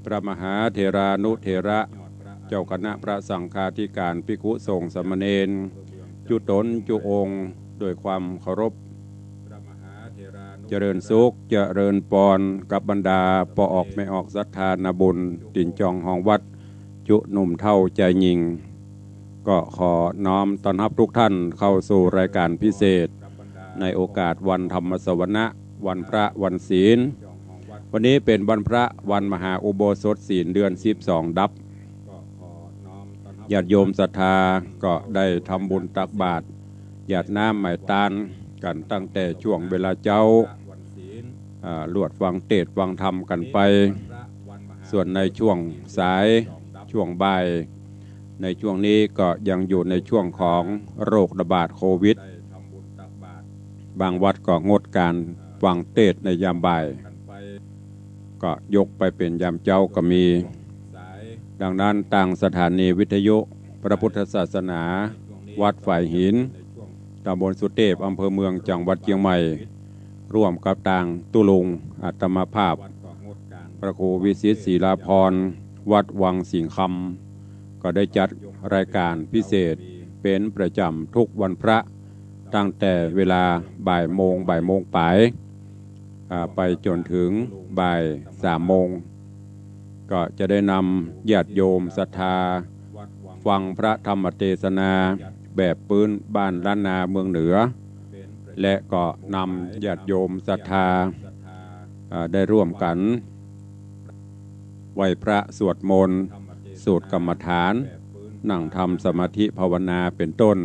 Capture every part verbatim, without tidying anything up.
พระมหาเถรานุเถระ เจ้าคณะพระสังฆาธิการ ภิกขุสงฆ์สามเณร จุ๊ต๋นจุ๊องค์ ด้วยความเคารพ เจริญสุข เจริญปอน กับบรรดาป้อออกแม่ออกศรัทธานาบุญ ตี๋นจองฮองวัด จุ๊หนุ่มเฒ่าจายญิง ก็ขอน้อมต้อนฮับทุกท่านเข้าสู่รายการพิเศษ ในโอกาสวันธรรมสวนะ วันพระวันศีล วันนี้เป๋นวันพระวันมหาอุโบสถศีลเดือนสิบสองดับ ญาติโยมศรัทธาก็ได้ทำบุญตักบาตร หยาดน้ำไหม้ตานกั๋นตั้งแต่ช่วงเวลาเจ๊า อ่า ลวดฟังเตสน์ฟังธรรมกั๋นไป ส่วนในช่วงสาย ช่วงบ่าย ในช่วงนี้ก็ยังอยู่ในช่วงของโรคระบาดโควิด บางวัดก็งดก๋านฟังเตสน์ในยามบ่าย ก็ยกไปเป๋นยามเจ๊าก็มี ดังนั้นตางสถานีวิทยุพระพุทธศาสนา วัดฝายหิน ตำบลสุเตพ อำเภอเมือง จังหวัดเจียงใหม่ ร่วมกับตางตุ๊ลุงอาตมาภาพ พระครูวิสิตศิลาภรณ์ วัดวังสิงห์คำ ก็ได้จัดรายการพิเศษเป๋นประจ๋ำทุกวันพระ ตั้งแต่เวลาบ่ายโมง บ่ายโมงป๋าย อ่า ไปจ๋นเถิงบ่ายสามโมง ก็จะได้นำญาติโยมศรัทธา ฟังพระธรรมเตสนาแบบปื๊นบ้านล้านนาเมืองเหนือ และก็นำญาติโยมศรัทธา อ่า ได้ร่วมกั๋น ไหว้พระสวดมนต์ สูตรกรรมฐาน นั่งทำสมาธิภาวนาเป๋นต้น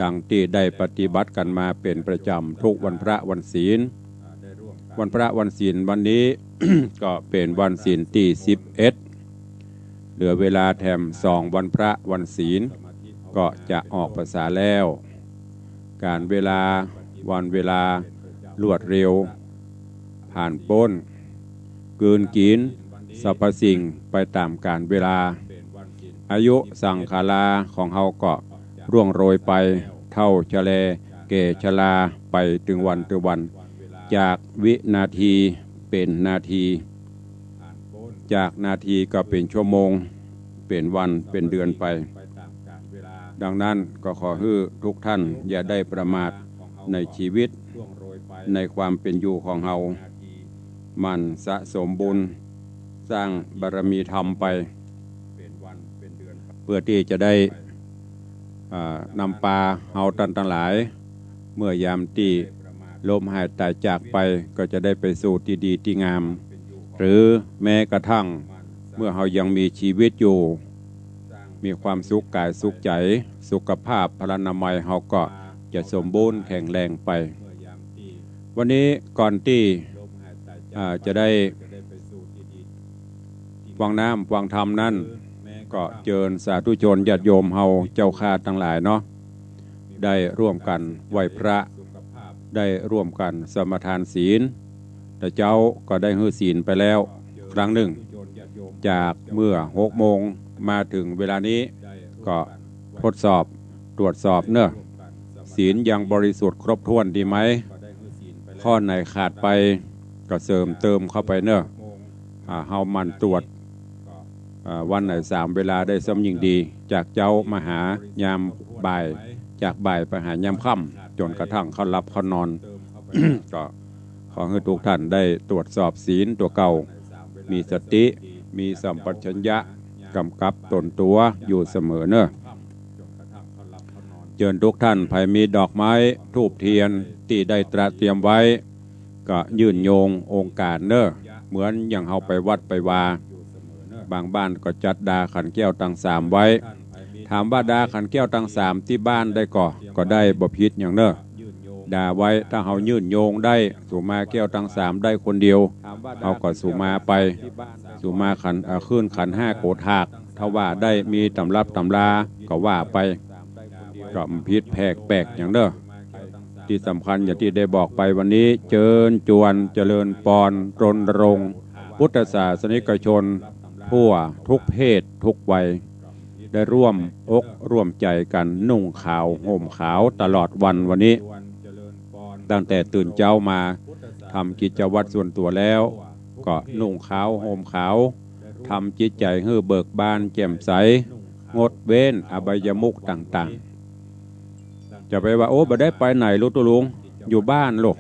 ดังตี้ได้ปฏิบัติกั๋นมาเป๋นประจ๋ำทุกวันพระวันศีล วันพระวันศีลวันนี้ ก็เป๋นวันศีลตี้สิบเอ็ด เหลือเวลาแถมสองวันพระวันศีล ก็จะออกพรรษาแล้ว ก๋าลเวลา วันเวลารวดเร็ว ผ่านป๊น กืนกิ๋นสรรพสิ่งไปต๋ามก๋าลเวลา อายุสังขาราของเฮาก็ร่วงโรยไป เฒ่าชะแล แก่ชราไปตึงวันตึงวัน จากวินาทีเป๋นนาที จากนาทีก็เป๋นชั่วโมง เป๋นวัน เป๋นเดือนไป ดังนั้นก็ขอหื้อทุกท่านอย่าได้ประมาทในชีวิต ในความเป๋นอยู่ของเฮา หมั่นสะสมบุญ สร้างบารมีธรรมไป เพื่อตี้จะได้ อ่า นำปาเฮาต้านตังหลาย เมื่อยามตี้ล้มหายต๋ายจากไป ก็จะได้ไปสู่ตี้ดีตี้งาม หรือแม้กระทั่งเมื่อเฮายังมีชีวิตอยู่ มีความสุขก๋ายสุขใจ๋ สุขภาพพลานามัยเฮาก็จะสมบูรณ์แข็งแรงไป วันนี้ก่อนตี้ อ่า จะได้ ฟังน้ำฟังธรรมนั้น ก็เจิญสาธุชนญาติโยมเฮาเจ้าข้าตังหลายเนาะ ได้ร่วมกั๋นไหว้พระ ได้ร่วมกั๋นสมาทานศีล แต่เจ๊าก็ได้หื้อศีลไปแล้วครั้งนึ่ง จากเมื่อหกโมงมาเถิงเวลานี้ ก็ทดสอบ ตรวจสอบเนาะ ศีลยังบริสุทธิ์ครบถ้วนดีไหม ข้อไหนขาดไปก็เสริมเติมเข้าไปเนาะ อ่า เฮาหมั่นตรวจ อ่า วันไหนสามเวลาได้ซ้ำยิ่งดี จากเจ๊ามาหายามบ่าย จากบ่ายไปหายามค่ำ จ๋นกระทั่งเข้าหลับเข้านอน ก็ขอหื้อทุกท่านได้ตรวจสอบศีลตั๋วเก่า มีสติ มีสัมปชัญญะ ก๋ำกับต๋นตั๋วอยู่เสมอเนาะ เจิญทุกท่าน ใผมีดอกไม้ธูปเตียนตี้ได้ตระเตรียมไว้ ก็ยื่นโยงโอกาสเนาะ เหมือนอย่างเฮาไปวัดไปวา บางบ้านก็จัดดาขันแก้วตังสามไว้ ถามว่าดาขันแก้วตังสามตี้บ้านได้ก่อ ก็ได้ บ่ผิดหยังเนาะ ดาไว้ ถ้าเฮายื่นโยงได้ สุมาแก้วตังสามได้คนเดียว เฮาก็สุมาไป สุมาขัน เอ่อ ขึ้นขันห้าโกฏฐาก ถ้าว่าได้มีตำรับตำรา ก็ว่าไป ก็บ่ผิดแผกแปลกหยังเนาะ ตี้สำคัญอย่างตี้ได้บอกไปวันนี้ เจิญจวนเจริญปอน รณรงค์ พุทธศาสนิกชน ทั่วทุกเพศทุกวัย ได้ร่วมอกร่วมใจ๋กั๋น นุ่งขาวห่มขาวตลอดวันวันนี้ ตั้งแต่ตื่นเจ๊ามา ทำกิจวัตรส่วนตั๋วแล้ว ก็นุ่งขาวห่มขาว ทำจิตใจ๋หื้อเบิกบานแจ่มใส งดเว้นอบายมุขต่างๆ จะไปว่า โอ้ บ่ได้ไปไหนลูกตุ๊ลุง อยู่บ้านลูก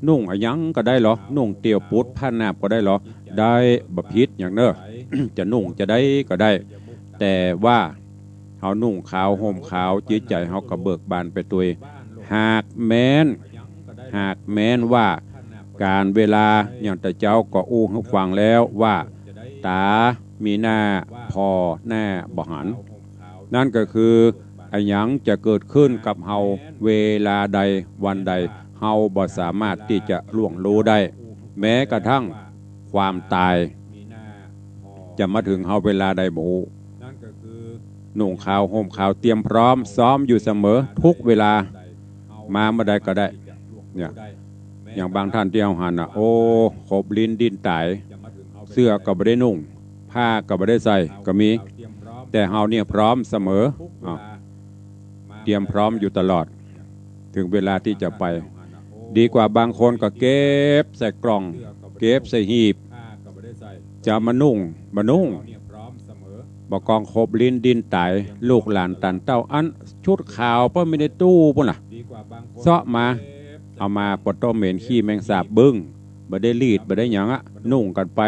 นุ่งอะหยังก็ได้ลอ นุ่งเตียวปุดผ้านาบก็ได้ลอ ได้ บ่ผิดหยังเน่อ จะนุ่งจะใดก็ได้ แต่ว่าเฮานุ่งขาวห่มขาว จิตใจ๋เฮาก็เบิกบานไปตวย หากแม้น หากแม้นว่าก๋าลเวลา อย่างตะเจ๊าก็อู้หื้อฟังแล้วว่า ต๋ามีหน้า ผ่อหน้าบ่หัน นั่นก็คือ อะหยังจะเกิดขึ้นกับเฮาเวลาใดวันใด เฮาบ่สามารถตี้จะล่วงรู้ได้ แม้กระทั่งความต๋าย จะมาเถิงเฮาเวลาใดบ่ฮู้ นุ่งขาวห่มขาว เตรียมพร้อมซ้อมอยู่เสมอทุกเวลา มาเมื่อใดก็ได้ เนี่ย อย่างบางท่านตี้เฮาหันน่ะ โอ้ ขบลิ้นดิ้นต๋าย เสื้อก็บ่ได้นุ่ง ผ้าก็บ่ได้ใส่ก็มี แต่เฮาเนี่ยพร้อมเสมอ อ่ะ เตรียมพร้อมอยู่ตลอด เถิงเวลาตี้จะไป ดีกว่าบางคนก็เก็บใส่กล่อง เก็บใส่หีบ จะมานุ่ง บ่นุ่ง บ่กองขบลิ้นดิ้นต๋าย ลูกหลานตันเต้า อันชุดขาวเปิ้นมีในตู้ปู้นล่ะ เซาะมา เอามาปะโต๊ะเหม็นขี้แมงสาบบึ้ง บ่ได้รีด บ่ได้หยังอะ นุ่งกั๋นไป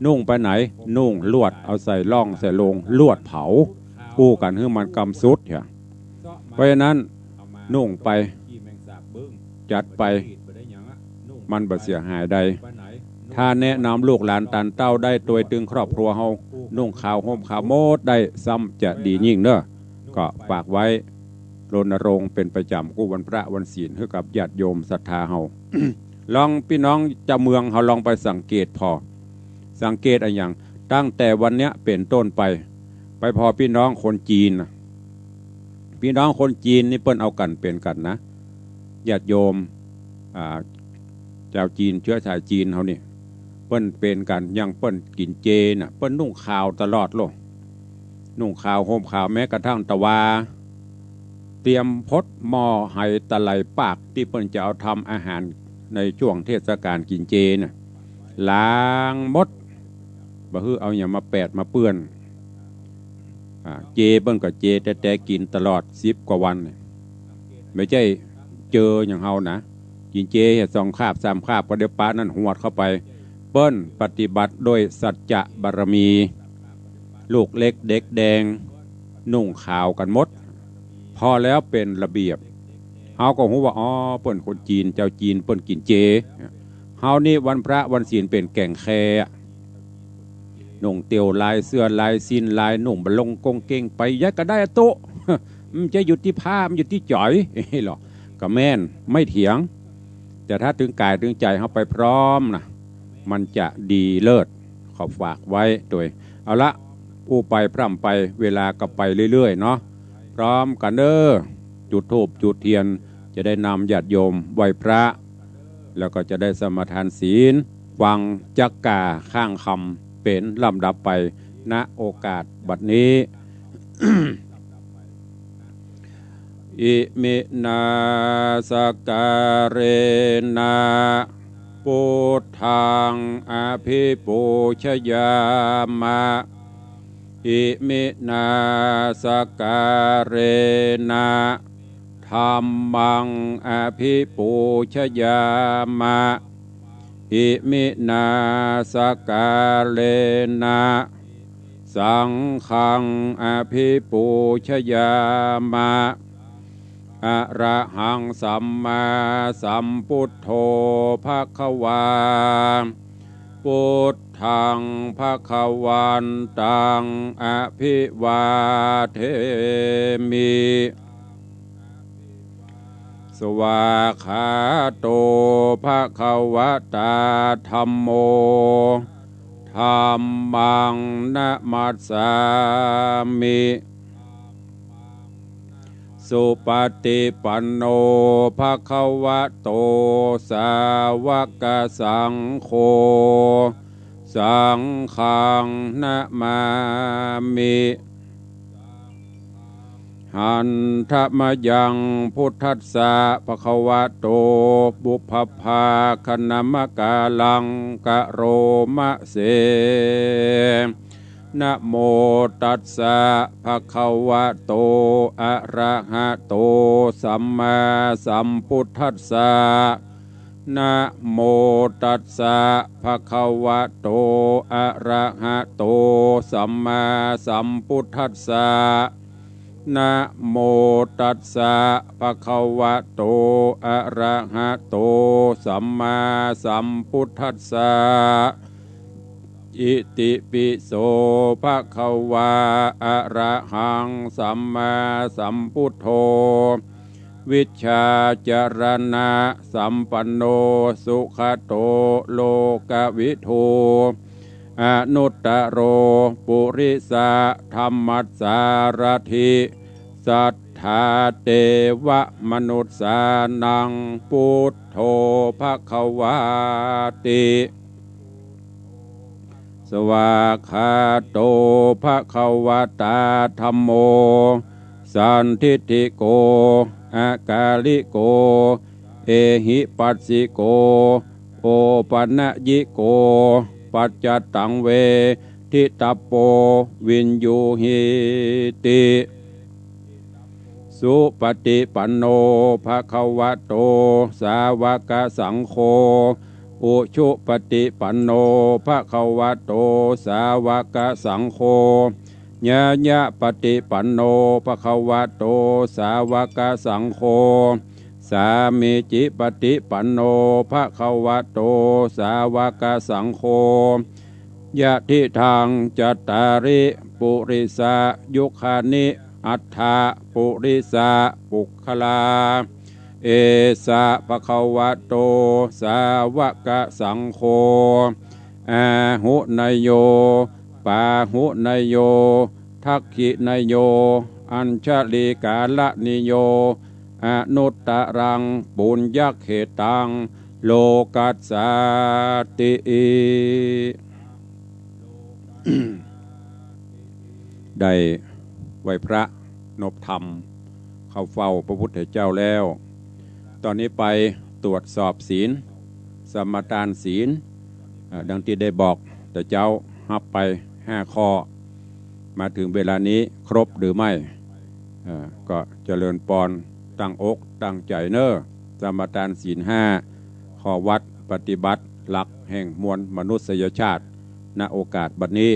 นุ่งไปไหน นุ่งลวด เอาใส่ร่องใส่โลง ลวดเผา อู้กั๋นหื้อมันกำสุดเหีย เพราะฉะนั้น นุ่งไป จัดไป มันบ่เสียหายใด ถ้าแนะนำลูกหลานตันเต้าได้ตวยตึงครอบครัวเฮา นุ่งขาวห่มขาวหมดได้ ซ้ำจะดียิ่งเน่อ ก็ฝากไว้ รณรงค์เป๋นประจ๋ำกู้วันพระวันศีลหื้อกับญาติโยมศรัทธาเฮา ลองปี้น้องจาวเมืองเฮาลองไปสังเกตผ่อ สังเกตอะหยัง ตั้งแต่วันเนี้ยเป๋นต้นไป ไปผ่อปี้น้องคนจีนน่ะ ปี้น้องคนจีนนี่เปิ้นเอากั๋นเป๋นกั๋นนะ ญาติโยม อ่า จาวจีน เชื้อสายจีนเฮานี่ เปิ้นเป๋นกั๋น อย่างเปิ้นกิ๋นเจน่ะ เปิ้นนุ่งขาวตลอดโลด นุ่งขาวห่มขาว แม้กระทั่งตะวา เตรียมพดหม้อไหตะไหลปาก ตี้เปิ้นจะเอาทำอาหารในช่วงเทศกาลกิ๋นเจน่ะ ล้างหมด บ่หื้อเอาหยังมาแปดมาเปื้อน อ่า เจเปิ้นก็เจแต๊ๆ กิ๋นตลอดสิบกว่าวันเนี่ย บ่ใจ้เจออย่างเฮานะ กิ๋นเจสองคาบสามคาบก็เดี๋ยวปะนั่นหวดเข้าไป เปิ้นปฏิบัติโดยสัจจะบารมี ลูกเล็กเด็กแดง นุ่งขาวกั๋นหมด ผ่อแล้วเป๋นระเบียบ เฮาก็ฮู้ว่า อ๋อ เปิ้นคนจีน จาวจีนเปิ้นกิ๋นเจ เฮานี่วันพระวันศีลเป๋นแก่งแค นุ่งเตียวลาย เสื้อลาย สิ้นลาย นุ่งบ่ลงกงเกงไป ใดก็ได้อะตุ๊ มันจะอยู่ตี้ผ้า มันอยู่ตี้ใจ๋ หรอ ก็แม่น ไม่เถียง แต่ถ้าเถิงก๋ายเถิงใจ๋เฮาไปพร้อมน่ะ มันจะดีเลิศ ขอฝากไว้ตวย เอาละ อู้ไปพร่ำไป เวลาก็ไปเรื่อยๆ เนาะ พร้อมกั๋นเน่อ จุดธูปจุดเตียน จะได้นำญาติโยมไหว้พระ แล้วก็จะได้สมาทานศีล ฟังจักก่าข้างคำเป๋นลำดับไป ณ โอกาสบัดนี้ อิมินาสการะนะ ปุทธังอภิปูชยามะ อิมินาสการะนะ ธัมมังอภิปูชยามะ อิมินาสการะนะ สังฆังอภิปูชยามะ อะระหังสัมมาสัมพุทโธ ภะคะวา พุทธังภะคะวันตัง อภิวาเทมิ สวากขาโต ภะคะวะตา ธัมโม ธัมมังนะมัสสามิ สุปะติปันโน ภะคะวะโต สาวกสังโฆ สังฆังนะมามิ Handa mayaṃ buddhassa bhagavato pubbabhāganamakāraṃ karoma se. Namo tassa bhagavato arahato sammāsambuddhassa. Namo tassa bhagavato arahato sammāsambuddhassa. Namo tassa bhagavato arahato sammāsambuddhassa. Itipi so bhagavā arahaṃ sammāsambuddho vijjācaraṇasampanno sugato lokavidū anuttaro purisadammassārathi satthā devamanussānaṃ buddho bhagavāti. Svākkhāto bhagavatā dhammo sandiṭṭhiko akāliko ehipassiko opanayiko paccattaṃ veditabbo viññūhīti. Supaṭipanno bhagavato sāvakasaṅgho, ujupaṭipanno bhagavato sāvakasaṅgho, ñāyapaṭipanno bhagavato sāvakasaṅgho, sāmīcipaṭipanno bhagavato sāvakasaṅgho, yadidaṃ cattāri purisayugāni aṭṭha purisapuggalā, esa bhagavato sāvakasaṅgho, āhuneyyo pāhuneyyo dakkhiṇeyyo añjalikaraṇīyo anuttaraṃ puññakkhettaṃ lokassāti. ได้ไหว้พระนบธรรม เข้าเฝ้าพระพุทธเจ้าแล้ว ตอนนี้ไปตรวจสอบศีล สมาทานศีล เอ่อ ดังตี้ได้บอกแต่เจ๊า ฮับไปห้าข้อ มาเถิงเวลานี้ครบหรือไม่ เอ่อ ก็เจริญปอน ตั้งอกตั้งใจ๋เน่อ สมาทานศีลห้า ข้อวัดปฏิบัติหลักแห่งมวลมนุษยชาติ ณ โอกาสบัดนี้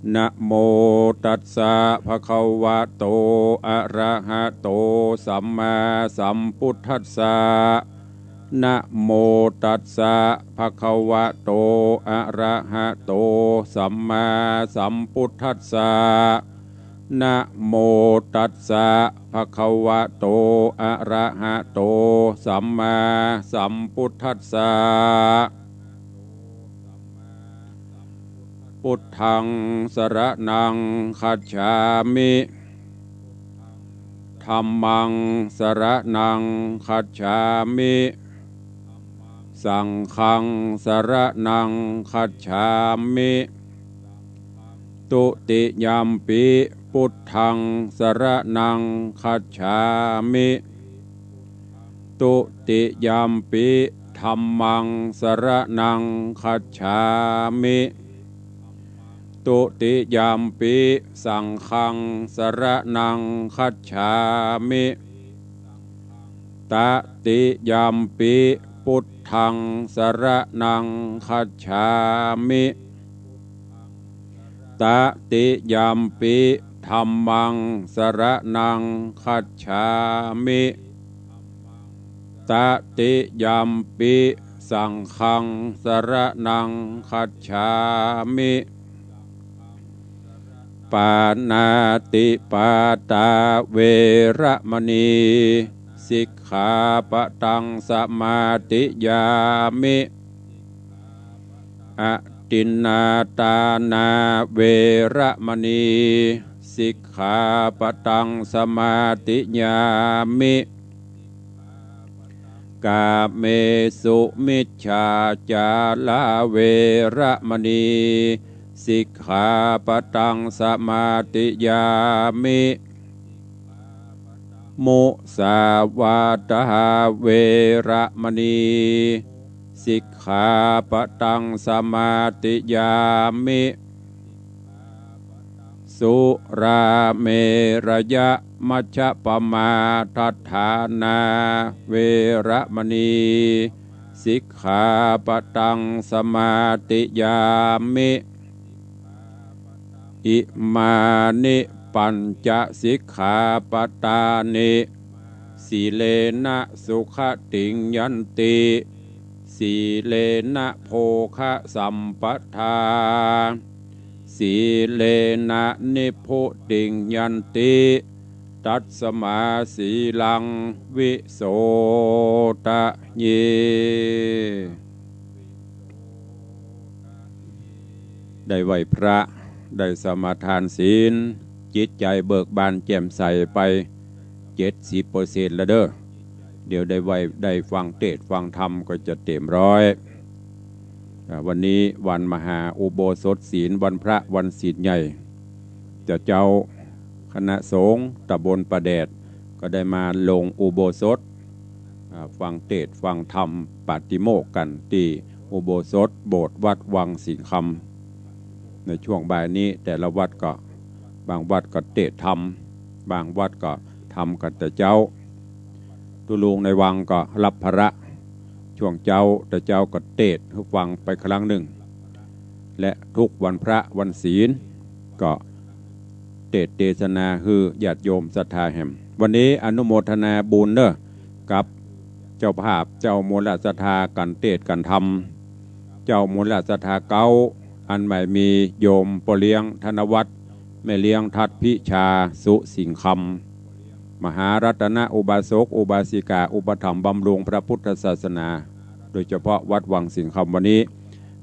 Namo tassa bhagavato arahato sammāsambuddhassa. Namo tassa bhagavato arahato sammāsambuddhassa. Namo tassa bhagavato arahato sammāsambuddhassa. Buddhaṃ saraṇaṃ gacchāmi. Dhammaṃ saraṇaṃ gacchāmi. Saṅghaṃ saraṇaṃ gacchāmi. Dutiyampi buddhaṃ saraṇaṃ gacchāmi. Dutiyampi dhammaṃ saraṇaṃ gacchāmi. Dutiyampi saṅghaṃ saraṇaṃ gacchāmi. Tatiyampi buddhaṃ saraṇaṃ gacchāmi. Tatiyampi dhammaṃ saraṇaṃ gacchāmi. Tatiyampi saṅghaṃ saraṇaṃ gacchāmi. Pāṇātipātā veramaṇī sikkhāpadaṃ samādiyāmi. Adinnādānā veramaṇī sikkhāpadaṃ samādiyāmi. Kāmesu micchācārā veramaṇī สิกขาปะตังสมาธิยามิ มุสาวาทา เวระมะนี สิกขาปะตังสมาธิยามิ สุราเมรยะมัชฌะปะมาทัฏฐานา เวระมะนี สิกขาปะตังสมาธิยามิ อิมานิปัญจะสิกขาปะตานิ สีเลนะสุขติงยันติ สีเลนะโภคะสัมปทา สีเลนะนิพพุติงยันติ ตัสมาสีลังวิโสทะเย ได้ไหว้พระ ได้สมาทานศีล จิตใจ๋เบิกบานแจ่มใสไป เจ็ดสิบเปอร์เซ็นต์ แล้วเด้อ เดี๋ยวได้ไหว้ ได้ฟังเตสน์ฟังธรรมก็จะเต็มร้อย อ่า วันนี้วันมหาอุโบสถศีล วันพระวันศีลใหญ่ เจ้า เจ้าคณะสงฆ์ตำบลป่าแดด ก็ได้มาลงอุโบสถ อ่า ฟังเตสน์ฟังธรรมปาติโมกข์กั๋นตี้อุโบสถโบสถ์วัดวังสิงห์คำ ในช่วงบ่ายนี้แต่ละวัดก็ บางวัดก็เตสน์ธรรม บางวัดก็ธรรมกั๋นแต่เจ๊า ตุ๊ลุงในวังก็ฮับภาระ ช่วงเจ๊าแต่เจ๊าก็เตสน์หื้อฟังไปครั้งนึ่ง และทุกวันพระวันศีลก็เตสน์เตสนาหื้อญาติโยมศรัทธาแหม วันนี้อนุโมทนาบุญเน้อ กับเจ้าภาพ เจ้ามูลศรัทธากั๋นเตสน์กั๋นธรรม เจ้ามูลศรัทธาเก๊า อันใหม่มีโยมป้อเลี้ยงธนวัฒน์ แม่เลี้ยงทัดพิชา สุสิงห์คำ มหารัตนอุบาสกอุบาสิกาอุปถัมภ์บำรุงพระพุทธศาสนา โดยเฉพาะวัดวังสิงห์คำ วันนี้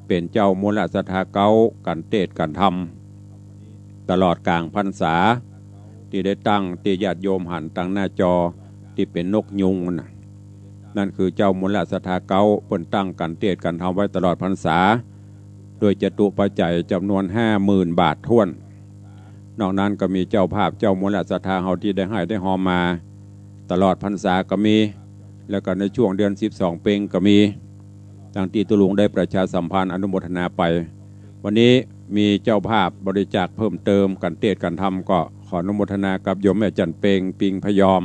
เป๋นเจ้ามูลศรัทธาเก๊ากั๋นเตสน์กั๋นธรรม ตลอดก๋างพรรษา ตี้ได้ตั้งตี้ญาติโยมหันตางหน้าจอตี้เป๋นนกยูงนั่นน่ะ นั่นคือเจ้ามูลศรัทธาเก๊า เปิ้นตั้งกั๋นเตสน์กั๋นธรรมไว้ตลอดพรรษา โดยจตุปัจจัยจ๋ำนวนห้าหมื่นบาทถ้วน นอกนั้นก็มีเจ้าภาพเจ้ามูลศรัทธาเฮาตี้ได้หื้อได้ฮอมมา ตลอดพรรษาก็มี แล้วก็ในช่วงเดือนสิบสองเป็งก็มี ดังตี้ตุ๊ลุงได้ประชาสัมพันธ์อนุโมทนาไป วันนี้มีเจ้าภาพบริจาคเพิ่มเติมกั๋นเตสน์กั๋นธรรม ก็ขออนุโมทนากับโยมแม่จันทร์เป็ง ปิงพยอม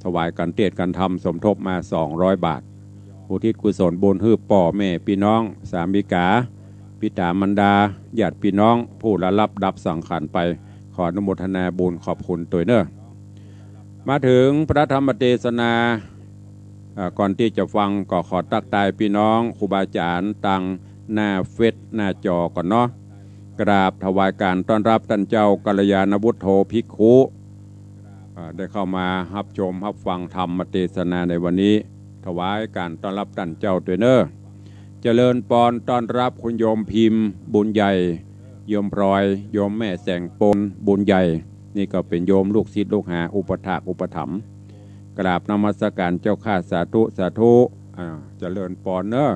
ถวายกั๋นเตสน์กั๋นธรรมสมทบมาสองร้อยบาท อุทิศกุศลบุญหื้อป้อแม่ปี้น้อง สามิกา ปิต๋ามารดา ญาติปี้น้อง ผู้ละลับดับสังขารไป ขออนุโมทนาบุญขอบคุณตวยเน้อ มาเถิงพระธรรมเตสนา อ่า ก่อนตี้จะฟังก็ขอตั๊กตายปี้น้องครูบาอาจ๋ารย์ตางหน้าเฟซหน้าจอก่อนเนาะ กราบถวายก๋านต้อนฮับต้านเจ้ากัลยาณวุฒโธภิกขุ อ่า ได้เข้ามาฮับชมฮับฟังธรรมเตสนาในวันนี้ ถวายก๋านต้อนฮับต้านเจ้าตวยเน้อ เจริญปอน ต้อนฮับคุณโยมพิมพ์ บุญใหญ่ โยมพลอย โยมแม่แสงปน บุญใหญ่ นี่ก็เป๋นโยมลูกศิษย์ลูกหาอุปัฏฐากอุปถัมภ์ กราบนมัสก๋านเจ้าข้า สาธุ สาธุ อ่า เจริญปอนเน้อ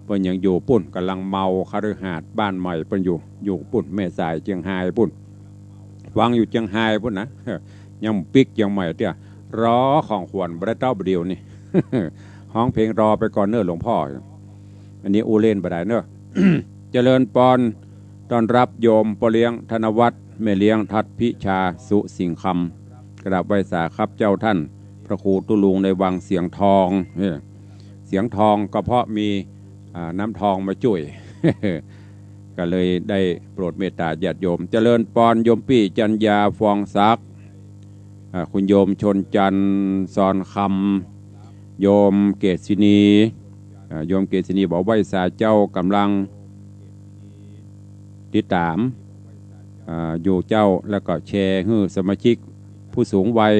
เปิ้นยังอยู่ปุ้น ก่ำลังเมาคฤหาสน์บ้านใหม่เปิ้นอยู่ อยู่ปุ้น แม่สายเจียงฮายปุ้น ฟังอยู่เจียงฮายปุ้นนะ ยังปิ๊กเจียงใหม่เตื้อ รอของขวัญบ่ได้เต้าบ่าเดี่ยวนี่ ฮ้องเพลงรอไปก่อนเน้อหลวงพ่อ อันนี้อู้เล่นบ่ได้เน้อ เจริญปอน ต้อนฮับโยมป้อเลี้ยงธนวัฒน์ แม่เลี้ยงทัดพิชา สุสิงห์คำ กราบไหว้สาครับเจ้าท่านพระครูตุ๊ลุงในวังเสียงทอง เอ้อ เสียงทองก็เพราะมี อ่า น้ำทองมาจุ่ย ก็เลยได้โปรดเมตต๋าญาติโยม เจริญปอน โยมปี้จัญญา ฟองศักดิ์ อ่า คุณโยมชนจันทร์ ซอนคำ โยมเกษินี อ่า โยมเกษินีบอกไหว้สาเจ้า ก่ำลังติดต๋าม อ่า อยู่เจ้า แล้วก็แชร์หื้อสมาชิกผู้สูงวัย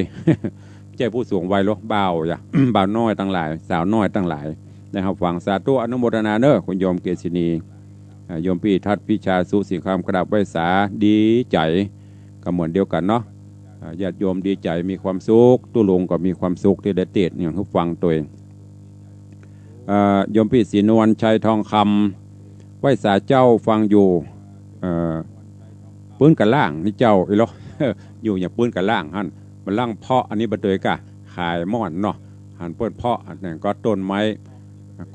บ่ใจ้ผู้สูงวัยหรอก บ่าวจ้ะ บ่าวน้อยตังหลาย สาวน้อยตังหลาย ได้ฮับฟัง สาธุอนุโมทนาเน้อ คุณโยมเกษินี อ่า โยมปี้ทัดพิชา สุสิงห์คำ กราบไหว้สา ดีใจ๋ ก็เหมือนเดียวกั๋นเนาะ อ่า ญาติโยมดีใจ๋ มีความสุข ตุ๊ลุงก็มีความสุขตี้ได้เตสน์หยังหื้อฟังตวย อ่า โยมปี้ศรีนวลชัยทองคำ ไหว้สาเจ้า ฟังอยู่ เอ่อ ปื๊นกะล่างนี่เจ้า อีหลอ อยู่อย่างปื๊นกะล่างหั้น มันลังเพาะอันนี้บ่าตวยกะ ขายม่อนเนาะ หันเปิ้นเพาะอันนั้นก็ต้นไม้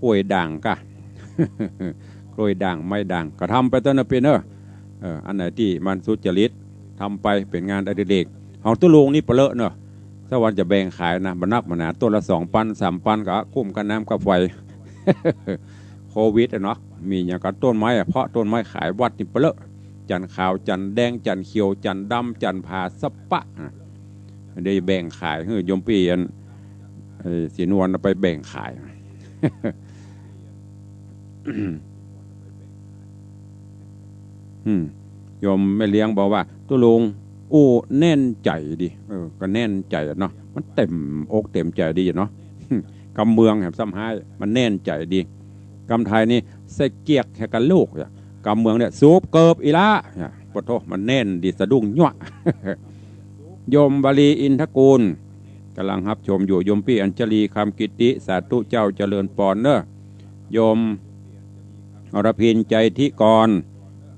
กล้วยด่างกะ กล้วยด่าง ไม้ด่าง ก็ทำไปเต๊อะนะปี้เนอะ เออ อันไหนตี้มันสุจริต ทำไปเป๋นงานอดิเรก ของตุ๊ลุงนี่เปาะเลอะเนอะ สักวันจะแบ่งขายนะ บ่นักบ่หนา ต้นละสองปัน สามปัน ก็กุ้มค่าน้ำค่าไฟ โควิดอะเนาะ มีอย่างกับต้นไม้อะ เพาะต้นไม้ขายวัดนี่เปาะเลอะ จันทร์ขาว จันทร์แดง จันทร์เขียว จันทร์ดำ จันทร์ผาสะปะนะ ได้แบ่งขาย หื้อโยมปี้อัน เอ่อ ศรีนวลเอาไปแบ่งขาย อืม โยมแม่เลี้ยงบอกว่า ตุ๊ลุงอู้แน่นใจ๋ดี เออ ก็แน่นใจ๋อะเนาะ มันเต็มอกเต็มใจ๋ดีอะเนาะ กำเมืองแหมซ้ำฮ้าย มันแน่นใจ๋ดี กำไทยนี่ใส่เกียกแหกะลูกอะ กำเมืองเนี่ยสูบเกิบอีหละอะ ปะโถ มันแน่นดี สะดุ้งยั่ว โยมวลีอินทกูล ก่ำลังฮับชมอยู่ โยมปี้อัญชลี คำกิตติ สาธุเจ้า เจริญปอนเนอะ โยมอรพิน ใจธิกร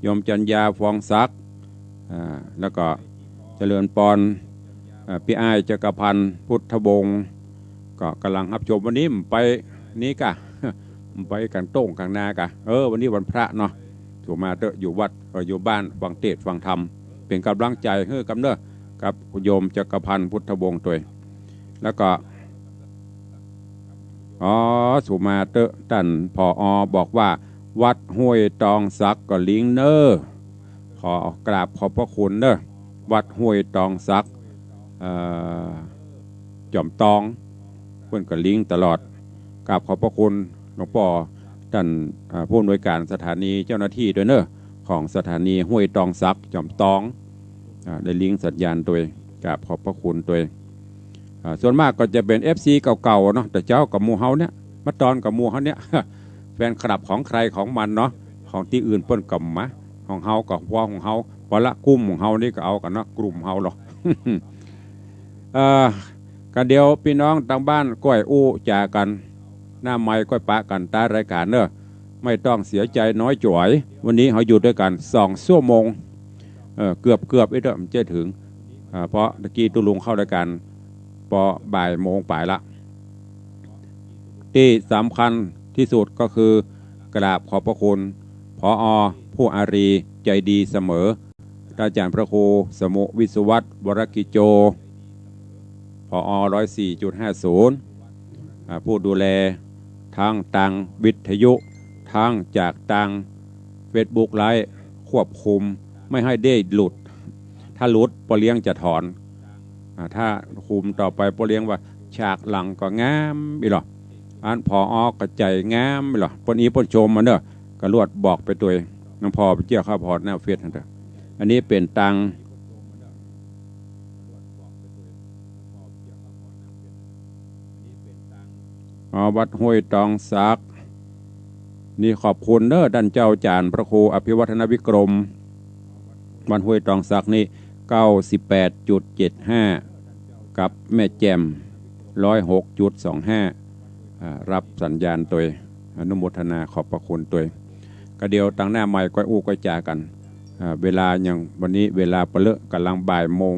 โยมจัญญา ฟองศักดิ์ อ่า แล้วก็เจริญปอน อ่า ปี้อ้ายจักรพันธ์ พุทธวงศ์ ก็ก่ำลังฮับชม วันนี้ไปนี่กะ ไปก๋างโต้งก๋างนากะ เออ วันนี้วันพระเนาะ สุมาเต๊อะ อยู่วัด เออ อยู่บ้านฟังเตสน์ฟังธรรม เป๋นก่ำลังใจ๋หื้อกั๋นเนอะ กับโยมจักรพันธ์ พุทธวงศ์ตวย แล้วก็ อ๋อ สุมาเต๊อะ ต้าน ผอ บอกว่า วัดห้วยตองสักก็ลิงก์เนอะ ขอกราบขอบพระคุณเนอะ วัดห้วยตองสัก เอ่อ จ๋อมตอง เปิ้นก็ลิงก์ตลอด กราบขอบพระคุณหลวงป้อ ต้าน อ่า ผู้อำนวยการสถานี เจ้าหน้าตี้ตวยเนอะ ของสถานีห้วยตองสัก จ๋อมตอง อ่า ได้ลิงก์สัญญาณตวย กราบขอบพระคุณตวย อ่า ส่วนมากก็จะเป๋น เอฟซี เก่าๆ เนาะ แต่เจ้ากับหมู่เฮาเนี่ย มาตอนกับหมู่เฮาเนี่ย แฟนคลับของใครของมันเนาะ ของตี้อื่นเปิ้นก็มา ของเฮาก็ว่าของเฮา ปอละ กลุ่มของเฮานี่ก็เอากั๋นเนาะ กลุ่มเฮาหรอก เอ่อ ก็เดี๋ยวปี้น้องตางบ้านก้อยอู้จ๋ากั๋น หน้าไมค์ก้อยปะกั๋นต๊ายรายก๋านเนอะ ไม่ต้องเสียใจน้อยจ๋อย วันนี้เฮาอยู่ตวยกั๋นสองชั่วโมง เอ่อ เกือบๆ อี้เต๊อะ มันจะเถิง อ่า เพราะตะกี้ตุ๊ลุงเข้ารายก๋าน ปอบ่ายโมงป๋ายละ ตี้สำคัญตี้สุดก็คือ กราบขอบพระคุณ ผอ ผู้อารีย์ ใจ๋ดีเสมอ อาจ๋ารย์พระครูสมุห์ วิศวัฒน์ วรกิจโจ ผอ ร้อยสี่จุดห้าศูนย์ อ่า ผู้ดูแล ทั้งตางวิทยุ ทั้งจากตางเฟซบุ๊กไลฟ์ ควบคุมไม่ให้ได้หลุด ถ้าหลุดป้อเลี้ยงจะถอน อ่า ถ้าคุมต่อไปป้อเลี้ยงว่าฉากหลังก็งามอี้หลอ อัน ผอ ก็ใจ๋งามอี้หลอ เปิ้นอี้เปิ้นชมมาเนอะ ก็ลวดบอกไปตวย หลวงพ่อไปเจี้ยข้าพอดหน้าเฟซหั้นเต๊อะ อันนี้เป๋นตาง อ๋อ วัดห้วยตองสัก นี่ขอบคุณเนอะ ต้านเจ้าจ๋ารย์พระครูอภิวัฒนวิกรม วัดห้วยตองสักนี่ เก้าสิบแปดจุดเจ็ดห้า กับแม่แจ่ม ร้อยหกจุดสองห้า อ่า รับสัญญาณตวย อนุโมทนาขอบพระคุณตวย ก็เดี๋ยวตางหน้าไมค์ก้อยอู้ก้อยจ๋ากั๋น อ่า เวลายัง วันนี้เวลาปะเลอะ ก่ำลังบ่ายโมง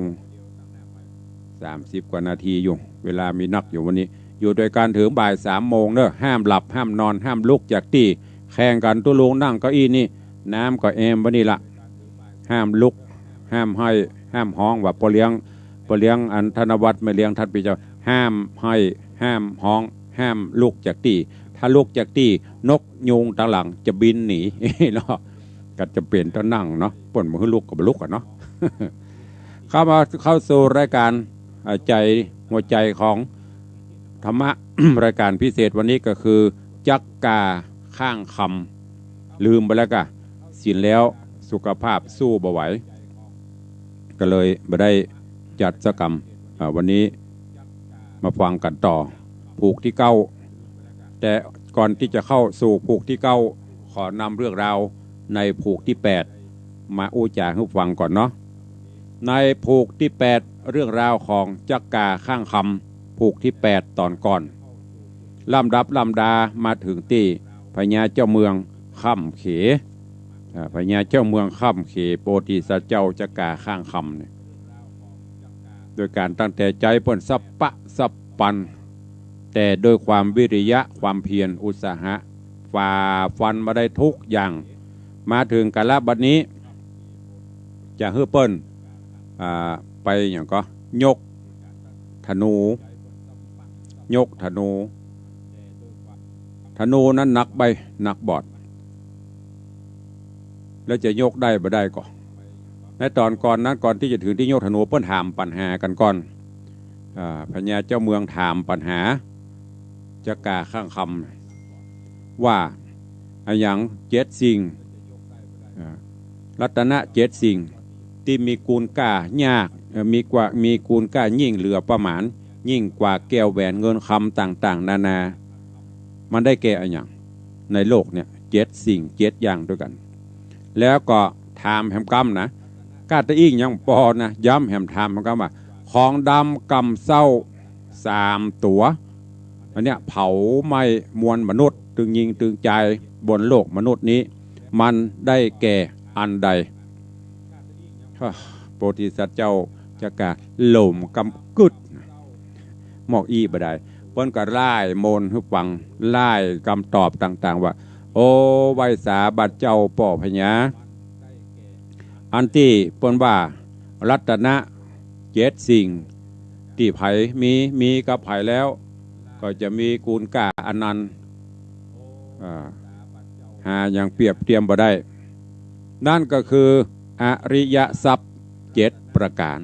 สามสิบกว่านาทีอยู่ เวลามีนักอยู่วันนี้ อยู่ตวยกั๋นเถิงบ่ายสามโมงเนอะ ห้ามหลับ ห้ามนอน ห้ามลุกจากตี้ แข่งกั๋นตุ๊ลุงนั่งเก้าอี้นี่ น้ำก็แอมไว้นี่ละ ห้ามลุก ห้ามไห้ ห้ามฮ้อง ว่าป้อเลี้ยง ป้อเลี้ยงอันธนวัฒน์ แม่เลี้ยงต้านปี้เจ้า ห้ามไห้ ห้ามฮ้อง ห้ามลุกจากตี้ ถ้าลุกจากตี้ นกยูงตางหลังจะบินหนี เนาะ ก็จะเป๋นต้องนั่งเนาะ เปิ้นบ่หื้อลุกก็บ่ลุกอะเนาะ เข้ามา เข้าสู่รายก๋าน อ่า ใจ๋ หัวใจ๋ของธรรมะ รายก๋านพิเศษวันนี้ก็คือ จั๊กกาข้างคำ ลืมไปแล้วกะ ศีลแล้วสุขภาพสู้บ่ไหว ก็เลยบ่ได้จัดสักกำ อ่า วันนี้มาฟังกั๋นต่อ ผูกตี้เก้า แต่ก่อนตี้จะเข้าสู่ผูกตี้เก้า ขอนำเรื่องราวในผูกตี้แปด มาอู้จ๋าหื้อฟังก่อนเนาะ ในผูกตี้แปด เรื่องราวของจั๊กกาข้างคำ ผูกตี้แปด ต๋อนก่อน ลำดับลำดามาเถิงตี้พญาเจ้าเมืองค่ำเข อ่า พญาเจ้าเมืองค่ำเข โพธิสัตว์เจ้าจักกาข้างคำเนี่ย โดยก๋านตั้งแต่ใจ๋เปิ้นสะปะสะปัน แต่โดยความวิริยะ ความเพียร อุตสาหะ ฝ่าฟันมาได้ทุกอย่าง มาเถิงกาลบัดนี้ จะหื้อเปิ้น อ่า ไปหยังก่อ ยกธนู ยกธนู ธนูนั้นหนักใบ้ หนักบอด แล้วจะยกได้บ่ได้ก่อ ในต๋อนก่อนนั้น ก่อนตี้จะเถิงตี้ยกธนู เปิ้นถามปัญหากั๋นก่อน อ่า พญาเจ้าเมืองถามปัญหา จักกาข้างคำ ว่า อะหยังเจ็ดสิ่ง อ่า รัตนะเจ็ดสิ่ง ตี้มีกูณก้ายาก เอ่อ มีกว่า มีกูณก้ายิ่งเหลือประมาณ ยิ่งกว่าแก้วแหวนเงินคำต่างๆ นานา มันได้แก่อะหยัง ในโลกเนี่ย เจ็ดสิ่ง เจ็ดอย่างตวยกั๋น แล้วก็ถามแหมกำนะ ก้าตะอี้ยังบ่ปอนะ ย้ำแหมถามแหมกำว่า ของดำกำเซ้าสามตั๋ว อันเนี้ยเผาไหม้มวลมนุษย์ ตึงญิงตึงจาย บนโลกมนุษย์นี้ มันได้แก่อันใด โพธิสัตว์เจ้าจักกาหลมกำกึ๊ด มอกอี้บ่ได้ เปิ้นก็ร่ายมนต์หื้อฟัง ร่ายกำตอบต่างๆ ว่า โอ ไหว้สาบาทเจ้าป้อพญา อันตี้เปิ้นว่า รัตนะเจ็ดสิ่ง ตี้ใผมี มีกับใผแล้ว ก็จะมีกูณก้าอันนันต์ อ่า หาหยังเปรียบเตียมบ่ได้ นั่นก็คืออริยทรัพย์เจ็ดประก๋าน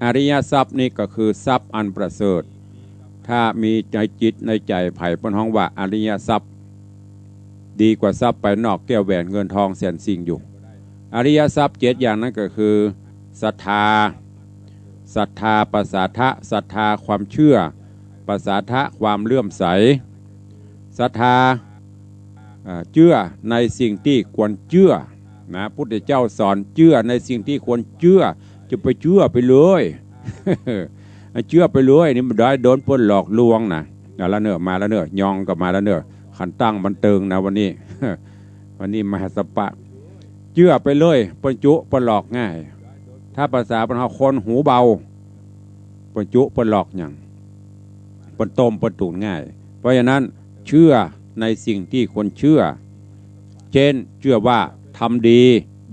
อริยทรัพย์นี้ก็คือทรัพย์อันประเสริฐ ถ้ามีในจิตในใจ๋ใผ เปิ้นฮ้องว่าอริยทรัพย์ ดีกว่าทรัพย์ภายนอกแก้วแหวนเงินทองแสนสิ่งอยู่ อริยทรัพย์เจ็ดอย่างนั้นก็คือ ศรัทธา ศรัทธาปสาทะ ศรัทธาความเชื่อ ปสาทะความเลื่อมใส ศรัทธา เอ่อ เจื้อในสิ่งตี้ควรเจื้อนะ พุทธเจ้าสอนเจื้อในสิ่งตี้ควรเจื้อ จะไปเจื้อไปเลย เจื้อไปเลยนี่บ่ได้ โดนเปิ้นหลอกลวงนะ เอาละเน่อ มาละเน่อ ยองก็มาละเน่อ ขันตั้งมันตึงนะวันนี้ วันนี้มหัสสะปะ เจื้อไปเลย เปิ้นจุเปิ้นหลอกง่าย ถ้าภาษาบ้านเฮาคนหูเบา เปิ้นจุเปิ้นหลอกหยัง เปิ้นต้มเปิ้นตุ๋นง่าย เพราะฉะนั้นเชื่อในสิ่งที่ควรเชื่อ เช่น เชื่อว่าทำดี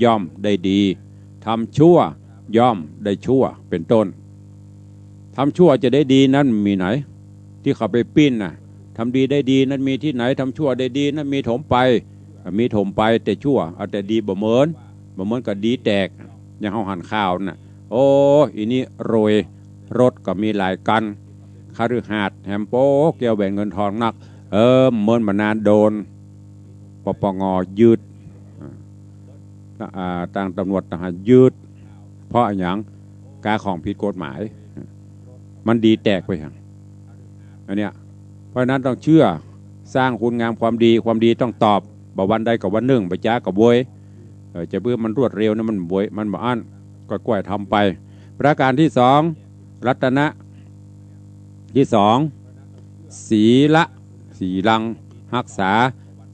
ย่อมได้ดี ทำชั่วย่อมได้ชั่ว เป็นต้น ทำชั่วจะได้ดีนั้นมีไหน ตี้เขาไปปิ้นน่ะ ทำดีได้ดีนั้นมีตี้ไหน ทำชั่วได้ดีนั้นมีถมไป มีถมไปแต่ชั่ว เอาแต่ดีบ่เหมิน บ่เหมินก็ดีแตก อย่างเฮาหันข่าวน่ะ โอ้ อีนี่รวย รถก็มีหลายคัน คฤหาสน์แหมโป๊ะ แก้วแหวนเงินทองนัก เออ เหมินมานานโดน ปปง ยึด อ่า อ่า ตางตำรวจทหารยึด เพราะอะหยัง ก๊าของผิดกฎหมาย มันดีแตกไปหยัง อันเนี้ย เพราะฉะนั้นต้องเชื่อ สร้างคุณงามความดี ความดีต้องตอบ บ่วันใดก็วันนึ่ง บ่จ๊าก็โวย เออ จะเปื้อมันรวดเร็วนะ มันโวย มันบ่อั้น ก็ก้อยทำไป ประการตี้สอง รัตนะตี้สอง ศีละ ศีลัง ฮักษา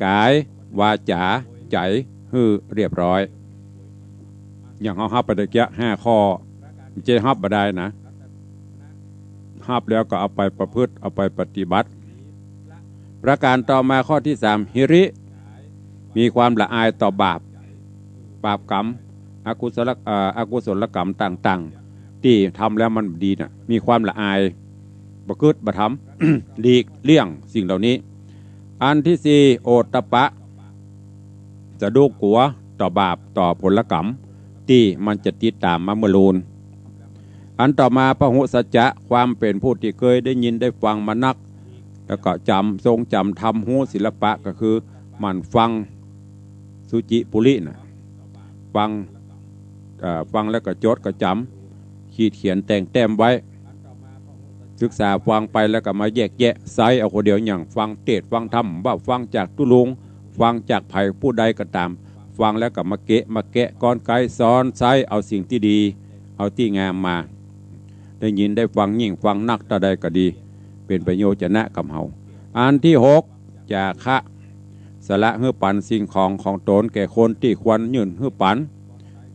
กาย วาจา ใจ๋ หื้อเรียบร้อย อย่างเฮาฮับไปตะเกียะห้าข้อ มันจะฮับบ่ได้นะ ฮับแล้วก็เอาไปประพฤติ เอาไปปฏิบัติ ประการต่อมาข้อตี้สาม หิริ มีความละอายต่อบาป บาปกรรม อกุศล เอ่อ อกุศลกรรมต่างๆ ตี้ทำแล้วมันบ่ดีน่ะ มีความละอาย บ่กึ๊ดบ่ทำ หลีกเลี่ยงสิ่งเหล่านี้ อันตี้สี่ โอตตัปปะ สะดุ้งกั๋วต่อบาป ต่อผลกรรม ตี้มันจะติดต๋ามมาเมื่อลูน อันต่อมา พหุสัจจะ ความเป๋นผู้ตี้เกยได้ยินได้ฟังมานัก แล้วก็จ๋ำ ทรงจ๋ำธรรม ฮู้ศิลปะ ก็คือหมั่นฟัง สุจิปุริน่ะ ฟัง เอ่อ ฟังแล้วก็จดก็จ๋ำ ขีดเขียนแต่งแต้มไว้ ศึกษาฟังไปแล้วก็มาแยกแยะ ใซ้เอาคนเดียว อย่างฟังเตสน์ฟังธรรม ว่าฟังจากตุ๊ลุง ฟังจากใผผู้ใดก็ต๋าม ฟังแล้วก็มาเกะมาแกะ ก้อนไกซ้อนใซ้เอาสิ่งตี้ดี เอาตี้งามมา ได้ยินได้ฟังยิ่งฟังนักเต้าใดก็ดี เป๋นประโยชนะกับเฮา อันตี้หก จาคะ สละหื้อปั๋นสิ่งของของต๋นแก่คนตี้ควรยื่นหื้อปั๋น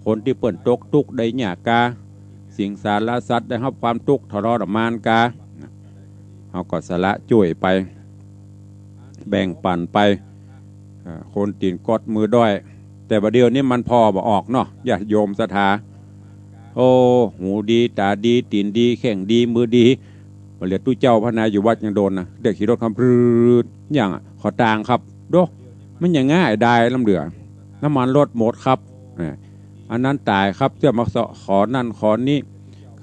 คนตี้เปิ้นตกตุ๊กข์ได้ยากกา สิงสารสัตว์ได้ฮับความตุ๊กข์ทรมานกา เฮาก็สละจ้วยไป แบ่งปั๋นไป เอ่อ คนตี๋นก๊อดมือด้อย แต่บ่าเดี่ยวนี้มันผ่อบ่ออกเนาะ ญาติโยมศรัทธา โอ้ หูดี ต๋าดี ตี๋นดี แข้งดี มือดี บ่าเดี่ยวตุ๊เจ้าพะนาอยู่วัดยังโดนนะ เรียกขี่รถคำปรืด อย่างอะ ขอตางค์ครับ โด มันอย่างง่ายดายล้ำเหลือ น้ำมันรถหมดครับ เอ่อ อันนั้นต๋ายครับ เตื้อมาเซาะขอนั่นขอนี้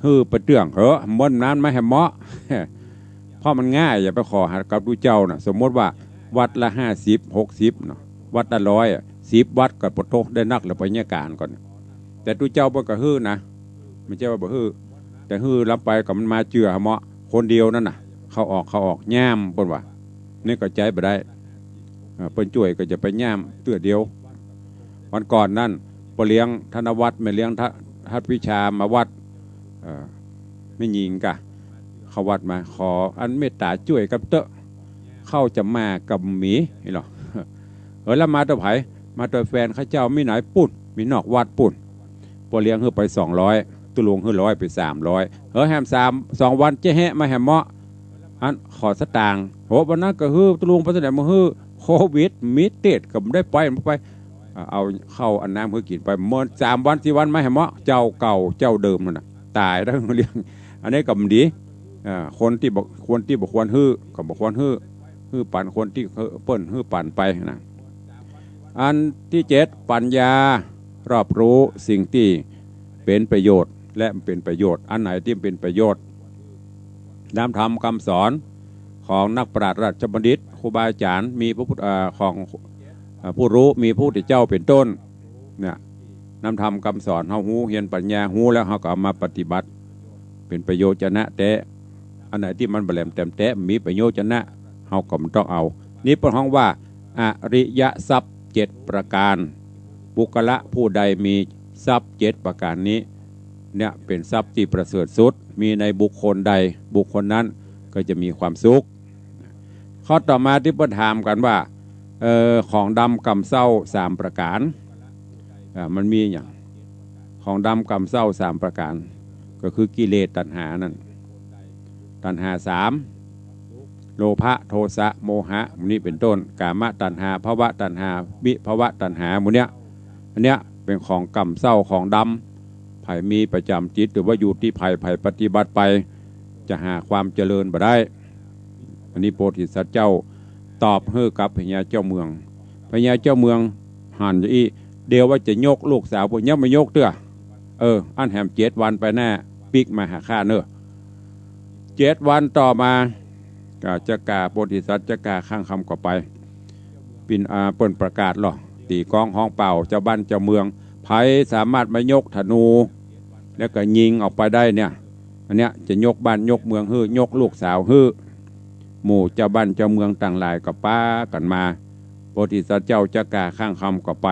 หื้อไปเตื้องเหอะ เมินนั้นมาแหมเหมาะ เพราะมันง่าย อย่าไปขอหากับตุ๊เจ้าน่ะ สมมติว่าวัดละห้าสิบ หกสิบเนาะ วัดละร้อยอะ สิบวัดก็ปะโทได้นักแล้ว ไปเยียะก๋านก่อน แต่ตุ๊เจ้าเปิ้นก็หื้อนะ บ่ใจ้ว่าบ่หื้อ แต่หื้อลำไปก็มันมาเจื้อเหมาะ คนเดียวนั่นน่ะ เข้าออก เข้าออก ย่ามเปิ้นว่า นี่ก็ใจ๊บ่ได้ เอ่อ เปิ้นจ้วยก็จะไปย่ามเตื้อเดียว วันก่อนนั่น ป้อเลี้ยงธนวัฒน์ แม่เลี้ยงทะ ทัดวิชามาวัด เอ่อ แม่ญิงกะ เข้าวัดมา ขออันเมตต๋าจ้วยกับเต๊อะ เข้าจะมากับหมีนี่หรอ เออ แล้วมาตวยใผ มาตวยแฟนข้าเจ้า มีไหนปุ้น มีนอกวัดปุ้น ป้อเลี้ยงหื้อไปสองร้อย ตุ๊ลุงหื้อร้อย ไปสามร้อย เออ แหมสาม สองวันเจ๊แฮะมาแหมเหมาะ อันขอสตางค์ โห วันนั้นก็หื้อตุ๊ลุงไปเต้าใดบ่หื้อ โควิด มีเตสก็บ่ได้ไป บ่ไป อ่า เอาข้าวเอาน้ำหื้อกิ๋นไป เมินสามวันสี่วันมาแหมเหมาะ เจ้าเก่าเจ้าเดิมนั่นน่ะ ต๋ายแล้วเลี้ยง อันนี้ก็บ่ดี อ่า คนตี้บ่ คนตี้บ่ควรหื้อ ก็บ่ควรหื้อ หื้อปั๋นคนตี้เปิ้นหื้อปั๋นไปนะ อันตี้เจ็ด ปัญญา รอบรู้สิ่งตี้เป๋นประโยชน์และบ่เป๋นประโยชน์ อันไหนตี้เป๋นประโยชน์ นำธรรมกำสอนของนักปราชญ์ราชบัณฑิต ครูบาอาจ๋ารย์ มีพระพุทธ เอ่อ ของ เอ่อ ผู้รู้ มีพระพุทธเจ้าเป๋นต้น เนี่ย นำธรรมกำสอน เฮาฮู้เฮียนปัญญา ฮู้แล้วเฮาก็เอามาปฏิบัติ เป๋นประโยชน์จะนะแต๊ อันไหนตี้มันบ่แหลมแต๋มแต๊ มีประโยชน์จะนะ เฮาก็บ่ต้องเอา นี่เปิ้นฮ้องว่า อริยทรัพย์เจ็ดประก๋าน บุคคละผู้ใดมีทรัพย์เจ็ดประก๋านนี้ เนี่ยเป๋นทรัพย์ตี้ประเสริฐสุด มีในบุคคลใด บุคคลนั้นก็จะมีความสุข ข้อต่อมาตี้เปิ้นถามกั๋นว่า เอ่อ ของดำกำเศร้าสามประก๋าน อ่า มันมีหยัง ของดำกำเศร้าสามประก๋าน ก็คือกิเลสตัณหานั่น ตัณหาสาม โลภะ โทสะ โมหะ หมู่นี้เป๋นต้น กามตัณหา ภวตัณหา วิภวตัณหา หมู่เนี้ย อันเนี้ยเป๋นของกำเศร้า ของดำ ใผมีประจ๋ำจิต หรือว่าอยู่ตี้ใผ ใผปฏิบัติไป จะหาความเจริญบ่ได้ อันนี้โพธิสัตว์เจ้าตอบหื้อกับพญาเจ้าเมือง พญาเจ้าเมืองหันจะอี้ เดี๋ยวว่าจะยกลูกสาวปุ้น ยังบ่ยกเตื้อ เออ อั้นแหมเจ็ดวันไปแน่ ปิ๊กมาหาข้าเน่อ เจ็ดวันต่อมา ก็จะกล้า โพธิสัตว์จะกล้าข้างคำก็ไป ปิ่น อ่า เปิ้นประกาศหรอ ตี๋ก้องฮ้องเป่า เจ้าบ้านเจ้าเมือง ใผสามารถมายกธนู แล้วก็ยิงออกไปได้เนี่ย อันเนี้ยจะยกบ้านยกเมืองหื้อ ยกลูกสาวหื้อ หมู่เจ้าบ้านเจ้าเมืองตังหลายก็ปากั๋นมา โพธิสัตว์เจ้าจะกล้าข้างคำก็ไป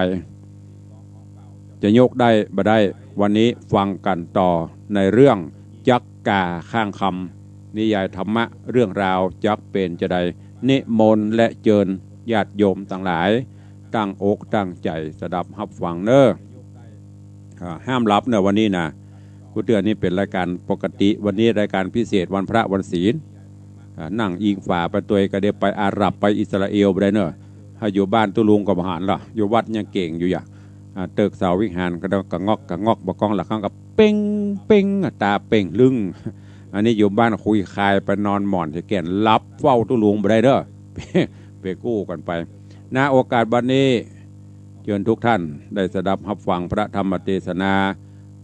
จะยกได้บ่ได้ วันนี้ฟังกั๋นต่อในเรื่องจักกล้าข้างคำ นิยายธรรมะเรื่องราวจักเป๋นจาใด นิมนต์และเจิญญาติโยมตังหลาย ตั้งอกตั้งใจ๋สดับฮับฟังเน่อ อ่า ห้ามหลับเน่อวันนี้นะ กู้เตื้อนี้เป๋นรายก๋านปกติ วันนี้รายก๋านพิเศษ วันพระวันศีล อ่า นั่งอิงฝาไปตวย ก็ได้ไปอาหรับ ไปอิสราเอลบ่ได้เน่อ ถ้าอยู่บ้านตุ๊ลุงก็บ่หันละ อยู่วัดยังเก่งอยู่อย่า อ่า ตึกเสาวิหารก็กะงอกกะงอก บ่าก้องละครั้งก็เป่งเป่ง ต๋าเป่งลึ่ง อันนี้อยู่บ้านคุยคาย ไปนอนหมอนจะแก่น หลับเฝ้าตุ๊ลุงบ่ได้เน่อ ไปกู้กั๋นไป ณ โอกาสบัดนี้ เจิญทุกท่านได้สดับฮับฟังพระธรรมเตสนา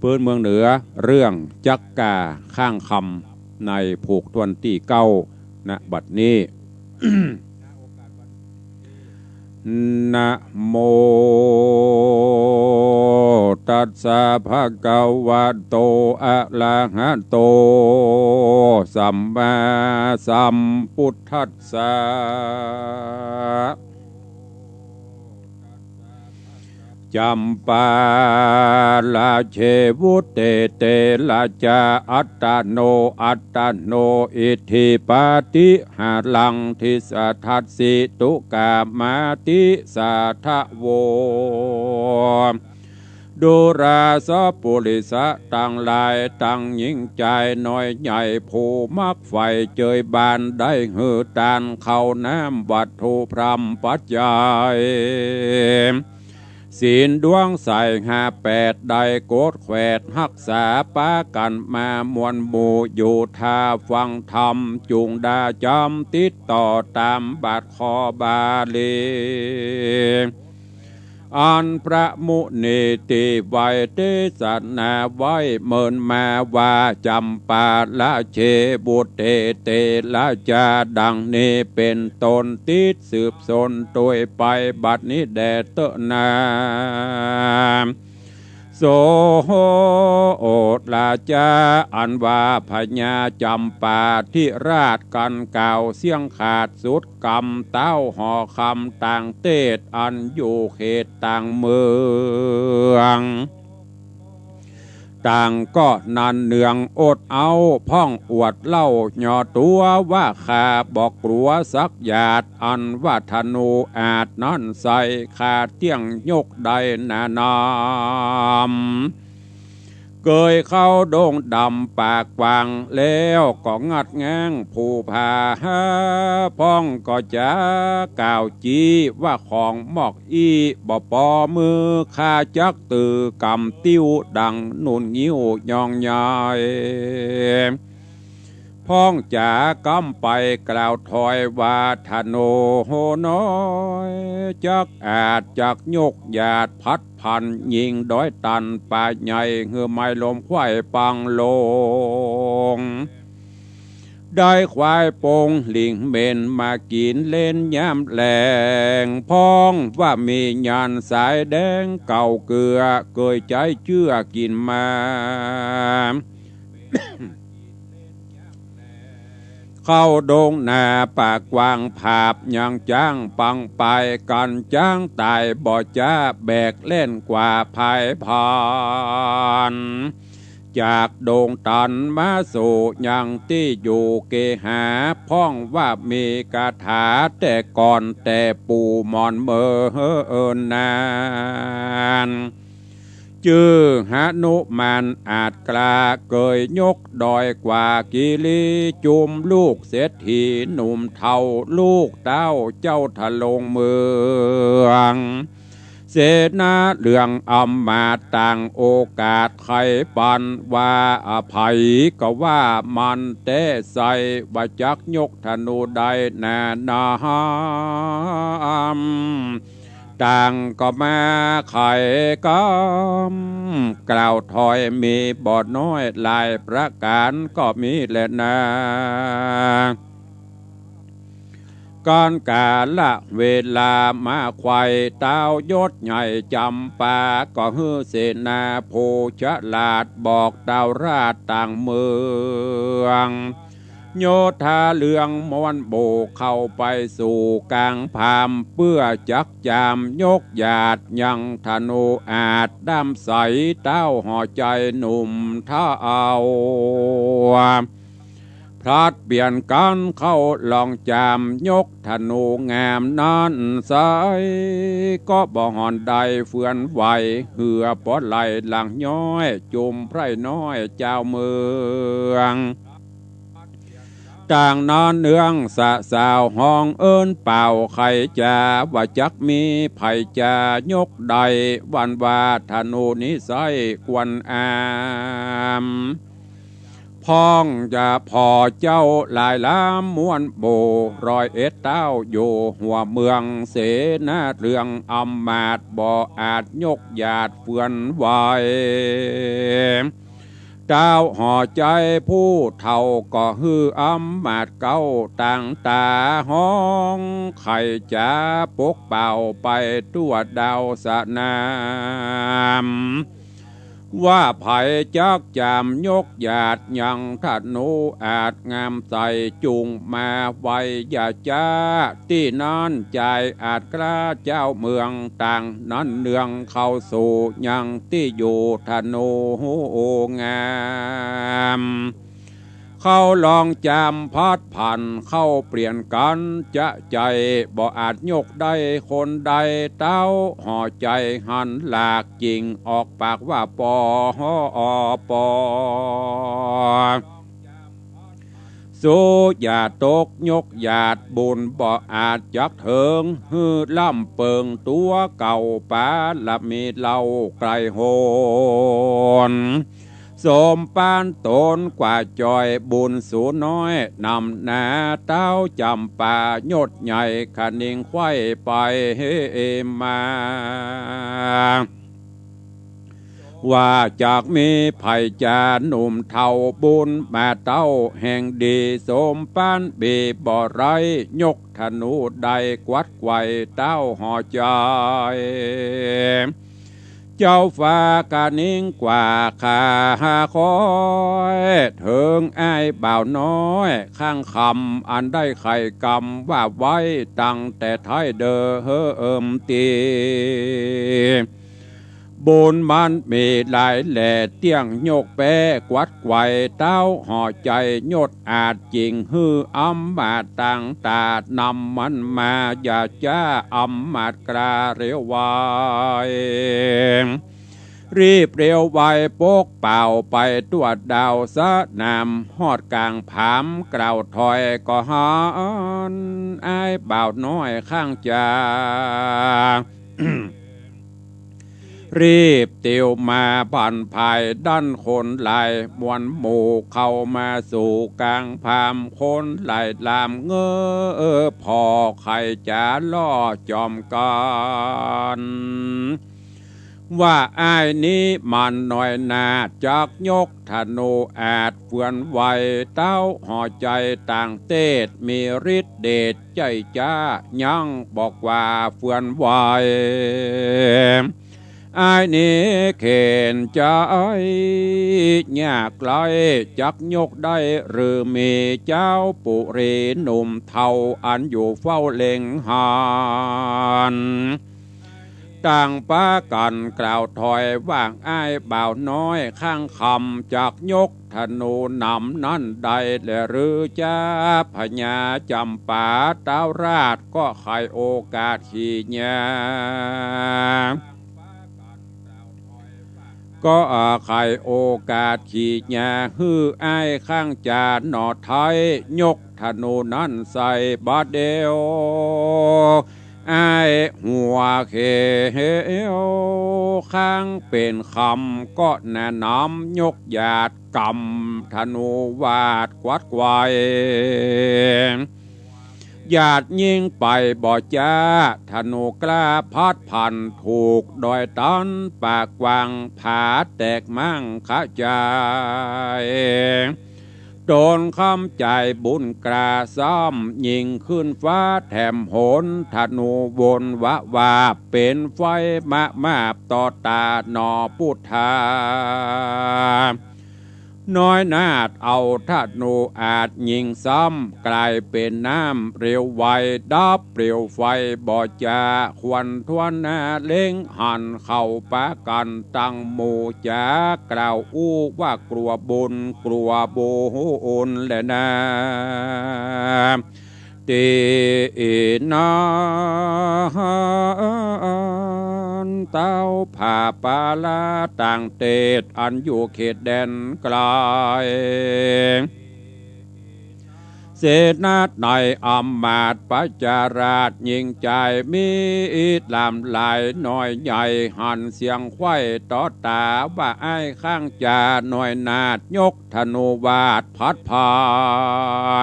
ปื๊นเมืองเหนือ เรื่องจักกล้าข้างคำ ในผูกถ้วนตี้เก้า ณ บัดนี้ นะโมตัสสะภะคะวะโต อะระหะโต สัมมาสัมพุทธัสสะ จำปาละเชวุเต เตระจา อัตตโน อัตตโน อิทธิปาฏิหารัง ทิสทัสสิ ตุกามาติสาทะโว ดูราสะปุริสะตังหลาย ตังหญิงจายน้อยใหญ่ ผู้มักใฝ่เจยบาน ได้หื้อตานข้าวน้ำวัตถุพร่ำปัจจัย ศีลดวงใสห้าแปด ได้โกฏแขวดฮักษา ปากั๋นมามวลหมู่ อยู่ท่าฟังธรรม จุ่งดาจ๋ำติดต่อต๋ามบาทคอบาลี อันพระมุนีตี้ไหว้เตสนาไว้เมินมาว่า จำปาละเชวุเต เตระจา ดังนี้เป๋นต้น ติดสืบสนตวยไป บัดนี้แด่เต๊อะนา โส โอราจา อันว่าพญาจำปาธิราช กั๋นกล่าวเสียงขาดสุดกำ เต้าหอคำต่างเตศ อันอยู่เขตต่างเมือง ต่างก็นันเนืองอดเอา พ่องอวดเล่าหย่อตั๋วว่า ข้าบ่กลัวสักหยาด อันว่าธนูอาดนั้นใส่ ข้าเตี้ยงยกได้หนานำ เกยเข้าดงดำป่ากว้าง แล้วก็งัดแง้งผู้ผา พ่องก็จะกล่าวจี้ว่า ของมอกอี้บ่ปอมือ ข้าจักตื้อกำติ้ว ดังนุ่นงิ้วยองใหญ่ พ่องจ๋าก้ำไปกล่าวถอยว่า ธนูน้อย จักอาดจักยกหยาด พัดพันยิงดอยตันป่าใหญ่ หื้อไม้ลมไขว้ปังลง ได้ควายปงหลิงเหม็น มากิ๋นเล่นยามแลง พ่องว่ามีญาณสายแดงเก่าเกือ เกยใจ๊เจื้อกิ๋นมา เข้าดงนาป่ากว้างผาบ ยังจ๊างปังไป กั๋นจ๊างต๋ายบ่จ๊า แบกแล่นกว่าผายผ่าน จากดงตันมาสู่ยังตี้อยู่เกหา พ่องว่ามีคาถาแต่ก่อนแต่ปู่หมอนเมินนาน จื้อหนุมานอาจกล้า เกยยกดอยกว่ากิริ จุมลูกเศรษฐีหนุ่มเฒ่า ลูกเต้าเจ้าทะลงเมือง เสนาเหลืองอำมาตย์ต่างโอกาสไขปันว่า อภัยก็ว่ามันแต๊ใส่ ว่าจักยกธนูได้หนานำ ต่างก็มาไขกำ กล่าวถอยมีบ่น้อยหลายประก๋านก็มีแลนา ก๋านกาละเวลามาไขว่ ต้าวยศใหญ่จำปา ก็หื้อเสนาผู้ฉลาด บอกต้าวราชต่างเมือง โยธาเหลืองม้วนหมู่เข้าไปสู่ก๋างผาม เปื้อจักจามยกหยาด ยังธนูอาดด้ามใส ต้าวหอใจ๋หนุ่มเฒ่า พลัดเปลี่ยนกั๋นเข้าลองจาม ยกธนูงามนั้นใส ก็บ่ห่อนได้เฟือนไหว เหือปอไหล่หลังย้อย จุมไพร่น้อยจาวเมือง ต่างนอนเนืองสะสาวฮ้องเอิ้นเป่าไขจ๋า ว่าจักมีไผจ๋ายกได้ วันว่าธนูนี้ใสควรอาม พ่องจะผ่อเจ้าหลายล้ำม้วนหมู่ ร้อยเอ็ดต้าวอยู่หัวเมือง เสนาเหลืองอำมาตย์บ่อาจยกหยาดเฟือนไหว ต้าวหอใจ๋ผู้เฒ่าก็หื้ออำมาตย์เก๊าต่างต๋าฮ้องไขจ๋าปกเป่าไปทั่วดาวสนาม ว่าใผจักจ๋ำยกหยาดยังธนูอาดงามใส จุ่งมาไวอย่าจ๊า ตี้นั้นจายอาดกล้าเจ้าเมืองต่าง นั้นเนืองเข้าสู่ยังตี้อยู่ธนูงาม เขาลองจ๋ำพัดผันเข้าเปลี่ยนกั๋นจะใจ๋ บ่อาจยกได้คนใด เต้าห่อใจ๋หันหลาก จิ่งออกปากว่าปอปอ สูอย่าตกยกหยาด บุญบ่อาจจักเถิง หื้อล้ำเปิงตั๋วเก่า ปารมีเล่าไกลโหน สมปานต๋นกว่าจ่อย บุญสูน้อยนำหนา เต้าจ๋ำปายศใหญ่ คะนิงไขว้ไปมา ว่าจักมีใผจ๋าหนุ่มเฒ่า บุญมาเต้าแห่งดี สมปานมีบ่ไร้ ยกธนูได้กวัดไกว เต้าห่อใจ๋ เจ้าฟ้าคะนิงกว่าข้าคอย เถิงอ้ายบ่าวน้อยข้างคำ อันได้ไขกำว่าไว้ ตั้งแต่ไท้เดิมตี้ บุญมันมีหลายแหล่ เตี้ยงยกแป๊กวัดไกว เต้าห่อใจ๋ยศอาจ จิ่งหื้ออำมาตย์ตังตา นำมันมาอย่าจ๊า อำมาตย์กล้าเร็วไว รีบเร็วไวปกเป่าไปตั๋วดาวสนาม ฮอดก๋างผาม กล่าวถอยก็หัน อ้ายบ่าวน้อยข้างจ๋า รีบเตียวมาบั้นภายด้านคนหลาย มวลหมู่เข้ามาสู่ก๋างผาม คนหลายลามเง้อผ่อ ใค่จ๋าล่อจ๋อมกั๋น ว่าอ้ายนี้มันน้อยหน้า จักยกธนูอาจเฟือนไว เต้าห่อใจ๋ต่างเตศ มีฤทธิ์เดชใจ๋จ๊า ยังบอกว่าเฟือนไว อ้ายนี้เข็ญใจ๋ยากไร้ จักยกได้หรือมี เจ้าปุรีหนุ่มเฒ่า อันอยู่เฝ้าเล็งหัน ต่างปากั๋นกล่าวถอยว่า อ้ายบ่าวน้อยข้างคำ จักยกธนูนำนั้นได้แลหรือ จ๊าพญาจ๋ำปาเต้าราช ก็ไขโอกาสขีญา ก็ไขโอกาสขีญา หื้ออ้ายข้างจ๋าหน่อไท้ ยกธนูนั้นใส่บาดเดียว อ้ายหัวเขียวข้างเป๋นคำ ก็แนะนำยกหยาดกำธนูวาดกวัดไกว หยาดยิงไปบ่จ๊า ธนูกล้าพัดผัน ถูกดอยตันปากกว้าง ผาแตกมั่งขะจาย ต๋นคำใจ๋บุญกล้าซ้ำ ยิงขึ้นฟ้าแถมหน ธนูวนวะวาบ เป๋นไฟมะมาบต่อต๋าหน่อปุทธา น้อยนาฏเอาธนูอาจยิงซ้ำ ก๋ายเป๋นน้ำเร็วไว ดับเปลวไฟบ่จ๋า ควันทวนหน้าเล็งหัน เข้าปากั๋นตังหมู่จ๋า กล่าวอู้ว่ากลัวบุญ กลัวบุญแลนา ตี้นั้นเต้าผ่าปาลาต่างเตศ อันอยู่เขตแดนไกล เสนาในอำมาตย์ประชาราษฎร์ ยิ่งใจ๋มีลามหลายน้อยใหญ่ หันเสียงไขว้ต่อต๋าว่า อ้ายข้างจ๋าน้อยนาฏ ยกธนูวาดผัดผั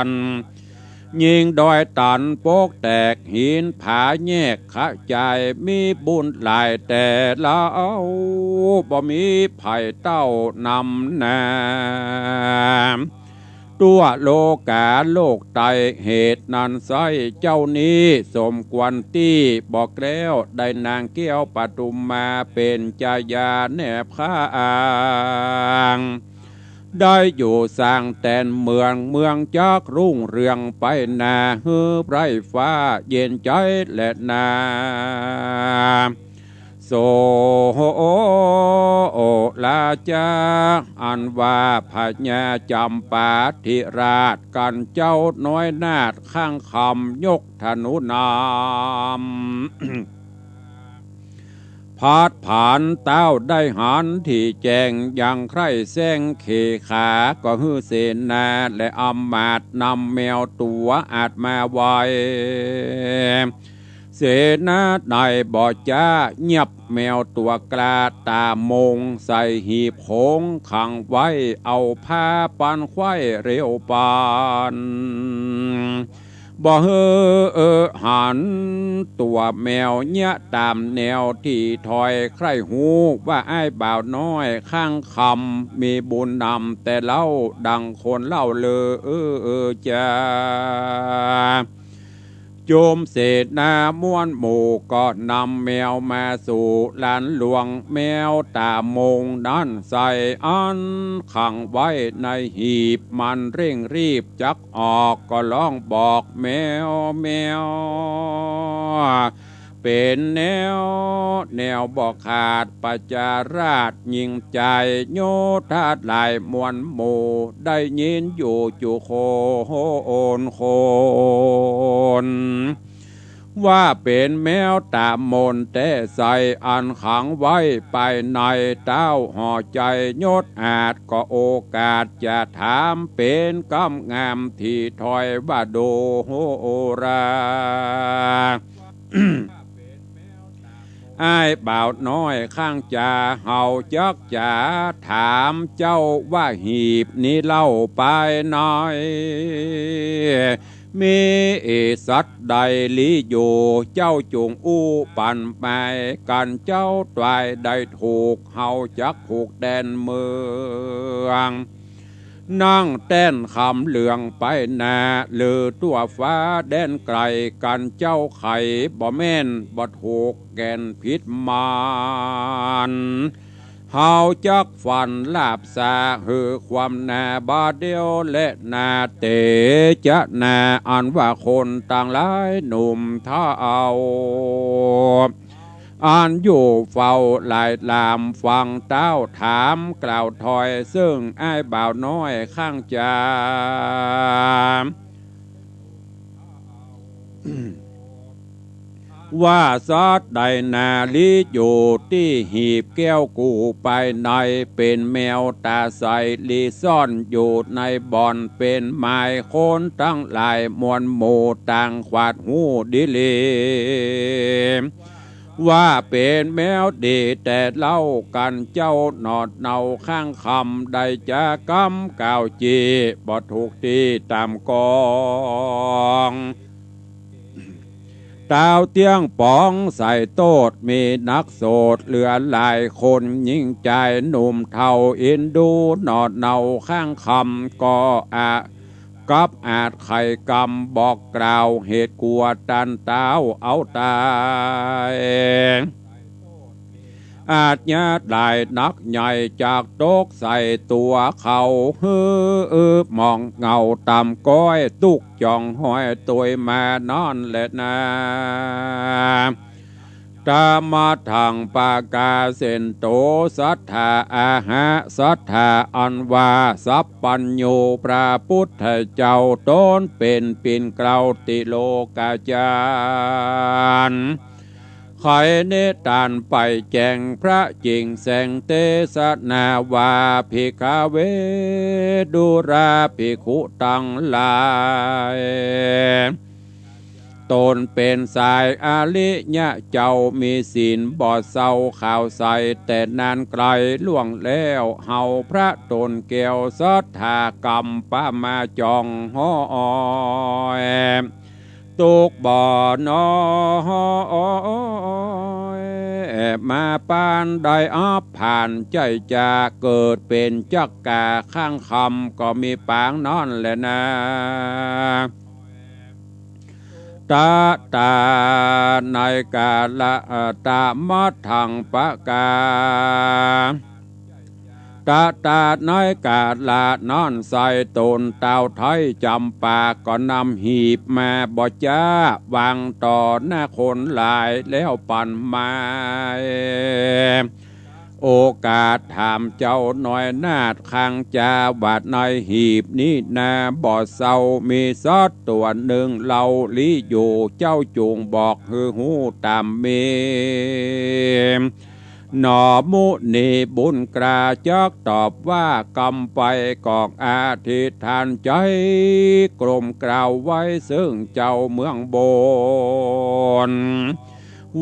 น ยิงดอยตันปกแตก หินผาแยกขะจาย มีบุญหลายแต่เล่า บ่มีใผเต้านำหน้า ตั้วโลก๋าโลกไต เหตุนั้นไส้เจ้านี้ สมควรตี้บ่แคล้ว ได้นางแก้วปทุมมา เป๋นจายาแนบข้าง ได้อยู่สร้างแต๋นเมือง เมืองจักรุ่งเรืองไปหน้า หื้อไพร่ฟ้าเย็นใจ๋แลนา โสราชา อันว่าพญาจำปาธิราช กั๋นเจ้าน้อยนาฏข้างคำ ยกธนูนำ พัดผานเต้าได้หันตี้แจ้ง ยังใคร่แสร้งเขขา ก็หื้อเสนาและอำมาตย์นำแมวตั๋วอาดมาไว้ เสนาในบ่จ๊าเยียบ แมวตั๋วกล้าต๋ามง ใส่หีบโขงขังไว้ เอาผ้าปันไขว้เร็วปัน บ่หื้อหันตั๋วแมวเยียะต๋ามแนวตี้ถอย ใคร่ฮู้ว่าอ้ายบ่าวน้อยข้างคำ มีบุญนำแต่เล่าดังคนเล่าลือจา จุมเสนามวลหมู่ก็นำแมวมาสู่ลานหลวง แมวต๋ามงนั้นใส่อันขังไว้ในหีบ มันเร่งรีบจักออก ก็ฮ้องบอกแมวแมว เป๋นแนวแนวบ่ขาด ประชาราชยิ่งใจ๋ โยธาหลายมวลหมู่ ได้ยินอยู่จุคนคน ว่าเป๋นแมวต๋ามงแต๊ใส่ อันขังไว้ภายใน เต้าห่อใจ๋ยศอาจ ก็โอกาสจะถาม เป๋นกำงามตี้ถอยว่าดูรา อ้ายบ่าวน้อยข้างจา เฮาจักจะถามเจ้าว่า หีบนี้เล่าภายใน มีสัตว์ใดลี้อยู่ เจ้าจุ่งอู้ปันไป กั๋นเจ้าตวายได้ถูก เฮาจักผูกแดนเมือง นั่งแต้นคำเหลืองไปหน้า ลือตั๋วฟ้าแดนไก๋ กั๋นเจ้าไขบ่แม่น บ่ถูกแก่นผิดมัน เฮาจักฟันลาบสา หื้อความหน้าบ่าเดี่ยวและหน้าเต๋จะหน้า อันว่าคนตังหลายหนุ่มเฒ่า อันอยู่เฝ้าหลายหลามฟังเต้าถามกล่าวถอย เซิ่งอ้ายบ่าวน้อยข้างจา ว่าสัตว์ใดนาลี้อยู่ตี้หีบแก้วกู้ภายใน เป๋นแมวต๋าใสลี้ซ่อนอยู่ในบ่อน เป๋นหมายคนตังหลายมวลหมู่ต่างขวาดฮู้ดีหลี ว่าเป๋นแมวดีแต๊เล่า กั๋นเจ้าหนอดเนาข้างคำ ได้จากำกล่าวจี้ บ่ถูกตี้ต๋ามกอง เต้าเตี้ยงป๋องใส่โต้ษ มีนักโสดเหลือหลายคน ยิ่งจายหนุ่มเฒ่าอินดู หนอดเนาข้างคำ ก็อา กับอาจไขกำบอกกล่าว เหตุกั๋วตันเต้าเอาต๋าย อาชญาหลายนักใหญ่จักตกใส่ตั๋วเขา หื้อมองเหงาต๋ามก้อย ตุ๊กจ่องห้อยตวยมานั้นแลนา ตมะทัง ปะกาเสนโต สัตถา อาหะ สัตถา อันว่าสัพพัญญูพระปุทธเจ้า ต๋นเป๋นปิ่นเกล้าติโลกาจารย์ ไขนิทานไปแจ้งพระจิ่งแสงเตสนาว่า ภิกขเว ดูราภิกขุตังหลาย ต๋นเป๋นสายอริยะเจ้า มีศีลบ่เศร้าขาวใส แต่นานไกลล่วงแล้ว เฮาพระต๋นแก้วสัตถากัมปะมาจ่องห้อย ตุ๊กบ่น้อย มาปานได้อับผ่าน ใจ้จะเกิดเป๋นจักกาข้างคำ ก็มีปางนั้นแหละนา ตะตาในกาละ ตะมะทังปะกา ตะตาในกาละนั้นไส้ ต๋นต้าวไทยจ๋ำปา ก็นำหีบมาบ่จ๊าวางต่อหน้าคนหลาย แล้วปันไม้ โอกาสถามเจ้าน้อยนาฏ ข้างจาว่าในหีบนี้นา บ่เซามีสัตว์ตั๋วหนึ่งเล่าลี้อยู่ เจ้าจุ่งบอกหื้อฮู้ต๋ามมี หนอมุนีบุญกล้าจักตอบว่า กำไปก็อธิษฐานใจ๋ กรมกล่าวไว้ซึ่งเจ้าเมืองบน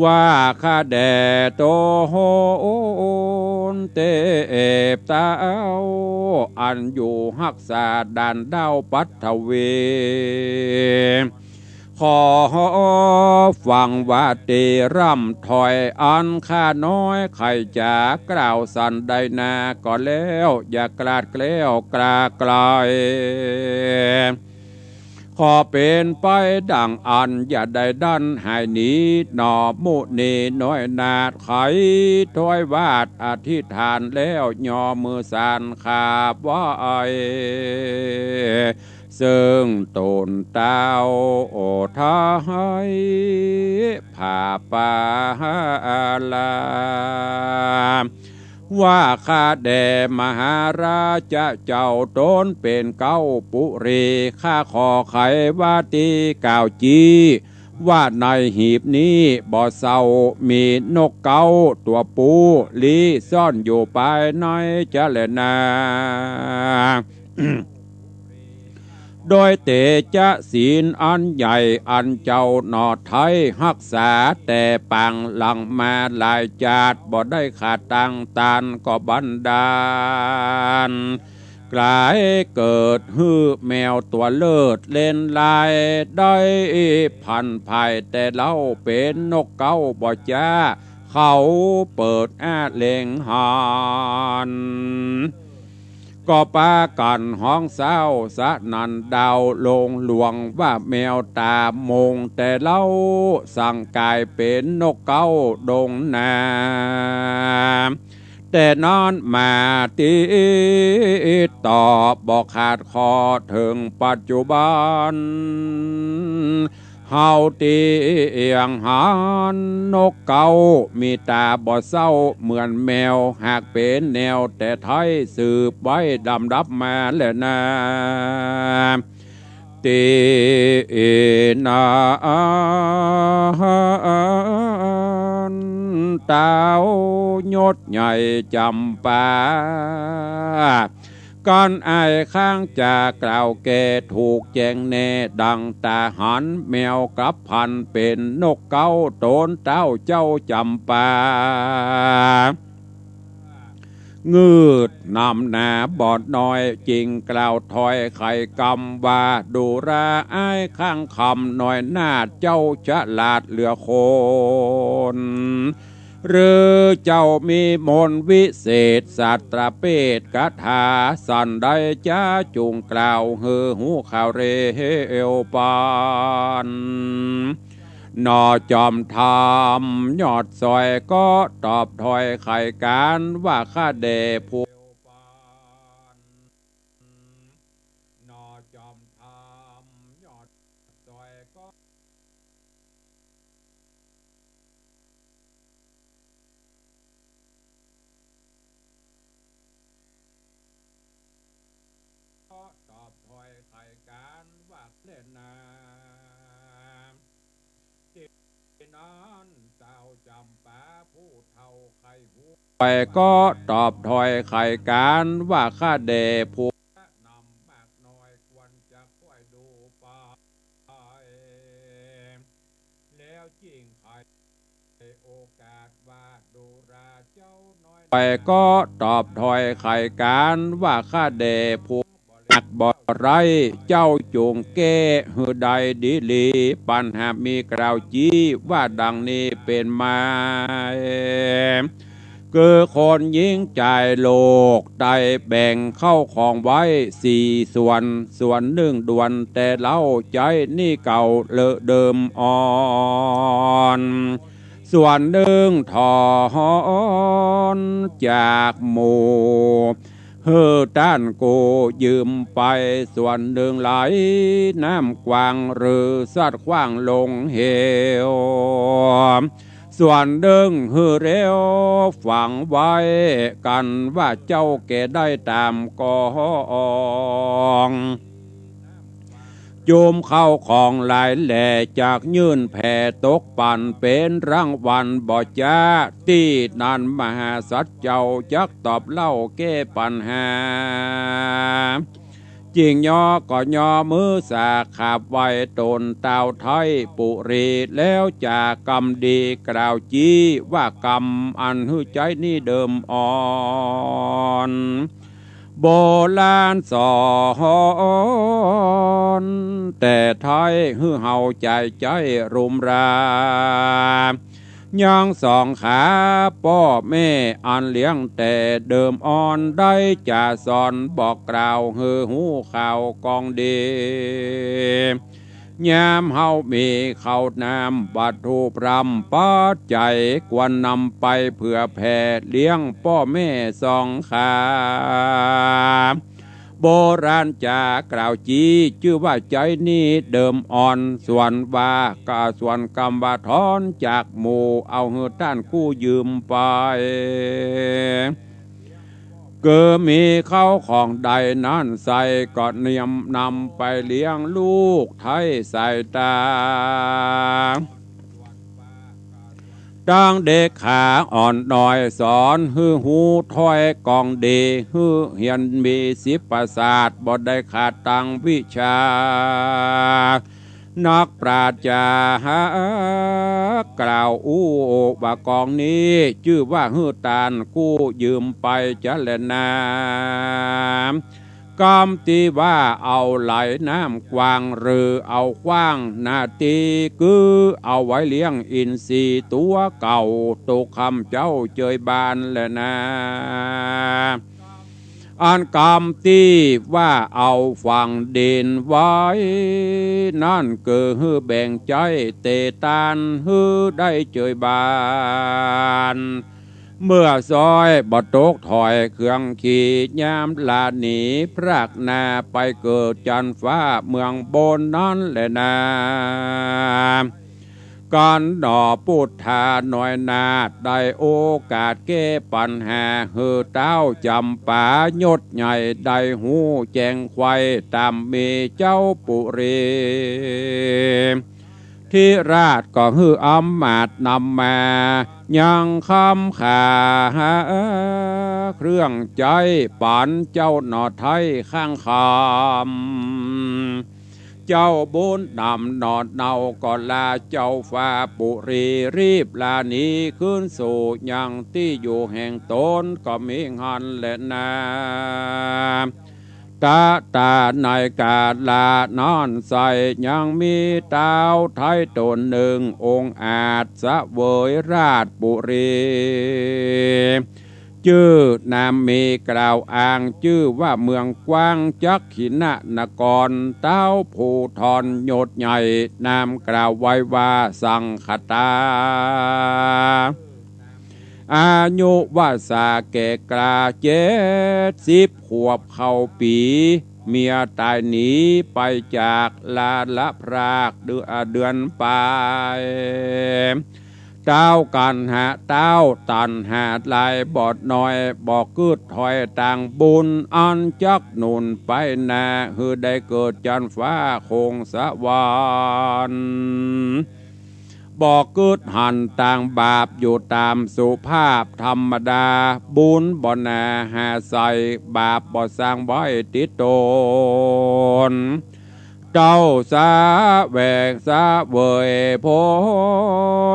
ว่าข้าแด่ต๋นเตพเต้า อันอยู่ฮักษาด่านดาวปัทวี ขอฟังว่าตี้ร่ำถ้อยอันข้าน้อยใค่จะกล่าวสันใดนา ก็แล้วอย่ากลาดแคล้วกลาไกล ขอเป๋นไปดั่งอั้น อย่าได้ดันหายหนี หนอมุนีน้อยนาฏ ใค่ถ้อยวาดอธิษฐานแล้ว ย่อมือสานขาบไหว้ ซึ่งต๋นเต้าไทยผาปาลา ว่าข้าแด่มหาราชะเจ้า ต๋นเป๋นเก๊าปุรี ข้าขอไขว่าตี้กล่าวจี้ ว่าในหีบนี้บ่เซามีนกเก๊าตั๋วปู๋ลี้ซ่อนอยู่ภายในจะแลนา โดยเตจะศีลอันใหญ่อันเจ้าหนอไทยฮักษาแต่ปางหลังมาหลายจาติ บ่ได้ขาดตัง ต้านก็บันดาล กลายเกิดหื้อแมวตั๋วเลิศเล่นลาย ได้ผันภายแต่เล่าเป๋นนกเก๊าบ่จ๊า เขาเปิดอ้าเล็งหัน ก็ปากั๋นฮ้องเศร้าสนั่นดาวลงหลวง ว่าแมวต๋ามงแต่เล่า สังก๋ายเป๋นนกเก๊าดงนา แต่นั้นมาติดต่อบ่ขาดข้อเถิงปัจจุบัน เฮาตี้เอียงหันนกเก๊า มีต๋าบ่เศร้าเหมือนแมว หากเป๋นแนวแต่ไทยสืบไว้ดำดับมาแลนา ตี้นั้นเต้ายศใหญ่จ๋ำปา กั๋นอ้ายข้างจะกล่าวแก่ถูกแจ้งแน่ ดังต๋าหันแมวกลับผันเป๋นนกเก๊า ต๋นเต้าเจ้าจ๋ำปา งืดนำหนาบ่น้อย จึงกล่าวถ้อยไขกำว่า ดูราอ้ายข้างคำน้อยนาฏ เจ้าฉลาดเหลือคน หรือเจ้ามีมนต์วิเศษ สัตว์ประเภทคาถาสันใด จะจุ่งกล่าวหื้อฮู้ข่าวเร็วปัน หนอจอมธรรมยอดซอย ก็ตอบถ้อยไขก๋านว่า ข้าแด่ผู้ หนอจอมธรรมยอดซอย ก็ ก็ตอบถ้อยไขก๋านว่าแลนา ตี้นั้นเต้าจ๋ำปาผู้เฒ่าใค่ฮู้ ไปก็ตอบถ้อยไขก๋านว่า ข้าแด่ผู้นำมากน้อยควรจะค่อยดูไป แล้วจึงไขโอกาสว่า ดูราเจ้าน้อย ไปก็ตอบถ้อยไขก๋านว่า ข้าแด่ผู้บริ ากบ่ไร้ เจ้าจงแก้หื้อได้ดีหลี ปัญหามีกล่าวจี้ว่าดังนี้เป๋นมา คือคนหญิงจ่ายโลกได้แบ่งเข้าของไว้สี่ส่วน ส่วนนึ่งด่วนแต่เล่า ใจ๊หนี้เก่าเลอะเดิมอ่อน ส่วนนึ่งถอนจากหมู่ หื้อต้านกู้ยืมไป ส่วนนึ่งไหลน้ำกว้างหรือสัตว์ขว้างลงเหว ส่วนนึ่งหื้อเร็วฝังไว้ กันว่าเจ้าแก่ได้ต๋ามกอง จุมเข้าของหลายแหล่ จักยื่นแผ่ตกปั๋นเป๋นรางวัลบ่จ๊า ตี้นั้นมหาสัตว์เจ้าจักตอบเล่าแก้ปัญหา จิ่งยอก็ยอมือสาขาบไหว้ต๋นต้าวไทยปุรี แล้วจากกำดีกล่าวจี้ว่ากำอันหื้อใจ๊หนี้เดิมอ่อน โบราณสอนแต่ไทยหื้อเฮาใจ๋ใจ๊รุมรา ยังสองขาป้อแม่อันเลี้ยงแต่เดิมอ่อน ได้จะสอนบอกกล่าวหื้อฮู้ข่าวกองดี ยามเฮามีข้าวน้ำวัตถุพร่ำปัจจัย ควรนำไปเผื่อแผ่เลี้ยงป้อแม่สองขา โบราณจ๋ากล่าวจี้จื้อว่าใจ๊หนี้เดิมอ่อน ส่วนว่าก็ส่วนกำว่าถอนจากหมู่ เอาหื้อต้านกู้ยืมไป คือมีเข้าของใดนั้นใส่ ก็เนียมนำไปเลี้ยงลูกไท้สายต๋า ตั้งเด็กขาอ่อนน้อย สอนหื้อฮู้ถ้อยกองดี หื้อเฮียนมีศิลปศาสตร์ บ่ได้ขาดตังวิชา นักปราชญ์จ๋ากล่าวอู้ว่ากองนี้ จื้อว่าหื้อต้านกู้ยืมไปจะแลนา กำตี้ว่าเอาไหลน้ำกว้าง หรือเอาขว้างนาตี้ คือเอาไว้เลี้ยงอินทรีย์ตั๋วเก่า ตุ๊กค่ำเจ๊าเจยบานแลนา อันกำตี้ว่าเอาฝังดินไว้ นั้นคือหื้อแบ่งใจ๊เตต้าน หื้อได้เจยบาน เมื่อซ้อยบ่ตกถ้อยเครื่องขี ยามลาหนีพรากนา ไปเกิดจันทร์ฟ้าเมืองบนนั้นแลนา กันหนอปุทธาน้อยนา ได้โอกาสแก้ปัญหา หื้อต้าวจ๋ำปายศใหญ่ ได้ฮู้แจ้งไขว้ต๋ามมีเจ้าปุรี ธิราชก็หื้ออำมาตย์นำมา ยังคำขาเครื่องใจ๊ปั๋นเจ้าหนอไท้ข้างคำ เจ้าบุญนำหนอเนาก็ลาเจ้าฟ้าปุรี รีบลาหนีคืนสู่ยังตี้อยู่แห่งต๋น ก็มีหั้นแลนา ตะตาในกาละนั้นไส้ ยังมีต้าวไท้ต๋นนึ่ง องอาจเสวยราชปุรี จื้อนามมีกล่าวอ้าง จื้อว่าเมืองกว้างจักขิณนคร ต้าวผู้ถอนยศใหญ่ นามกล่าวไว้ว่าสังคตา อายุวสาแก่กล้าเจ็ดสิบขวบเข้าปี๋ เมียต๋ายหนีไปจากลาละพรากเดือน เอ่อ เดือนปลาย ต้าวกัณหะ ต้าวตัณหาหลายบ่น้อย บ่กึ๊ดถ้อยตางบุญ อันจักหนุนไปหน้า หื้อได้เกิดจันทร์ฟ้าคงสวรรค์ บ่กึ๊ดหันตางบาป อยู่ต๋ามสุภาพธรรมดา บุญบ่หนาหาใส่ บาปบ่สร้างไว้ติดต๋น เต้าสะแหวงสะเหวยผ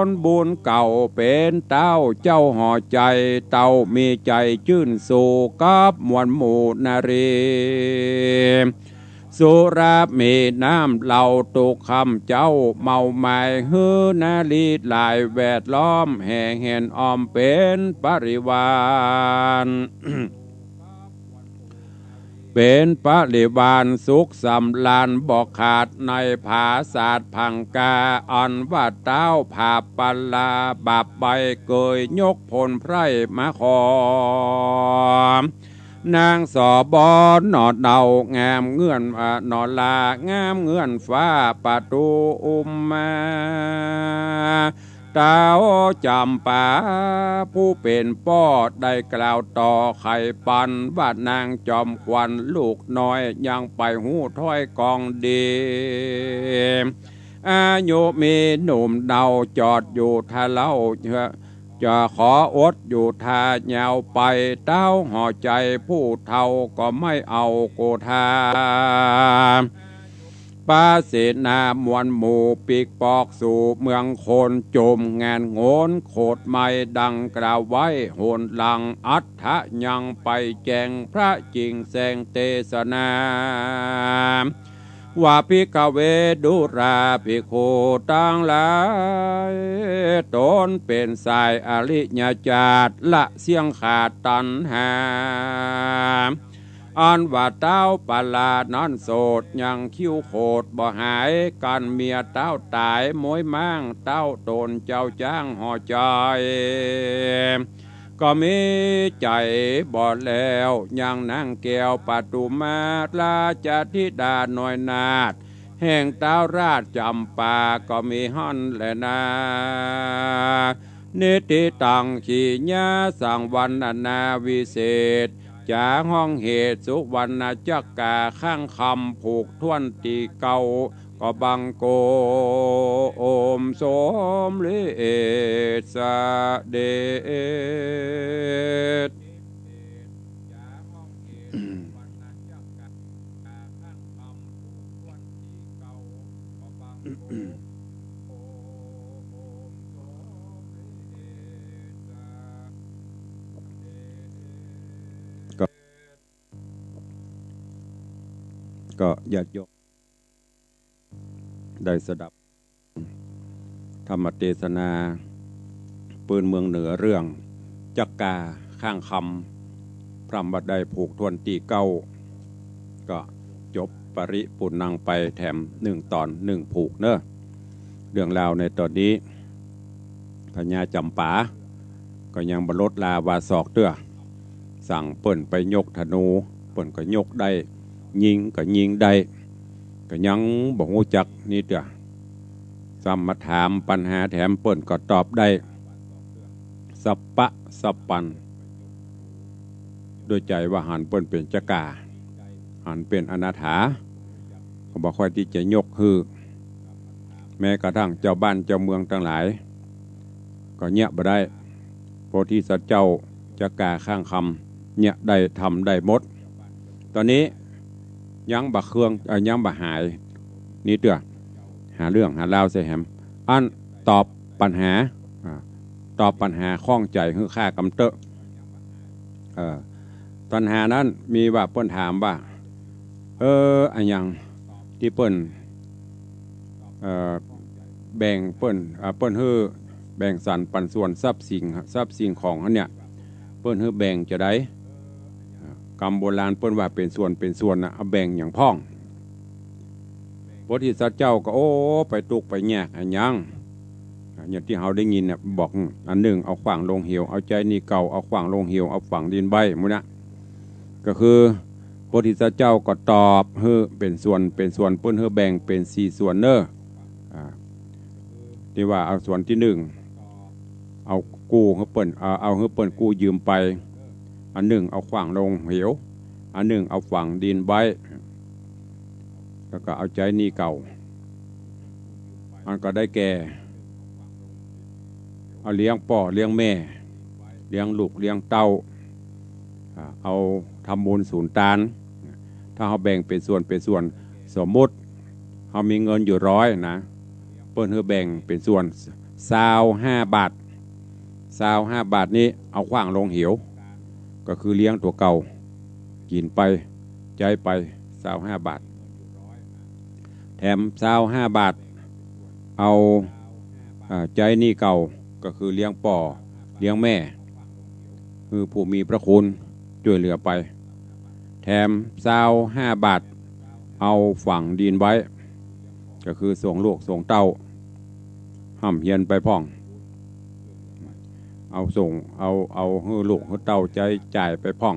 ลบุญเก่า เป๋นเต้าเจ้าห่อใจ๋ เต้ามีใจ๋จื้นสูกับมวลหมู่นารี สุรามีน้ำเหล้าตุ๊กค่ำเจ๊า เมาหมายหื้อนารีหลายแวดล้อม แห่แหนอ้อมเป๋นปริวาร เป๋นปริวารสุขสำราญบ่ขาด ในผาสาทผังกา อันว่าเต้าผาปลาบาปใบ เกยยกผลไพร่มาขอ นางสบหนอเดางามเงื่อน อ่า หนอลางามเงื่อนฟ้าประตูมมา เต้าจ๋ำปาผู้เป๋นป้อได้กล่าวต่อไขปัน ว่านางจอมขวัญลูกน้อย ยังไปฮู้ถ้อยกองดี อายุมีหนุ่มเดาจอดอยู่ถ้าเล่า จะขออดอยู่ถ้ายาวไป เต้าห่อใจ๋ผู้เฒ่าก็ไม่เอาโกธา ปาเสนามวลหมู่ปีกปอกสู่เมืองโคน จมงานโหนโขดไหม้ดังกล่าวไว้หนหลัง อัฏฐะยังไปแจ้งพระจิ่งแสงเตสนา ว่าภิกขเวดูราภิกขุตังหลาย ตนเป๋นสายอริยจาต ละเสี้ยงขาดตัณหา อันว่าเต้าปลานั้นโสดยังคิ้วโขดบ่หาย กั๋นเมียเต้าต๋ายม้วยม้าง เต้าต๋นเจ้าจ๊างห่อใจ๋ ก็มีใจ๋บ่แล้ว ยังนางแก้วปทุมาราชธิดาน้อยนาถ แห่งเต้าราชจ๋ำปาก็มีหั้นแลนา นิทธิตัง ขีญาสัง วรรณนาวิเศษ จาฮ้องเหตุสุวรรณจักกาข้างคำผูกถ้วนตี้เก้า ก็บังคมสมเร็จเสด็จ ก็ ก็ญาติโยมได้สดับธรรมเตสนาปื้นเมืองเหนือเรื่องจักกาข้างคำ พร่ำว่าได้ผูกถ้วนตี้เก้า ก็จบปริปุณณังไปแถมหนึ่งต๋อนหนึ่งผูกเนาะ เรื่องราวในต๋อนนี้ พญาจ๋ำปา ก็ยังบ่ลดลาวาศอกเตื้อ สั่งเปิ้นไปยกธนู เปิ้นก็ยกได้ ยิงก็ยิงได้ ก็ยังบ่ฮู้จักนี่เตื้อ ซ้ำมาถามปัญหาแถมเปิ้นก็ตอบได้ สัปปะสัปปัน ด้วยใจ๋ว่าหันเปิ้นเป๋นจักกา หันเป๋นอนาถา ก็บ่ค่อยตี้จะยกหื้อ แม้กระทั่งเจ้าบ้านเจ้าเมืองตังหลาย ก็เยียะบ่ได้ โพธิสัตว์เจ้าจักกาข้างคำเยียะได้ทำได้หมด ต๋อนนี้ยังบ่เคือง เอ่อ ยังบ่หาย นี่เตื้อ หาเรื่องหาราวใส่แหม อันตอบปัญหา อ่า ตอบปัญหาข้องใจ๋หื้อข้ากำเต๊อะ เออ ปัญหานั้นมีว่าเปิ้นถามว่า เออ อะหยังตี้เปิ้น เอ่อ แบ่งเปิ้น อ่า เปิ้นหื้อแบ่งสรรปันส่วนทรัพย์สิ่ง ทรัพย์สิ่งของหั้นเนี่ย เปิ้นหื้อแบ่งจาใด กำโบราณเปิ้นว่าเป๋นส่วนเป๋นส่วนน่ะ เอาแบ่งหยังพ่อง โพธิสัตว์เจ้าก็ โอ้ ไปตุ๊กข์ไปยากอะหยัง อ่ะ อย่างตี้เฮาได้ยินเนี่ย บอก อืม อันนึ่งเอาขว้างลงเหว เอาใจ๊หนี้เก่า เอาขว้างลงเหว เอาฝังดินไว้ หมู่เนี้ย ก็คือ โพธิสัตว์เจ้าก็ตอบหื้อเป๋นส่วนเป๋นส่วน เปิ้นหื้อแบ่งเป๋นสี่ส่วนเน้อ อ่า ตี้ว่าเอาส่วนตี้นึ่ง เอากู้หื้อเปิ้น เอา เอาหื้อเปิ้นกู้ยืมไป อันนึ่งเอาขว้างลงเหว อันนึ่งเอาฝังดินไว้ แล้วก็เอาใจ๊หนี้เก่า อันก็ได้แก่ เอาเลี้ยงป้อเลี้ยงแม่ เลี้ยงลูกเลี้ยงเต้า อ่า เอาทำบุญสูญตาน ถ้าเฮาแบ่งเป๋นส่วนเป๋นส่วน สมมุติ เฮามีเงินอยู่ร้อยนะ เปิ้นหื้อแบ่งเป๋นส่วนซาวห้าบาท ซาวห้าบาทนี้เอาขว้างลงเหว ก็คือเลี้ยงตั๋วเก่า กิ๋นไปใจ๊ไปซาวห้าบาท แถมซาวห้าบาท เอา อ่า ใจ๊หนี้เก่า ก็คือเลี้ยงป้อเลี้ยงแม่ หื้อผู้มีพระคุณจ้วยเหลือไป แถมซาวห้าบาท เอาฝังดินไว้ ก็คือส่งลูกส่งเต้าฮ่ำเฮียนไปพ่อง เอาส่ง เอา เอาหื้อลูกหื้อเต้าใจ๊จ่ายไปพ่อง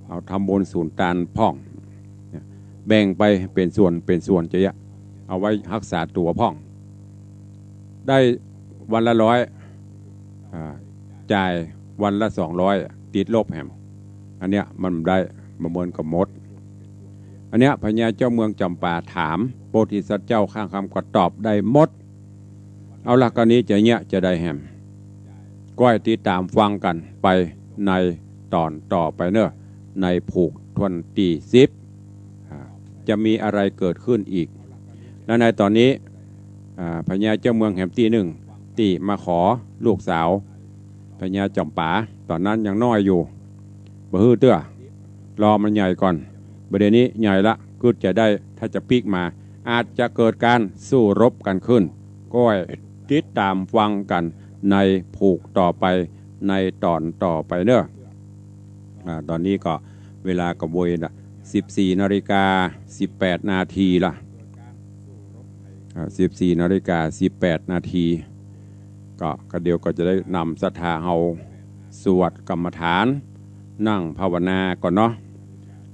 เอาทำบุญสูนตานพ่อง แบ่งไปเป๋นส่วนเป๋นส่วนจะเยียะ เอาไว้ฮักษาตั๋วพ่อง ได้วันละร้อย อ่า จ่ายวันละสองร้อย ติดลบแหม อันเนี้ยมันได้บ่เหมือนกับหมด อันเนี้ยพญาเจ้าเมืองจ๋ำปาถามโพธิสัตว์เจ้าข้างคำก็ตอบได้หมด เอาละ กรณีจะเยียะจะใดแหม ก้อยติดต๋ามฟังกั๋นไปในต๋อนต่อไปเน่อ ในผูกถ้วนตี้สิบ อ่า จะมีอะไรเกิดขึ้นอีก และในต๋อนนี้ อ่า พญาเจ้าเมืองแหมตี้นึ่ง ตี้มาขอลูกสาวพญาจ๋ำปา ต๋อนนั้นยังน้อยอยู่ บ่หื้อเตื้อ รอมันใหญ่ก่อน บ่าเดี่ยวนี้ใหญ่ละ กึ๊ดจะได้ ถ้าจะปิ๊กมา อาจจะเกิดก๋านสู้รบกั๋นขึ้น ก้อยติดต๋ามฟังกั๋นในผูกต่อไป ในต๋อนต่อไปเน่อ อ่า ต๋อนนี้ก็เวลาก็โวยละ สิบสี่นาฬิกาสิบแปดนาทีละ อ่า สิบสี่นาฬิกาสิบแปดนาที ก็ ก็เดี๋ยวก็จะได้นำศรัทธาเฮาสวดกรรมฐาน นั่งภาวนาก่อนเนาะ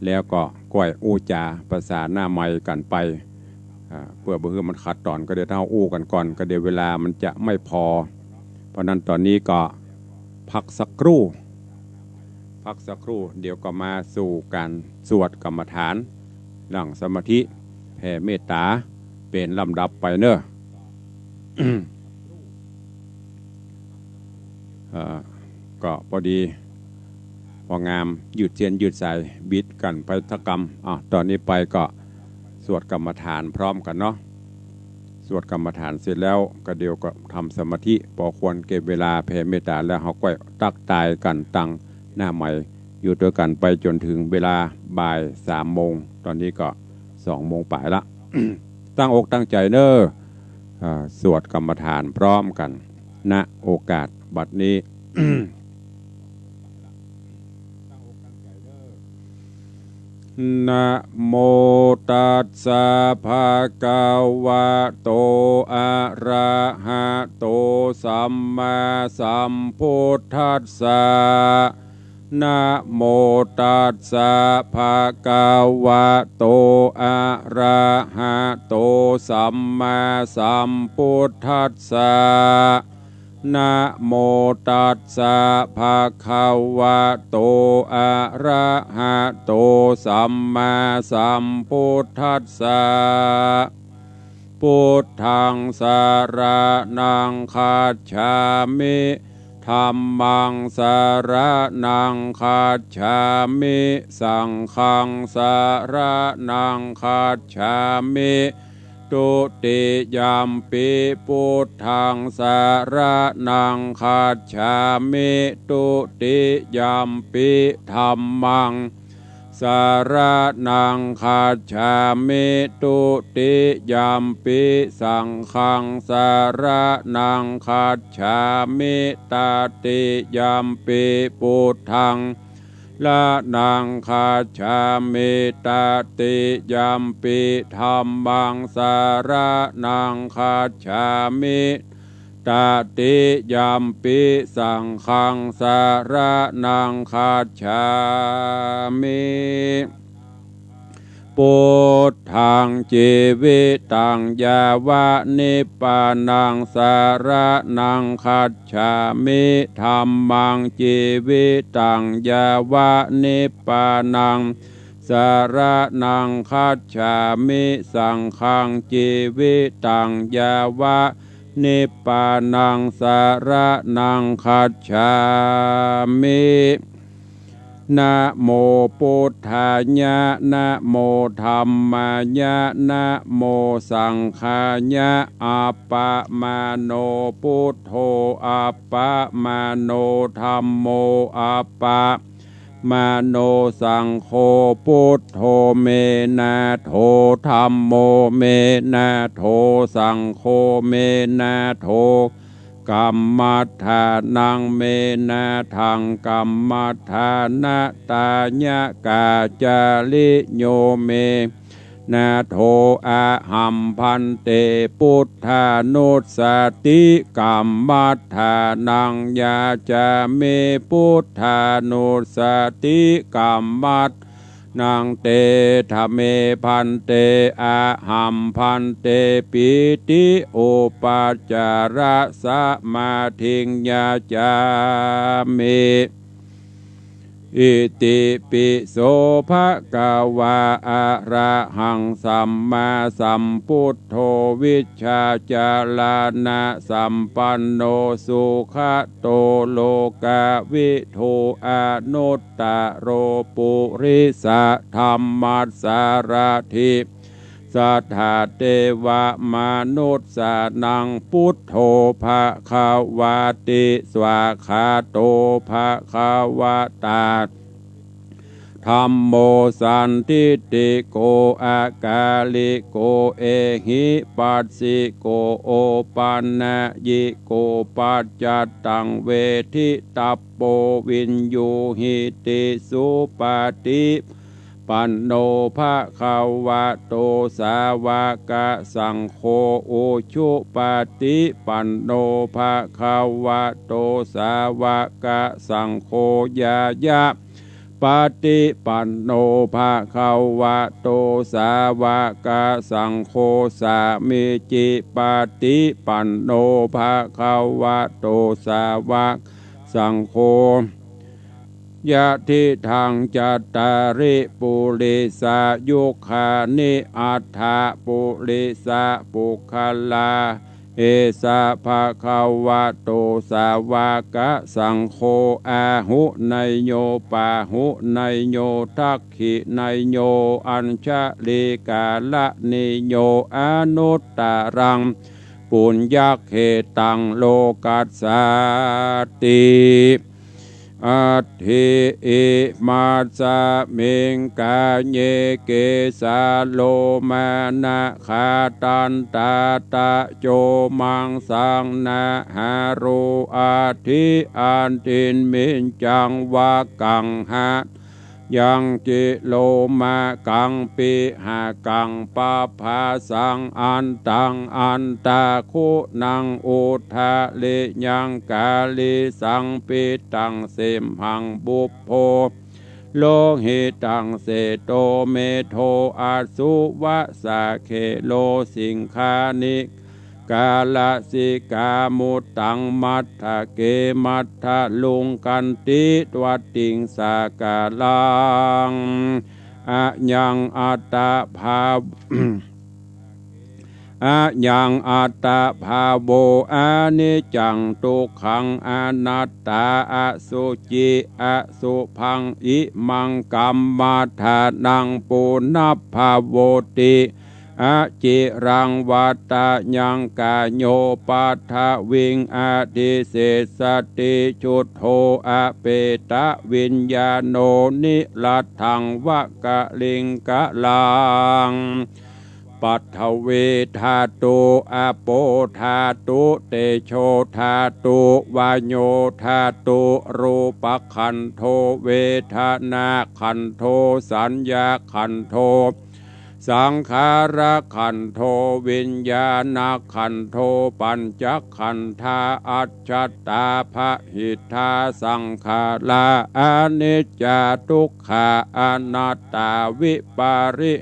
แล้วก็ก้อยอู้จ๋าประสานหน้าไมค์กั๋นไป อ่า เปื้อบ่หื้อมันขัดต๋อน ก็เดี๋ยวถ้าเฮาอู้กั๋นก่อน ก็เดี๋ยวเวลามันจะไม่พอ เพราะนั้นต๋อนนี้ก็พักสักครู่ พักสักครู่ เดี๋ยวก็มาสู่ก๋านสวดกรรมฐาน นั่งสมาธิ แผ่เมตต๋า เป๋นลำดับไปเน่อ เอ่อ ก็พอดี พองาม ยืดเส้นยืดสาย บิดกั๋นไปสักกำ อ่ะ ต๋อนนี้ไปก็สวดกรรมฐานพร้อมกั๋นเนาะ สวดกรรมฐานเสร็จแล้วก็เดี๋ยวก็ทำสมาธิ ปอควรแก่เวลาแผ่เมตต๋าแล้ว เฮาก้อยตั๊กตายกั๋นตังหน้าไมค์ อยู่ตวยกั๋นไปจ๋นเถิงเวลาบ่ายสามโมง ต๋อนนี้ก็สองโมงป๋ายละ ตั้งอกตั้งใจ๋เน่อ อ่า สวดกรรมฐานพร้อมกั๋น ณ โอกาสบัดนี้ นะโมตัสสะ ภะคะวะโต อะระหะโต สัมมาสัมพุทธัสสะ นะโมตัสสะ ภะคะวะโต อะระหะโต สัมมาสัมพุทธัสสะ นะโมตัสสะ ภะคะวะโต อะระหะโต สัมมาสัมพุทธัสสะ พุทธัง สะระณัง คัจฉามิ ธัมมัง สะระณัง คัจฉามิ สังฆัง สะระณัง คัจฉามิ ทุติยัมปิ พุทธัง สะระณัง คัจฉามิ ทุติยัมปิ ธัมมัง สะระณัง คัจฉามิ ทุติยัมปิ สังฆัง สะระณัง คัจฉามิ ตติยัมปิ พุทธัง ระณัง คัจฉามิ ตติยัมปิ ธัมมัง สะระณัง คัจฉามิ ตติยัมปิ สังฆัง สะระณัง คัจฉามิ พุทธัง จีวิตัง ยะวะ นิพพานัง สะระณัง คัจฉามิ ธัมมัง จีวิตัง ยะวะ นิพพานัง สะระณัง คัจฉามิ สังฆัง จีวิตัง ยะวะ นิพพานัง สะระณัง คัจฉามิ นะโมพุทธายะ นะโมธัมมายะ นะโมสังฆายะ อัปปะมาโนพุทโธ อัปปะมาโนธัมโม อัปปะมาโนสังโฆ พุทโธเมนะโถ ธัมโมเมนะโถ สังโฆเมนะโถ กัมมัฏฐานังเมนะทัง กัมมัฏฐานะตายะ กาจาริโยเมนะโถ อะหัง ภันเต พุทธานุสสติ กัมมัฏฐานัง ยาจามิ พุทธานุสสติ กัมมัฏฐานัง เตถะเม ภันเต อะหัง ภันเต ปิติ อุปัจจาระ สมาธิง ยาจามิ อิติปิโส ภะคะวา อะระหัง สัมมาสัมพุทโธ วิชชาจารณะสัมปันโน สุขะโต โลกะวิทู อนุตตะโร ปุริสะธัมมัสสาระถิ สัทธาเตวะมนุสสานัง พุทโธ ภะคะวาติ สวากขาโต ภะคะวะตา ธัมโม สันทิฏฐิโก อะกาลิโก เอหิปัสสิโก โอปันนะยิโก ปัจจัตตัง เวทิตัปโป วิญญูหิติ สุปฏิปันโน ภะคะวะโต สาวกสังโฆ อุชุปฏิปันโน ภะคะวะโต สาวกสังโฆ ญาญา ปฏิปันโน ภะคะวะโต สาวกสังโฆ สามีจิปฏิปันโน ภะคะวะโต สาวกสังโฆ ยะทิฏฐัง จัตตาริ ปุริสายุคคานิ อัฏฐะ ปุริสะปุคคลา เอสะ ภะคะวะโต สาวกสังโฆ อาหุเนยโย ปาหุเนยโย ทักขิเนยโย อัญชลีกาละเนยโย อนุตตรัง ปุญญะเขตัง โลกัสสาติ อัตถิ อิมัสสะมิง กาเย เกสา โลมา นะขา ตันตา ตะโจ มังสัง นะหารู อัตถิ อัตถินมิจจัง วะกังหะ ยัง กิโลมะกัง ปิหะกัง ปัพพาสัง อันตัง อันตะคุนัง อุทะเรยัง กาลีสัง ปิตัง สิมหัง ปุพโพ โลหิตัง เสโต เมโท อสุวะสะ เขโล สิงคานิ กาลสิกา มุตตัง มัตถะเก มัตถลุงคันติ วัตติงสา กาลัง อะยัง อัตตะภา อะยัง อัตตะภาโว อะนิจจัง ทุกขัง อนัตตา อสุจิ อสุภัง อิมัง กัมมัฏฐานัง ปุณัพพะโวติ อจิรัง วัตตะยัง กาโย ปัทวิง อธิเสสติ ชุตโธ อเปตวิญญาโณ นิรัตถัง วะกะลิงกะลัง ปัทวีธาตุ อะโปธาตุ เตโชธาตุ วาโยธาตุ รูปะขันโธ เวทนาขันโธ สัญญาขันโธ สังขารขันโธ วิญญาณขันโธ ปัญจขันธา อัจฉัตตา ปะหิทธา สังขารา อนิจจา ทุกขา อนัตตา วิปาริ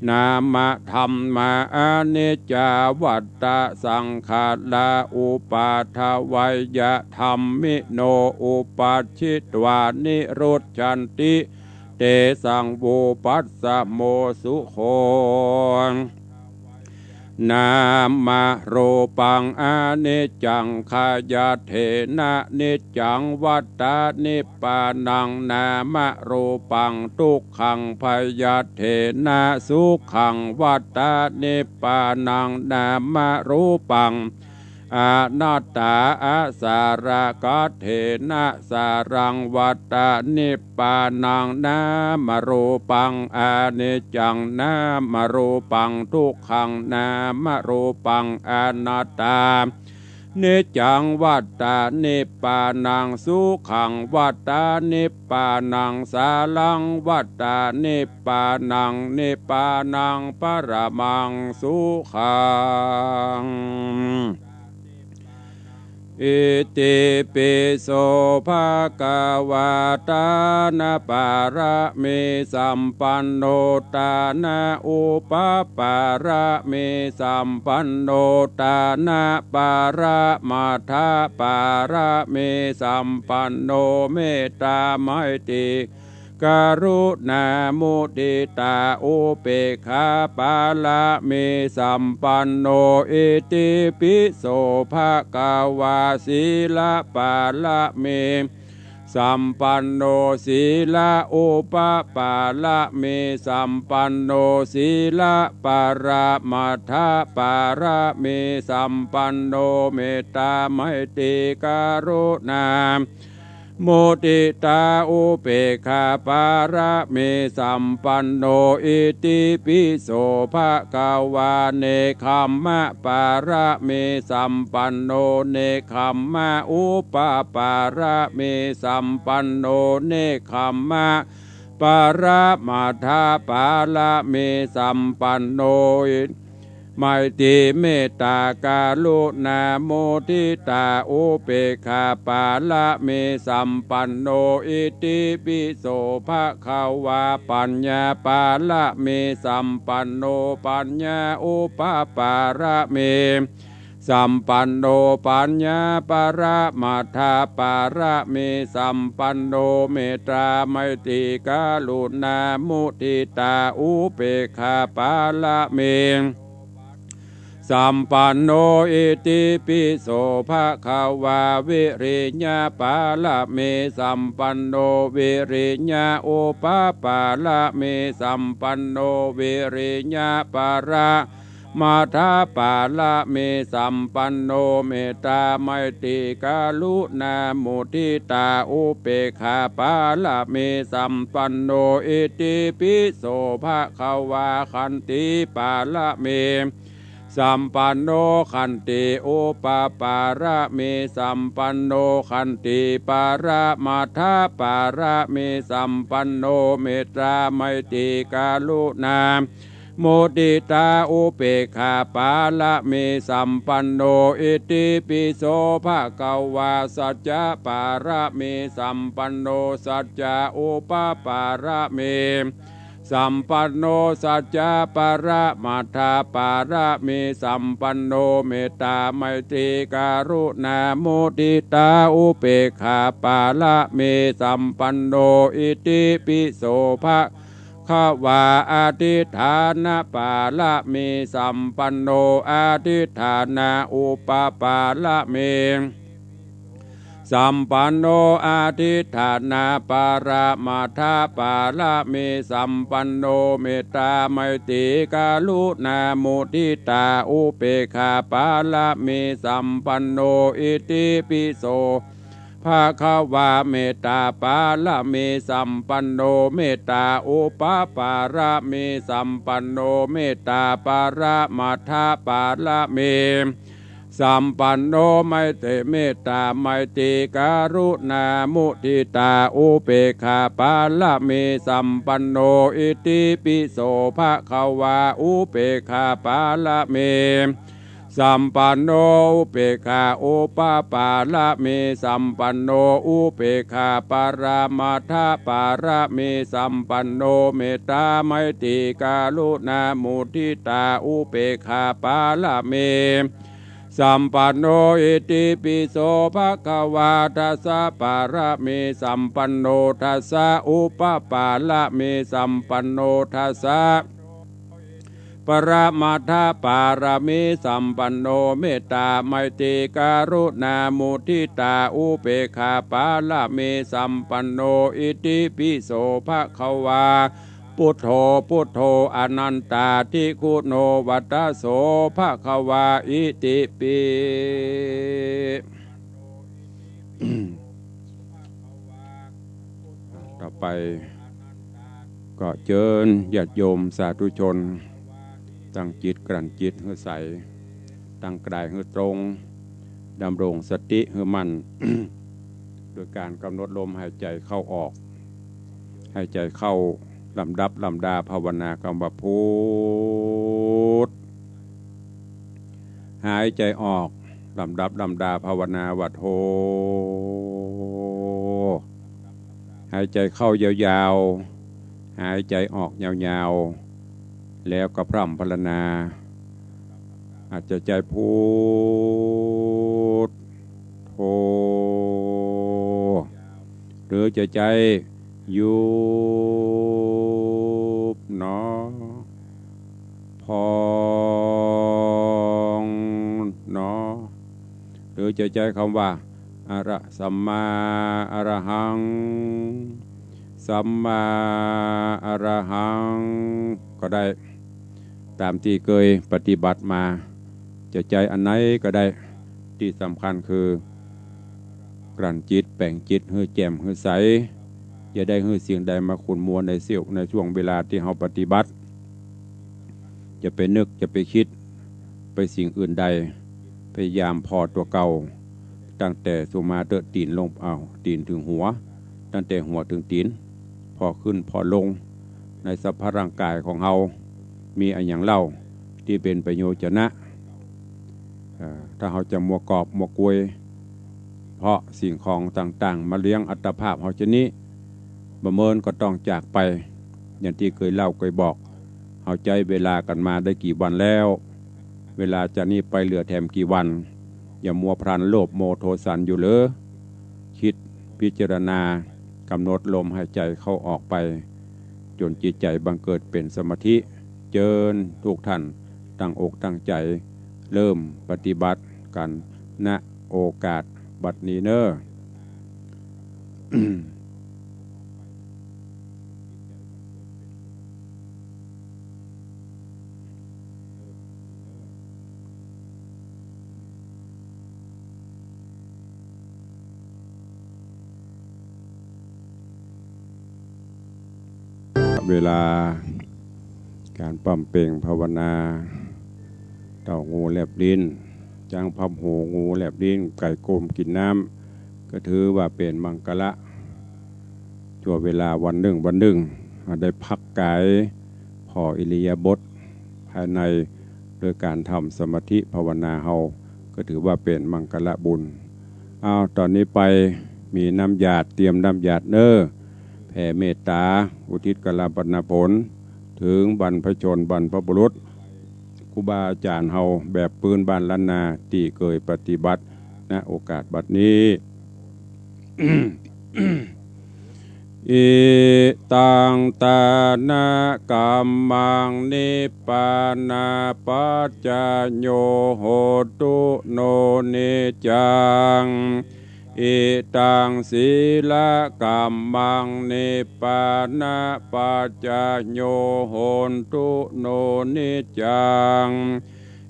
ณามะธัมมา อนิจจา วัตตะสังขารา อุปาทะวัยยะธัมมิโน อุปัชฌิตวา นิรุจจันติ เตสัง วุปัสสโม สุโข น นามะรูปัง อนิจจัง ขยัตเถนะ นิจจัง วัตตะ นิพพานัง นามะรูปัง ทุกขัง พยัตเถนะ สุขัง วัตตะ นิพพานัง นามะรูปัง อนัตตา อสารกัตเถนะ สารัง วัตตะ นิพพานัง นามะรูปัง อนิจจัง นามะรูปัง ทุกขัง นามะรูปัง อนัตตา นิจจัง วัตตะ นิพพานัง สุขัง วัตตะ นิพพานัง สารัง วัตตะ นิพพานัง นิพพานัง ปรมัง สุขัง อิติปิโส ภะคะวา ตานะปาระมีสัมปันโน ตานะอุปปาระมีสัมปันโน ตานะปะระมัตถปาระมีสัมปันโน เมตตาไมตรี กรุณา มุทิตา อุเปกขาปาระมีสัมปันโน อิติปิโส ภะคะวา สีลปาระมีสัมปันโน สีลอุปปาระมีสัมปันโน สีลปะระมัตถปาระมีสัมปันโน เมตตาไมตรีกรุณา มุทิตา อุเปกขาปาระมีสัมปันโน อิติปิโส ภะคะวา เนกขัมมะปาระมีสัมปันโน เนกขัมมะอุปปาระมีสัมปันโน เนกขัมมะปะระมัตถปาระมีสัมปันโน ไมตรี เมตตา กรุณา มุทิตา อุเปกขาปาระมีสัมปันโน อิติปิโส ภะคะวา ปัญญาปาระมีสัมปันโน ปัญญาอุปปาระมีสัมปันโน ปัญญาปะระมัตถปาระมีสัมปันโน เมตตา ไมตรี กรุณา มุทิตา อุเปกขาปาระมี สัมปันโน อิติปิโส ภะคะวา วิริยะปาระมีสัมปันโน วิริยะอุปปาระมีสัมปันโน วิริยะปะระมัตถปาระมีสัมปันโน เมตตาไมตรีกรุณามุทิตาอุเปกขาปาระมีสัมปันโน อิติปิโส ภะคะวา ขันติปาระมี สัมปันโน ขันติอุปปาระมีสัมปันโน ขันติปะระมัตถปาระมีสัมปันโน เมตตาไมตรีกรุณามุทิตาอุเปกขาปาระมีสัมปันโน อิติปิโส ภะคะวา สัจจะปาระมีสัมปันโน สัจจะอุปปาระมี สัมปันโน สัจจะปะระมัตถปาระมีสัมปันโน เมตตาไมตรีกรุณามุทิตาอุเปกขาปาระมีสัมปันโน อิติปิโส ภะคะวา อธิฏฐานะปาระมีสัมปันโน อธิฏฐานะอุปปาระมี สัมปันโน อธิฏฐานะปะระมัตถปาระมีสัมปันโน เมตตาไมตรีกรุณามุทิตาอุเปกขาปาระมีสัมปันโน อิติปิโส ภะคะวา เมตตาปาระมีสัมปันโน เมตตาอุปปาระมีสัมปันโน เมตตาปะระมัตถปาระมี สัมปันโน ไมตรี เมตตาไมตรีกรุณามุทิตาอุเปกขาปาระมีสัมปันโน อิติปิโส ภะคะวา อุเปกขาปาระมีสัมปันโน อุเปกขาอุปปาระมีสัมปันโน อุเปกขาปะระมัตถปาระมีสัมปันโน เมตตาไมตรีกรุณามุทิตาอุเปกขาปาระมี สัมปันโน อิติปิโส ภะคะวา ทัสสะปาระมีสัมปันโน ทัสสะอุปปาระมีสัมปันโน ทัสสะ ปรมัตถปารมีสัมปันโน เมตตาไมตรีกรุณามุทิตาอุเปกขาปารมีสัมปันโน อิติปิโสภะคะวา พุทโธ พุทโธ อนันตาทิคุโน วัตโสภะคะวา อิติปิ ต่อไปก็เจิญญาติโยมสาธุชน ตั้งจิตกลั่นจิตหื้อใส ตั้งกายหื้อตรง ดำรงสติหื้อมั่น โดยการกำหนดลมหายใจเข้าออก หายใจเข้าลำดับลำดาภาวนากำว่าพุท หายใจออกลำดับลำดาภาวนาว่าโธ หายใจเข้ายาวๆ หายใจออกยาวๆ แล้วก็พร่ำพรรณนา อาจจะใจ๊พุทโธ หรือจะใจ๊ยุบหนอ พองหนอ หรือจะใจ๊กำว่า อะระสัมมาอะระหัง สัมมาอะระหัง ก็ได้ ต๋ามตี้เกยปฏิบัติมา จะใจ๊อันไหนก็ได้ ตี้สำคัญคือ กลั่นจิตแป๋งจิตหื้อแจ่มหื้อใส อย่าได้หื้อสิ่งใดมาขุ่นมัวในเสี้ยว ในช่วงเวลาตี้เฮาปฏิบัติ อย่าไปนึก อย่าไปกึ๊ดไปสิ่งอื่นใด พยายามผ่อตั๋วเก่า ตั้งแต่สุมาเต๊อะตี๋นลง อ้าว ตี๋นเถิงหัว ตั้งแต่หัวเถิงตี๋น ผ่อขึ้นผ่อลง ในสภาพร่างกายของเฮา มีอะหยังเล่าตี้เป๋นประโยชนะ เอ่อ ถ้าเฮาจะมัวกอบมัวกวย เพราะสิ่งของต่างๆ มาเลี้ยงอัตภาพเฮาจะนี้ บ่เมินก็ต้องจากไป อย่างตี้เกยเล่าเกยบอก เฮาใจ๊เวลากั๋นมาได้กี่วันแล้ว เวลาจากนี้ไปเหลือแถมกี่วัน อย่ามัวพลันโลภโมโทสันอยู่เลย กึ๊ดพิจารณา กำหนดลมหายใจเข้าออกไป จ๋นจิตใจ๋บังเกิดเป๋นสมาธิ เจิญกู้ต้านตั้งอกตั้งใจ๋ เริ่มปฏิบัติกั๋น ณ โอกาสบัดนี้เน่อ เวลาก๋านปำเป่งภาวนา เต้างูแลบลิ้น จ๊างพับหู งูแลบลิ้น ไก่ก้มกิ๋นน้ำ ก็ถือว่าเป๋นมังคละ จั่วเวลาวันนึ่งวันนึ่ง ได้พักก๋าย ผ่ออิริยาบถภายใน โดยก๋านทำสมาธิภาวนาเฮา ก็ถือว่าเป๋นมังคละบุญ อ้าว ต๋อนนี้ไป มีน้ำหยาด เตรียมน้ำหยาดเน่อ แผ่เมตต๋า อุทิศกัลปนาผล เถิงบรรพชนบรรพบุรุษ ครูบาอาจ๋ารย์เฮาแบบปื้นบ้านล้านนา ตี้เกยปฏิบัติ ณ โอกาสบัดนี้ อิตังตานะกัมมัง นิพพานะปัจจโย โหตุ โน นิจจัง อิตังสีละกัมมัง นิพพานะปัจจโย โหตุ โน นิจจัง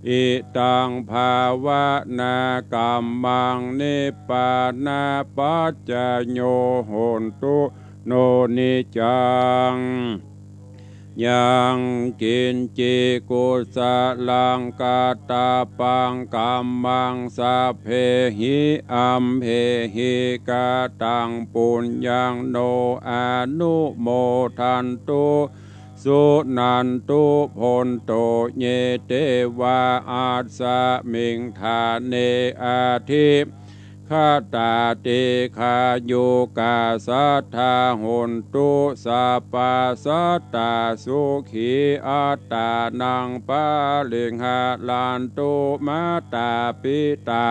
อิตังภาวนากัมมัง นิพพานะปัจจโย โหตุ โน นิจจัง ยังกิญจิกุสลังกัตตะปังกัมมัง สัพเพหิอัมเหหิ กะตังปุญญัง โน อนุโมทันตุ สุนันตุ ภนโต เย เตวา อัสสะมิง ฐาเน อธิ คตา ตีฆายุกา สัตถา โหนตุ สัพพะสัตตา สุขี อัตตานัง ปะริหารันตุ มาตา ปิตา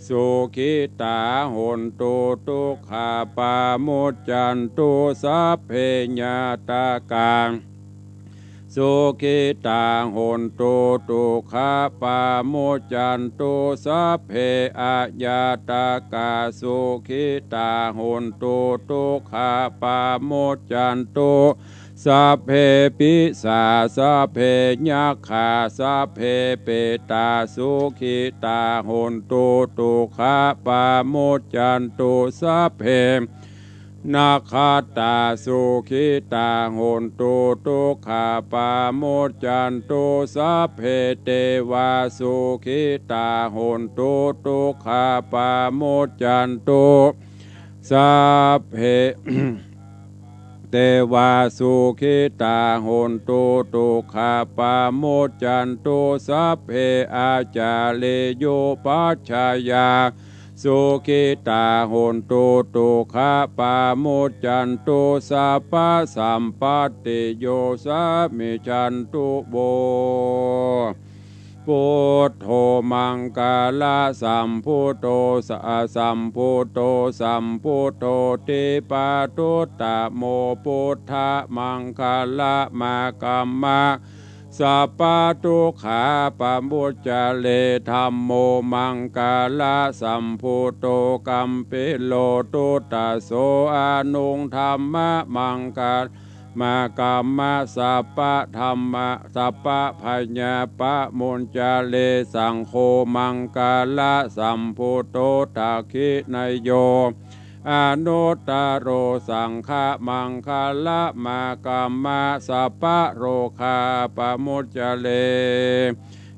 สุขิตา โหนตุ ตุ๊กขา ปะมุจจันตุ สัพเพ ญาตากา สุขิตา hontu, dukkhā pamuccantu, sabbe anyātakā sukhitā hontu, dukkhā pamuccantu, sabbe pisā, sabbe yakkhā, sabbe petā sukhitā hontu, dukkhā pamuccantu, sabbe nakkhattā sukhitā hontu, dukkhā pamuccantu, sabbe devā sukhitā hontu, dukkhā pamuccantu, sabbe devā sukhitā hontu, dukkhā pamuccantu, sabbe ācariyūpajayyā sukhitā hontu, dukkhā pamuccantu, sabbasampattī yosā micchatu vo. Buddho maṅgalasambuddo, sa-, sambuddo, sambuddho dīpavaro uttamo, buddhamaṅgalamāgamma, sabbadukkhā pamuccare. Dhammo maṅgalasambuddo, gambhīro duddaso, anuttamaṃ maṅgalamāgamma, sabbadhamma, sabbabhayā pamuccare. Saṅgho maṅgalasambuddo, dakkhiṇeyyo anuttaro, saṅghamaṅgalamāgamma, sabbarogā pamuccare.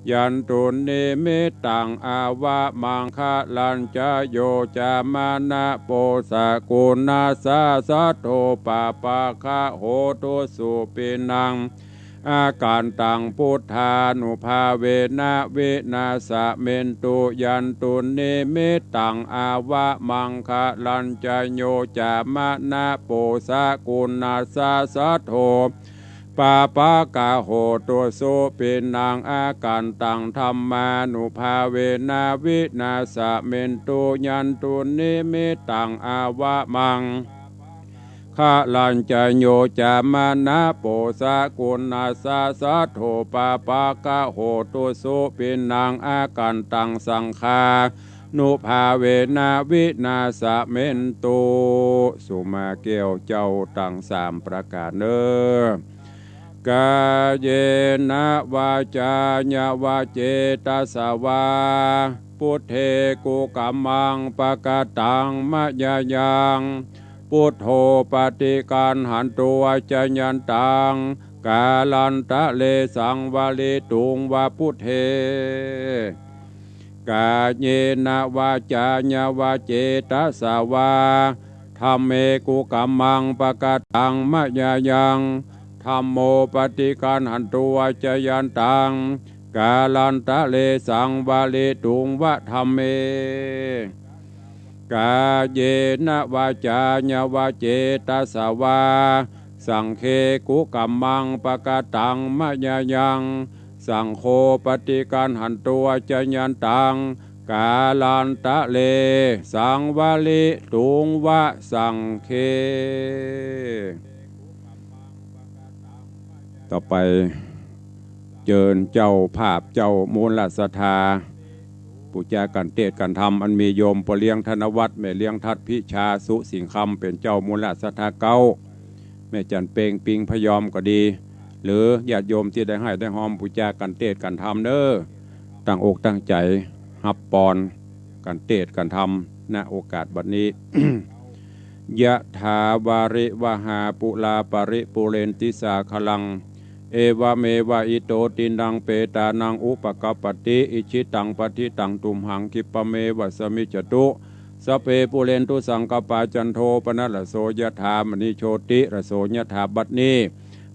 Yandunnimittaṃ avamaṅgalañca, yo cāmanāpo sakuṇassa saddo, pāpaggaho dussupinaṃ akantaṃ, buddhānubhāvena vināsamentu. Yandunnimittaṃ avamaṅgalañca, yo cāmanāpo sakuṇassa saddo, pāpaggaho dussupinaṃ akantaṃ, dhammānubhāvena vināsamentu. Yandunnimittaṃ avamaṅ galañca, yo cāmanāpo sakuṇassa saddo, pāpaggaho dussupinaṃ akantaṃ, saṅghānubhāvena vināsamentu. สุมาแก้วเจ้าตังสามประก๋านเน่อ Kāyena vācāya va cetasā vā, buddhe kukammaṃ pakataṃ mayā yaṃ, buddho paṭiggaṇhatu accayantaṃ, kālantare saṃvarituṃ va buddhe. Kāyena vācāya va cetasā vā, dhamme kukammaṃ pakataṃ mayā yaṃ, dhammo paṭiggaṇhatu accayantaṃ, kālantare saṃvarituṃ va dhamme. Kāyena vācāya va cetasā vā, saṅghe kukammaṃ pakataṃ mayā yaṃ, saṅgho paṭiggaṇhatu accayantaṃ, kālantare saṃvarituṃ va saṅghe. ต่อไป เจิญเจ้าภาพเจ้ามูลศรัทธา ปู๋จากั๋นเตสน์กั๋นธรรม อันมีโยมป้อเลี้ยงธนวัฒน์ แม่เลี้ยงทัด พิชา สุสิงห์คำ เป๋นเจ้ามูลศรัทธาเก๊า แม่จั๋นเพ็ง ปิงพยอมก็ดี หรือญาติโยมตี้ได้ไห้ได้ฮอมปู๋จากั๋นเตสน์กั๋นธรรมเน่อ ตั้งอกตั้งใจ๋ฮับปอนกั๋นเตสน์กั๋นธรรม ณ โอกาสบัดนี้ Yathā vārivahā pūrā paripūrenti sāgaraṃ, evameva ito dinnaṃ petānaṃ upakappati. Icchitaṃ patthitaṃ tumhaṃ khippameva samijjhatu. Sabbe pūrentu saṅkappā, cando paṇṇaraso yathā, maṇi jotiraso yathā. บัดนี้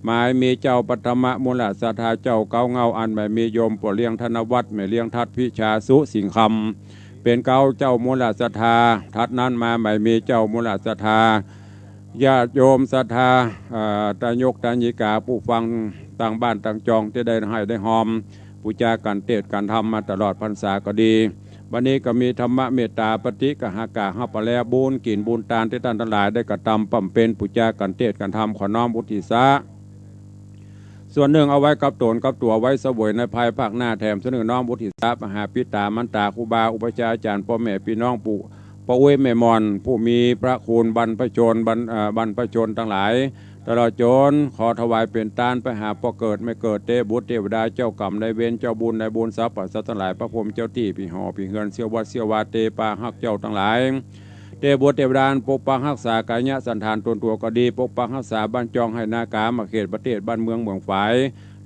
หมายมีเจ้าปัทมะมูลศรัทธาเจ้าเก๊าเง่า อันหมายมีโยมป้อเลี้ยงธนวัฒน์ แม่เลี้ยงทัด พิชา สุสิงห์คำ เป๋นเก๊าเจ้ามูลศรัทธา ถัดนั้นมาหมายมีเจ้ามูลศรัทธา ญาติโยมศรัทธา เอ่อ ตายกตายิกา ผู้ฟังตางบ้านตางจองตี้ได้ไห้ได้ฮอม ปู๋จากั๋นเตสน์กั๋นธรรมมาตลอดพรรษาก็ดี บัดนี้ก็มีธรรมเมตตาปาฏิกะหากะฮับไปแล้ว บุญกิ๋นบุญตานตี้ต้านตังหลายได้กระทำบำเพ็ญ ปู๋จากั๋นเตสน์กั๋นธรรม ขอน้อมอุทิศะ ส่วนนึ่งเอาไว้กับต๋นกับตั๋วไว้เสวยในภายภาคหน้า แถมส่วนนึ่งน้อมอุทิศสะไปหาปิต๋ามัตต๋า ครูบาอุปัชฌาย์อาจ๋ารย์ ป้อแม่ปี้น้อง ปู่ ป้ออุ๊ยแม่หม่อน ผู้มีพระคุณบรรพชน บรร- เอ่อ บรรพชนตังหลาย ตลอดจ๋นขอถวายเป๋นตานไปหาป้อเกิดแม่เกิด เตบุตรเตวดา เจ้ากรรมนายเวร เจ้าบุญนายบุญ สรรพสัตว์ตังหลาย พระพรหมเจ้าตี้ ปี้หอปี้เฮือน เสี้ยววัดเสี้ยววา เตปาฮักเจ้าตังหลาย เตบุตรเตวดาอันปกปักฮักษากายะสันฐานต๋นตั๋วก็ดี ปกปักฮักษาบ้านจองไฮ่นากา อาณาเขตประเทศบ้านเมืองเมืองฝาย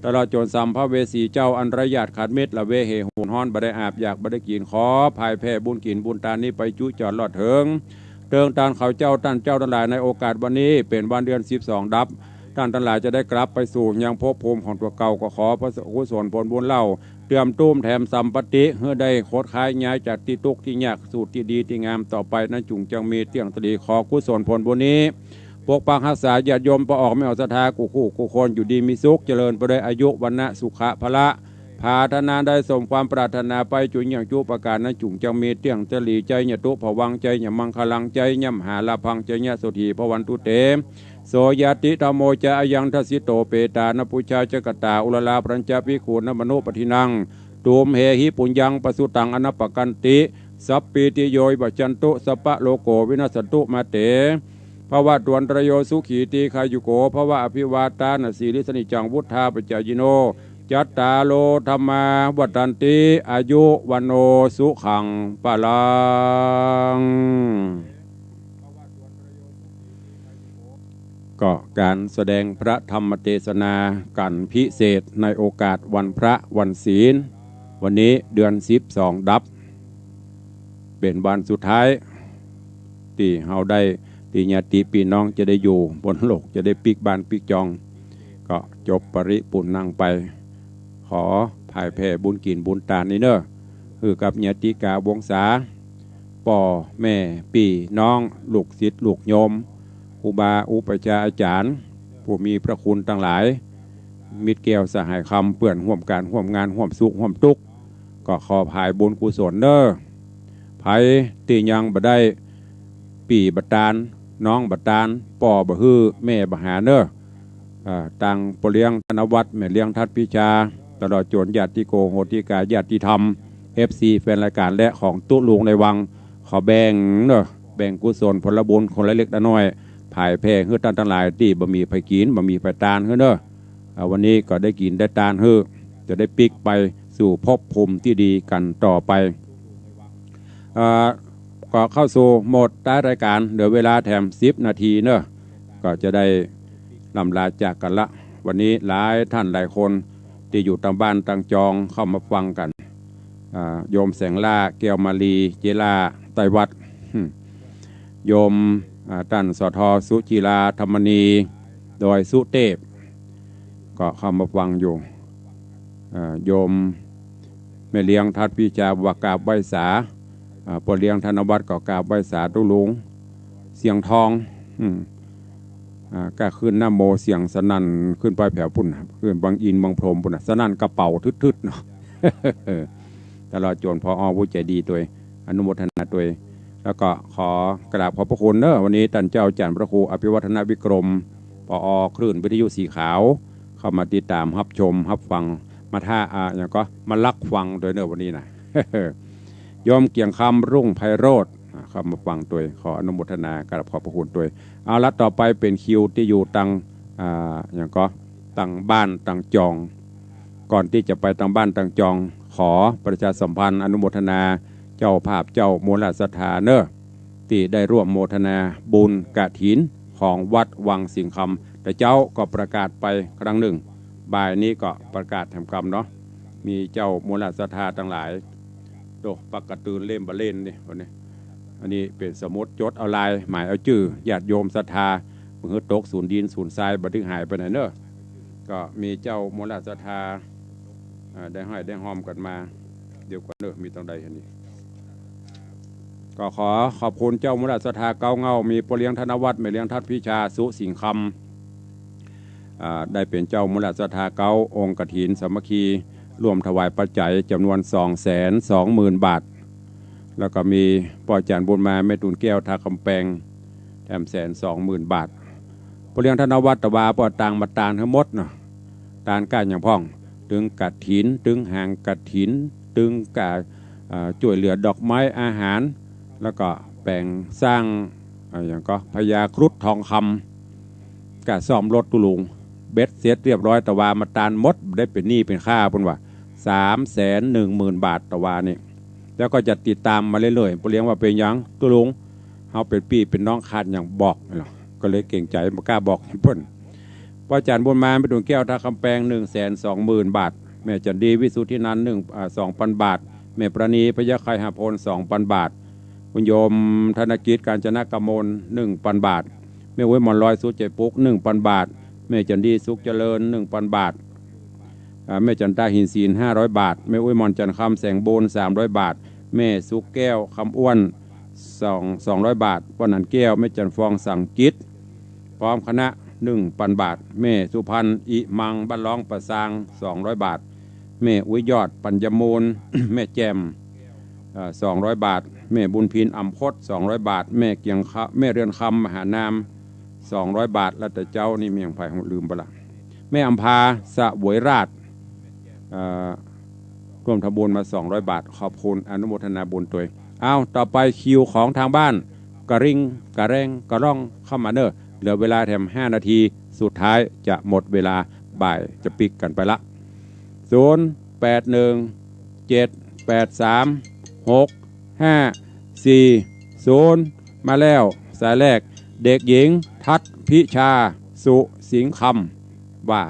ตลอดจ๋นสัมภเวสีเจ้าอันไร้ญาติขาดมิตร ละเวเหตุฮ้อนบ่ได้อาบ อยากบ่ได้กิ๋น ขอผายแผ่บุญกิ๋นบุญตานนี้ไปจุจอดรอดเถิง เถิงต้านเขาเจ้าต้านเจ้าตังหลาย ในโอกาสวันนี้เป๋นวันเดือนสิบสองดับ ต้านตังหลายจะได้กลับไปสู่ยังภพภูมิของตั๋วเก่า ก็ขอพระกุศลผลบุญเหล่า เติมตุ้มแถมสัมปติ หื้อได้ขดคลายย้ายจากตี้ตุ๊กข์ตี้ยาก สู่ตี้ดีตี้งามต่อไปนั้น จุ่งจังมีเตี้ยงตะหลี ขอกุศลผลบุญนี้ ปกปักฮักษาญาติโยมป้อออกแม่ออกศรัทธากู้คู่กู้คน อยู่ดีมีสุข เจริญไปด้วยอายุ วรรณะ สุขะ พละ ผาถนาได้สมความปรารถนาไป จุ่งเยี่ยงจุประก๋านนั้น จุ่งจังมีเตี้ยงตะหลี ไจยะตุผวังค์ ไจยะมังคลัง ไจยะมหาลาภัง ไจยะเสถีพวันตุเต โสญาติธัมโมจะ อายังทัสสิโต เปตานะปูชาจะกตา อุราราปรัญจะภิกขุนะมะนุปะทินัง ตุมเหหิปุญญังปะสุตังอะนะปะกันติ สัพพีติโยวิวัชชันตุ สัพพะโรโกวินัสสันตุ มาเต ภะวะตวันตะรายโย สุขีตีฆายุโก ภะวะ อะภิวาทานะสีลิสสะนิจจัง วุฑฒาปะจายิโน จัตตาโร ธัมมา วัฑฒันติ อายุ วัณโณ สุขัง พะลัง ก็ก๋านแสดงพระธรรมเตสนาก๋านพิเศษในโอกาสวันพระวันศีล วันนี้เดือนสิบสองดับ เป๋นวันสุดท้าย ตี้เฮาได้ ตี้ญาติปี้น้องจะได้อยู่บนโลก จะได้ปิ๊กบ้านปิ๊กจอง ก็จบปริปุณณังไป ขอผายแผ่บุญกิ๋นบุญตานนี้เน่อ หื้อกับญาติกาวงศา ป้อแม่ปี้น้อง ลูกศิษย์ลูกโยม ครูบาอุปัชฌาย์อาจ๋ารย์ ผู้มีพระคุณตังหลาย มิตรแก้วสหายคำ เปื้อนฮ่วมก๋านฮ่วมงาน ฮ่วมสุขฮ่วมตุ๊กข์ ก็ขอผายบุญกุศลเน่อ ใผตี้ยังบ่ได้ ปี้บ่ตาน น้องบ่ตาน ป้อบ่หื้อ แม่บ่หาเน่อ อ่า ตังป้อเลี้ยงธนวัฒน์ แม่เลี้ยงทัดพิชา ตลอดจ๋นญาติโกโหติกา ญาติธรรม เอฟซี แฟนรายก๋าน และของตุ๊ลุงในวัง ขอแบ่งเน่อ แบ่งกุศลผลบุญคนละเล็กละน้อย ผายแผ่หื้อต้านตังหลาย ตี้บ่มีใผกิ๋น บ่มีใผตานหื้อเน่อ อ่า วันนี้ก็ได้กิ๋นได้ตานหื้อ จะได้ปิ๊กไปสู่ภพภูมิตี้ดีกั๋นต่อไป อ่า ก็เข้าสู่โหมดท้ายรายก๋าน เหลือเวลาแถมสิบนาทีเน่อ ก็จะได้ร่ำลาจากกั๋นละ วันนี้หลายต้านหลายคนตี้อยู่ตางบ้านตางจองเข้ามาฟังกั๋น อ่า โยมแสงล่า แก้วมาลี เจ๊ล่า ไต้วัด อืม โยม อ่า ต้าน สท สุจิรา ธรรมณี ดอยสุเตพ ก็เข้ามาฟังอยู่ อ่า โยมแม่เลี้ยงทัดพิชาว่ากราบไหว้สา อ่า ป้อเลี้ยงธนวัฒน์ก็กราบไหว้สาตุ๊ลุง เสียงทอง อืม อ่า ก้าขึ้นนะโมเสียงสนั่นขึ้นไปแผวปุ้น ขึ้นบังอินทร์บังพรหมปุ้นน่ะ สนั่นกระเป๋าทึดๆ เนาะ ตลอดจ๋น ผอ ผู้ใจ๋ดีตวย อนุโมทนาตวย แล้วก็ขอกราบขอบพระคุณเน่อ วันนี้ต้านเจ้าอาจ๋ารย์พระครูอภิวัฒนวิกรม ผอ คลื่นวิทยุสีขาว เข้ามาติดต๋ามฮับชมฮับฟัง มาท่า อ่า หยังก็มาลักฟังตวยเน่อวันนี้นะ โยมเกียงคำ รุ่งไพโรจน์ อ่า เข้ามาฟังตวย ขออนุโมทนากราบขอบพระคุณตวย เอาละ ต่อไปเป๋นคิวตี้อยู่ตาง อ่า หยังก็ ตางบ้านตางจอง ก่อนตี้จะไปตางบ้านตางจอง ขอประชาสัมพันธ์อนุโมทนาเจ้าภาพเจ้ามูลศรัทธาเน่อ ตี้ได้ร่วมโมทนาบุญกฐินของวัดวังสิงห์คำ แต่เจ๊าก็ประกาศไปครั้งนึ่ง บ่ายนี้ก็ประกาศแถมกำเนาะ มีเจ้ามูลศรัทธาตังหลาย โต ปักกระตื่นเล่มบ่เล่นนี่ วันนี้ อันนี้เป๋นสมุด จดเอาลาย หมายเอาจื้อ ญาติโยมศรัทธา บ่หื้อตกสูญดินสูญทราย บ่าตึงหายไปไหนเน่อ ก็มีเจ้ามูลศรัทธา อ่า ได้ห้อยได้ฮอมกั๋นมา เดี๋ยวก่อนเน่อ มีตางใดอันนี้ ก็ขอขอบคุณเจ้ามูลศรัทธาเก้าเง้า มีป้อเลี้ยงธนวัฒน์ แม่เลี้ยงทัดพิชา สุสิงห์คำ อ่า ได้เป๋นเจ้ามูลศรัทธาเก๊า องค์กฐินสามัคคี ร่วมถวายปัจจัยจ๋ำนวนสองแสนสองหมื่นบาท แล้วก็มีป้ออาจ๋ารย์บุญมา แม่ตูนแก้ว ท่าคำแปง แถมแสนสองหมื่นบาท ป้อเลี้ยงธนวัฒน์ตะวา ป้อตางมาตานหื้อหมดเนาะ ตานก้าอย่างพ่อง ตึงกฐิน ตึงหางกฐิน ตึงก้า เอ่อ จ้วยเหลือดอกไม้อาหาร แล้วก็แป๋งสร้าง เอ่อ อย่างก็พญาครุฑทองคำ ก้าซ่อมรถตุ๊ลุง เบ็ดเสร็จเรียบร้อย ตะวามาตานหมด ได้เป๋นหนี้เป๋นค่า เปิ้นว่า สามแสนหนึ่งหมื่นบาท ตะวานี่ แล้วก็จะติดตามมาเรื่อยๆ ป้อเลี้ยงว่าเป๋นหยังตุ๊ลุง เฮาเป๋นปี้เป๋นน้องขาดหยังบอก ก็เลยเกรงใจ๋ บ่กล้าบอกเปิ้น ป้อจันทร์บุญมา แม่ตุ่นแก้ว ท่าคำแปง หนึ่งแสนสองหมื่นบาท แม่จันดี วิสุทธินันท์ หนึ่ง อ่า สองปันบาท แม่ปราณี พยัคฆไคหพล สองปันบาท คุณโยมธนกิจ กาญจนกมล หนึ่งปันบาท แม่อุ๊ยหมอนลอย สุขใจ๋ปุ๊ก หนึ่งปันบาท แม่จันดี สุขเจริญ หนึ่งปันบาท อ่า แม่จันตา หินศิลป์ ห้าร้อยบาท แม่อุ๊ยหมอนจันทร์คำ แสงบูรณ์ สามร้อยบาท แม่สุขแก้ว คำอ้วน สอง สองร้อยบาท ป้อหนันแก้ว แม่จันทร์ฟอง สังกิจ พร้อมคณะ หนึ่งปันบาท แม่สุพรรณ อิมัง บ้านร้องป่าซาง สองร้อยบาท แม่อุ๊ยยอด ปัญญมูล แม่แจ่ม เอ่อ สองร้อยบาท แม่บุญพิน อ่ำพด สองร้อยบาท แม่เกียงคำ แม่เรือนคำ มหานาม สองร้อยบาท แล้วแต่เจ้านี่มีอย่างใผ ลืมไปละ แม่อำภา เสวยราช เอ่อ ร่วมทำบุญมา สองร้อยบาท ขอบคุณ อนุโมทนาบุญตวย เอา ต่อไปคิวของทางบ้าน กระริง กระแรง กระร่อง เข้ามาเน่อ เหลือเวลาแถมห้านาที สุดท้ายจะหมดเวลา บ่ายจะปิ๊กกั๋นไปละ ศูนย์แปดหนึ่งเจ็ดแปดสามหกห้าสี่ศูนย์ มาแล้ว สายแรก เด็กหญิง ทัศน์พิชา สุสิงห์คำ ว่า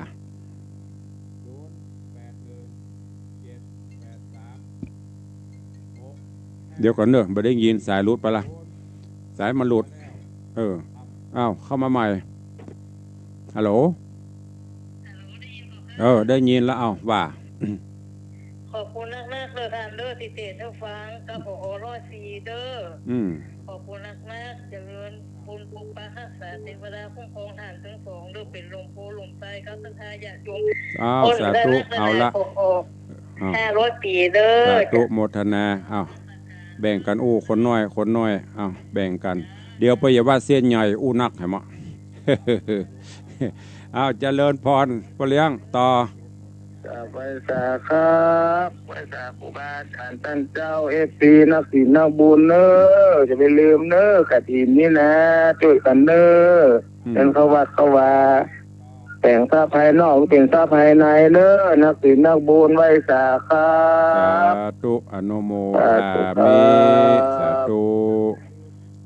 เดี๋ยวก่อนเน่อ บ่ได้ยิน สายหลุดไปละ สายมันหลุด เออ อ้าว เข้ามาใหม่ ฮัลโหล เออ ได้ยินแล้ว เอา ว่า ขอบคุณนักๆ เด้อท่านเด้อ ตี้เตสน์หื้อฟัง กับ ผอ. ร้อยสี่ เด้อ อืม ขอบคุณนักๆ เจริญบุญปกปักฮักษา เตวดาคุ้มครองท่านตึงสองเด้อ เป๋นลมโพลมไทร กับศรัทธาญาติโยม อ้าว สาธุ เอาละ ขอ อ้าว ห้าร้อยปี๋เด้อ สาธุโมทนา อ้าว แบ่งกั๋นอู้ คนน้อย คนน้อย อ้าว แบ่งกั๋น เดี๋ยวไปอย่าว่าเส้นใหญ่อู้นัก หันก่อ อ้าว เจริญพร ป้อเลี้ยง ต่อ จ้า ไหว้สาครับ ไหว้สาครูบาอาจ๋ารย์ต้านเจ้า เอฟซี นักศีลนักบุญเน่อ อย่าไปลืมเน่อ กฐินนี่นะ จ้วยกั๋นเน่อ อืม เป๋นเข้าวัดเข้าวา แป๋งทรัพย์ภายนอกเป๋นทรัพย์ภายในเน่อ นักศีลนักบุญ ไหว้สาครับ สาธุ อนุโมทามิ สาธุครับ สาธุ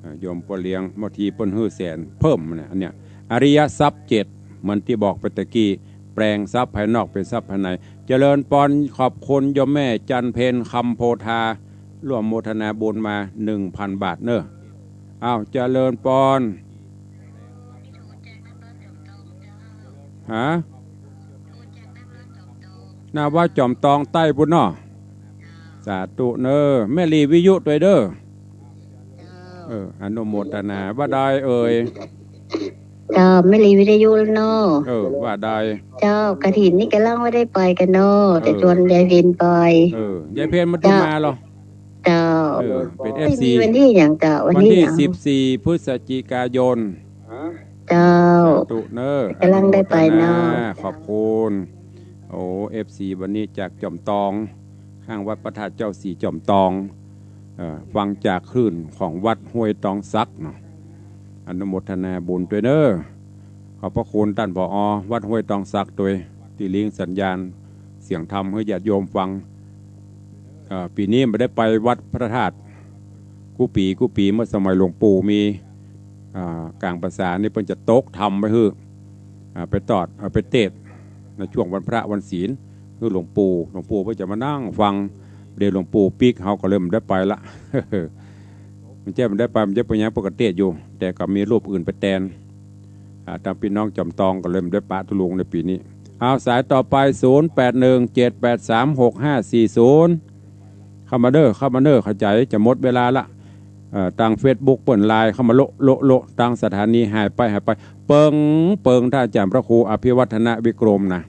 อ่า โยมป้อเลี้ยง บางทีเปิ้นหื้อแสนเพิ่มเนี่ย อันเนี้ย อริยทรัพย์เจ็ด เหมือนตี้บอกไปตะกี้ แป๋งทรัพย์ภายนอกเป๋นทรัพย์ภายใน เจริญปอน ขอบคุณโยมแม่จันเพ็ญ คำโพธา ร่วมโมทนาบุญมา หนึ่งพันบาทเน่อ อ้าว เจริญปอน ฮะ หน้าวัดจอมตองใต้ปู้นเนาะ สาธุเน่อ แม่หลีวิทยุตวยเด้อ เออ อนุโมทนา ว่าใดเอ่ย เจ้า แม่หลีวิทยุเนาะ เออ ว่าใด เจ้า กฐินนี่ก่ำลังว่าได้ไปกั๋นเนาะ เออ แต่จวนยายเพ็ญไป เออ ยายเพ็ญมันจะมาเหรอ เจ้า เออ เป๋น ไม่มี เอฟซี วันตี้หยังเจ้า วันตี้หยัง วันตี้สิบสี่ พฤศจิกายน เจ้า สาธุเน่อ ก่ำลังได้ไปเนาะ อนุโมทนา ขอบคุณ โอ้ เอฟซี วันนี้จากจอมตอง ข้างวัดพระธาตุเจ้าศรีจอมตอง เอ่อ ฟังจากคลื่นของวัดห้วยตองสักเนาะ อนุโมทนาบุญตวยเน่อ ขอบพระคุณต้าน ผอ. วัดห้วยตองสักตวย ตี้ลิงก์สัญญาณเสียงธรรมหื้อญาติโยมฟัง เอ่อ ปี๋นี้บ่ได้ไปวัดพระธาตุ กู้ปี๋ กู้ปี๋ เมื่อสมัยหลวงปู่มี อ่า ก๋างพรรษานี่เปิ้นจะตกธรรมไว้หื้อ อ่า ไปตอด อ่า ไปเตสน์ในช่วงวันพระวันศีล หื้อหลวงปู่ หลวงปู่เปิ้นจะมานั่งฟัง เดี๋ยวหลวงปู่ปิ๊ก เฮาก็เลยบ่ได้ไปละ มันจะบ่ได้ไป มันจะไปหยัง ปกติอยู่ แต่ก็มีรูปอื่นไปแตน อ่า ตางปี้น้องจอมตองก็เลยบ่ได้ปะตุ๊ลุงในปี๋นี้ เอา สายต่อไป ศูนย์แปดหนึ่งเจ็ดแปดสามหกห้าสี่ศูนย์ เข้ามาเน่อ เข้ามาเน่อ เข้าใจ๋ จะหมดเวลาละ เอ่อ ตางเฟซบุ๊กเปิ้นไลน์เข้ามาโละ โละ โละ ตางสถานีหายไป หายไป เปิง เปิง ต้านอาจ๋ารย์พระครูอภิวัฒนวิกรมนะ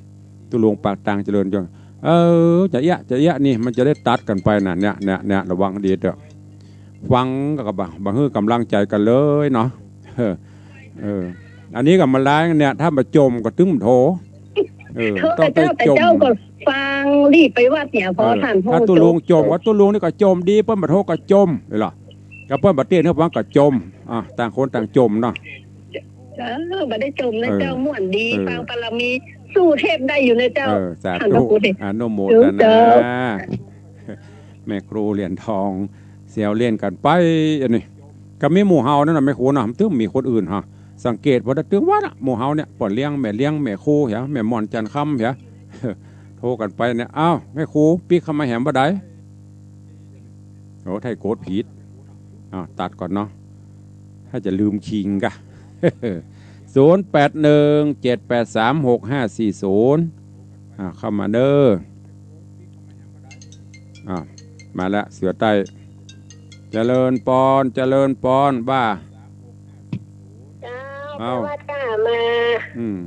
ตุ๊ลุงปากตางเจริญยง เออ จะเอี้ยะ จะเอี้ยะนี่ มันจะได้ตัดกั๋นไปนะ เนี่ย เนี่ย เนี่ย ระวังดีเต๊อะ ฟังก็บ่า บ่หื้อก๋ำลังใจ๋กั๋นเลยเนาะ เออ เออ อันนี้ก็มาไลน์เนี่ย ถ้าบ่จ่มก็ตึงโถ เออ เออ ต้องได้จ่ม แต่เจ้า แต่เจ้าก็ฟัง รีบไปวัดเนี่ย พอ เออ ต้าน ถ้าตุ๊ลุงจ่ม ว่าตุ๊ลุงนี่ก็จ่มดี เปิ้นบ่โทก็จ่ม เออ ล่ะ ก็เปิ้นบ่เตียนหื้อฟังก็จ่ม อ่ะ ต่างคนต่างจ่มเนาะ เออ บ่ได้จ่มนะเจ้า เออ ม่วนดี เออ ฟังปารมี สู้เทพได้อยู่นะเจ้า เออ สาธุ ท่านพระครูนี่ อนุโมทนา เจ้า แม่ครูเหรียญทอง เสี่ยวเล่นกั๋นไป อันนี้ ก็มีหมู่เฮานั่นน่ะ แม่ครูเนาะ ตึงมีคนอื่นฮะ สังเกตพอได้ตึงว่าน่ะ หมู่เฮาเนี่ย ป้อเลี้ยง แม่เลี้ยง แม่ครู เหีย แม่หม่อน จันทร์คำ เหีย โทกั๋นไปเนี่ย อ้าว แม่ครู ปิ๊กเข้ามาแหมบ่ได้ โอ้ ไทยโกดผิด อ้าว ตัดก่อนเนาะ ถ้าจะลืมคิงกะ ศูนย์แปดหนึ่ง เจ็ดแปดสาม หกห้าสี่ศูนย์ อ่า เข้ามาเด้อ อ่า มาแล้ว เสือใต้ เจริญปอน เจริญปอน ว่า เจ้า เอ้า ไปวัดกล้ามา อืม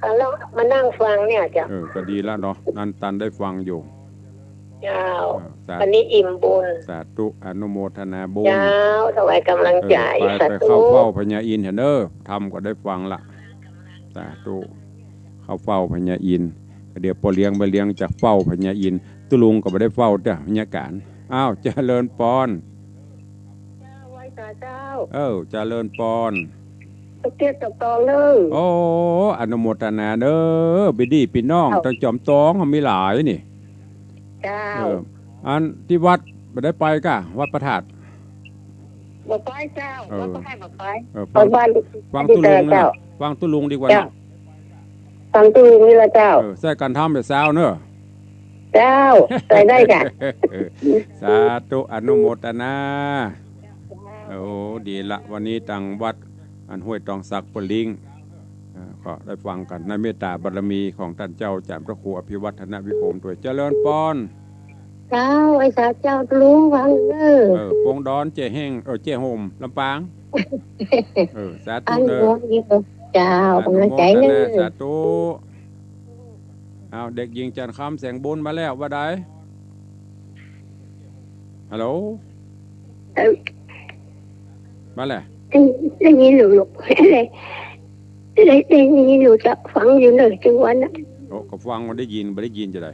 ก็ลองมานั่งฟังเนี่ยเจ้า เออ ก็ดีแล้วเนาะ นั่นตันได้ฟังอยู่ เจ้า อ่า สาธุ วันนี้อิ่มบุญ สาธุ อนุโมทนาบุญ เจ้า ถวายกำลังใจ เออ ไป สาธุ ไปเข้าเฝ้าพญาอินทร์เถอะเด้อ ธรรมก็ได้ฟังละ สาธุ เข้าเฝ้าพญาอินทร์ เดี๋ยวป้อเลี้ยง แม่เลี้ยงจะเฝ้าพญาอินทร์ ตุ๊ลุงก็บ่ได้เฝ้าเด้อ พญากาศ อ้าว เจริญปอน เจ้า ไหว้สาเจ้า เออ เจริญปอน ตะเกียกตะตองเด้อ โอ้ อนุโมทนาเด้อ บิดดีปี้น้อง เจ้า ตังจ๋อมตองมีหลายนี่ เจ้า เออ อันตี้วัดบ่ได้ไปกะ วัดพระธาตุ บ่ไปเจ้า เออ วัดพระธาตุบ่ไป เออ ฟัง ไปบ้าน ฟังตุ๊ลุงนี่ เจ้า ฟังตุ๊ลุงดีกว่าเนาะ เจ้า ฟังตุ๊ลุงนี่ละเจ้า เออ ใส่กั๋นธรรมแต่เช้าเนอะ เจ้า ใส่ได้กะ เออ สาธุ อนุโมทนา โอ้ ดีละ วันนี้ตังวัดอันห้วยตองสักปะลิง เอ่อ ก็ได้ฟังกั๋นในเมตตาบารมีของต้านเจ้าจ๋ารย์พระครูอภิวัฒนวิกรมด้วย เจริญปอน เจ้า ไหว้สาเจ้าตุ๊ลุงฟังเด้อ เออ ปงดอนเจ้เฮง เออ เจ้โฮม ลำปาง เออ สาธุเด้อ อันดวงเดียว เจ้า อนุโมทนา กำลังใจเด้อ สาธุ อ้าว เด็กหญิงจันทร์คำแสงบุญมาแล้ว ว่าใด ฮัลโหล เออ มาแล้ว ได้ ได้ยินอยู่ลูก ได้ ได้ ได้ยินอยู่เจ้า ฟังอยู่เนอะ ตึงวันน่ะ โอ้ ก็ฟังว่าได้ยิน บ่ได้ยินจะใด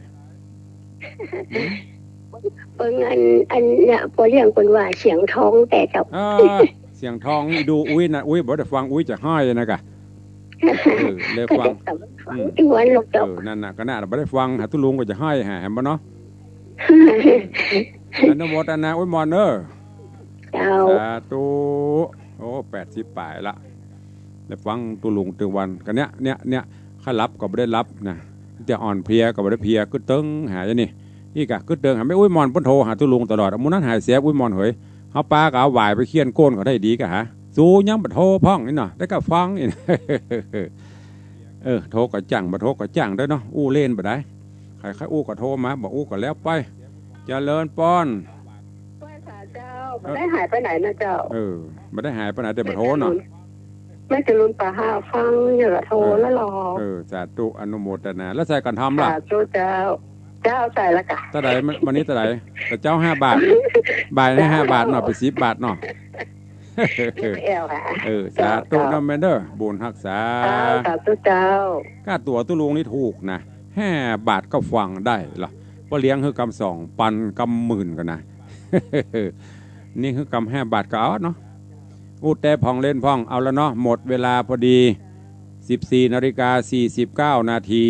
เปิ้นอัน อันเนี่ย ป้อเลี้ยงเปิ้นว่าเสียงทองแต่เจ้า อ่า เสียงทองนี่ดูอุ๊ยนะ อุ๊ยบ่ได้ฟัง อุ๊ยจะไห้นะกะ เออ เลยฟัง ก็ได้ฟัง อืม ตึงวันลูกเจ้า เออ นั่นน่ะ ก็น่าบ่ได้ฟัง หาตุ๊ลุงก็จะไห้ หา หันบ่เนาะ อนุโมทนาอวยมอนเน้อ เจ้า สาธุ โอ้ แปดสิบป๋ายละ ได้ฟังตุ๊ลุงตึงวัน ก็เนี่ย เนี่ย เนี่ย ใค่หลับก็บ่ได้หลับนะ แต่อ่อนเพลียก็บ่ได้เพลีย กึ๊ดเติงหาอย่างนี้ อี้กะ กึ๊ดเติงหา แม่อุ๊ยมอนเปิ้นโทรหาตุ๊ลุงตลอด หมู่นั้นหายแสบ อุ๊ยมอนเหย เฮาปาก็เอาหวายไปเคี่ยนโก้นเขาได้ดีกะหา สูยังบ่โทรพ่องนี่เนาะ ได้กะฟังนี่ เออ โทรก็จั่ง บ่โทรก็จั่งเด้อเนาะ อู้เล่นบ่ได้ ใผใค่อู้ก็โทรมา บ่อู้ก็แล้วไป เจริญปอน ไหว้สาเจ้า เออ บ่ได้หายไปไหนนะเจ้า เออ บ่ได้หายไปไหน แต่บ่โทรเนาะ แม่จรูน แม่จรูนปาหาฟัง อย่าโทร เออ แล้วหรอ เออ สาธุ อนุโมทนา แล้วใส่กั๋นธรรมล่ะ สาธุเจ้า เจ้าใส่ละกะ เต้าใด มื้อนี้เต้าใด แต่เจ้าห้าบาท บ่ายนี้ห้าบาทเนาะ เป๋นสิบบาทเนาะ แอวค่ะ เออ สาธุ เจ้า เนาะแม่เน้อ บุญฮักษา เจ้า สาธุเจ้า ก้าตั๋วตุ๊ลุงนี่ถูกนะ ห้าบาทก็ฟังได้ละ ป้อเลี้ยงหื้อกำสองปันกำหมื่นกั๋นนะ นี่หื้อกำห้าบาทก็เอาเนาะ อู้แต่พ่องเล่นพ่อง เอาละเนาะ หมดเวลาพอดี สิบสี่นาฬิกาสี่สิบเก้านาที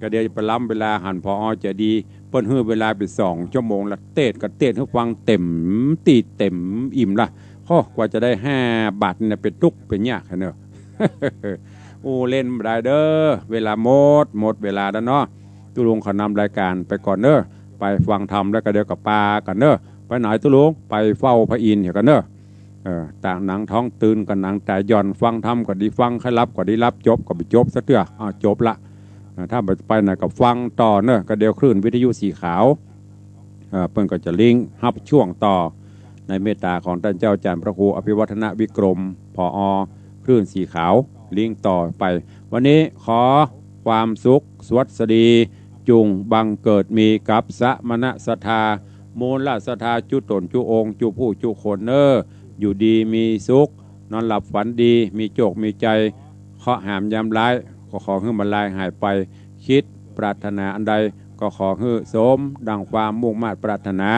ก็เดี๋ยวจะไปล้ำเวลาหัน ผอ.เจดีย์ เปิ้นหื้อเวลาไปสองชั่วโมงละ เตศน์ก็เตศน์หื้อฟังเต็มตี้เต็มอิ่มละ โอ้ กว่าจะได้ห้าบาทนี่นะ เป๋นตุ๊กเป๋นยากเน้อ อู้เล่นบ่ได้เด้อ เวลาหมด หมดเวลาแล้วเนาะ ตุ๊ลุงขอนำรายการไปก่อนเน้อ ไปฟังธรรมแล้วก็เดี๋ยวก็ปากั๋นเน้อ ไปไหนตุ๊ลุง ไปเฝ้าพระอินทร์เหียกั๋นเน้อ เออ ตางหนังท้องตื่นกับหนังต๋ายหย่อน ฟังธรรมก็ดีฟัง ใค่หลับก็ดีหลับ จบก็บ่จบสักเตื้อ อ้าว จบละ อ่า ถ้าบ่ไปไหนก็ฟังต่อเน้อ ก็เดี๋ยวคลื่นวิทยุสีขาว เอ่อ เปิ้นก็จะลิงก์ฮับช่วงต่อ ในเมตตาของต้านเจ้าจ๋ารย์พระครูอภิวัฒนวิกรม ผอ.คลื่นสีขาว ลิงก์ต่อไป วันนี้ขอความสุขสวัสดี จุ่งบังเกิดมีกับสมณศรัทธา มูลศรัทธาจุ๊ต๋นจุ๊องค์จุ๊ผู้จุ๊คนเน้อ อยู่ดีมีสุข นอนหลับฝันดี มีโจคมีชัย เคราะห์หามยามร้าย ก็ขอหื้อมันลายหายไป คิดปรารถนาอันใด ก็ขอหื้อสมดังความมุ่งมาดปรารถนา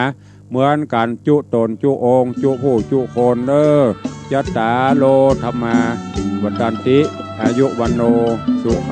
เหมือนกั๋นจุ๊ต๋นจุ๊องค์จุ๊ผู้จุ๊คนเน่อ จัตตาโร ธัมมา วัฑฒันติ อายุ วัณโณ สุขัง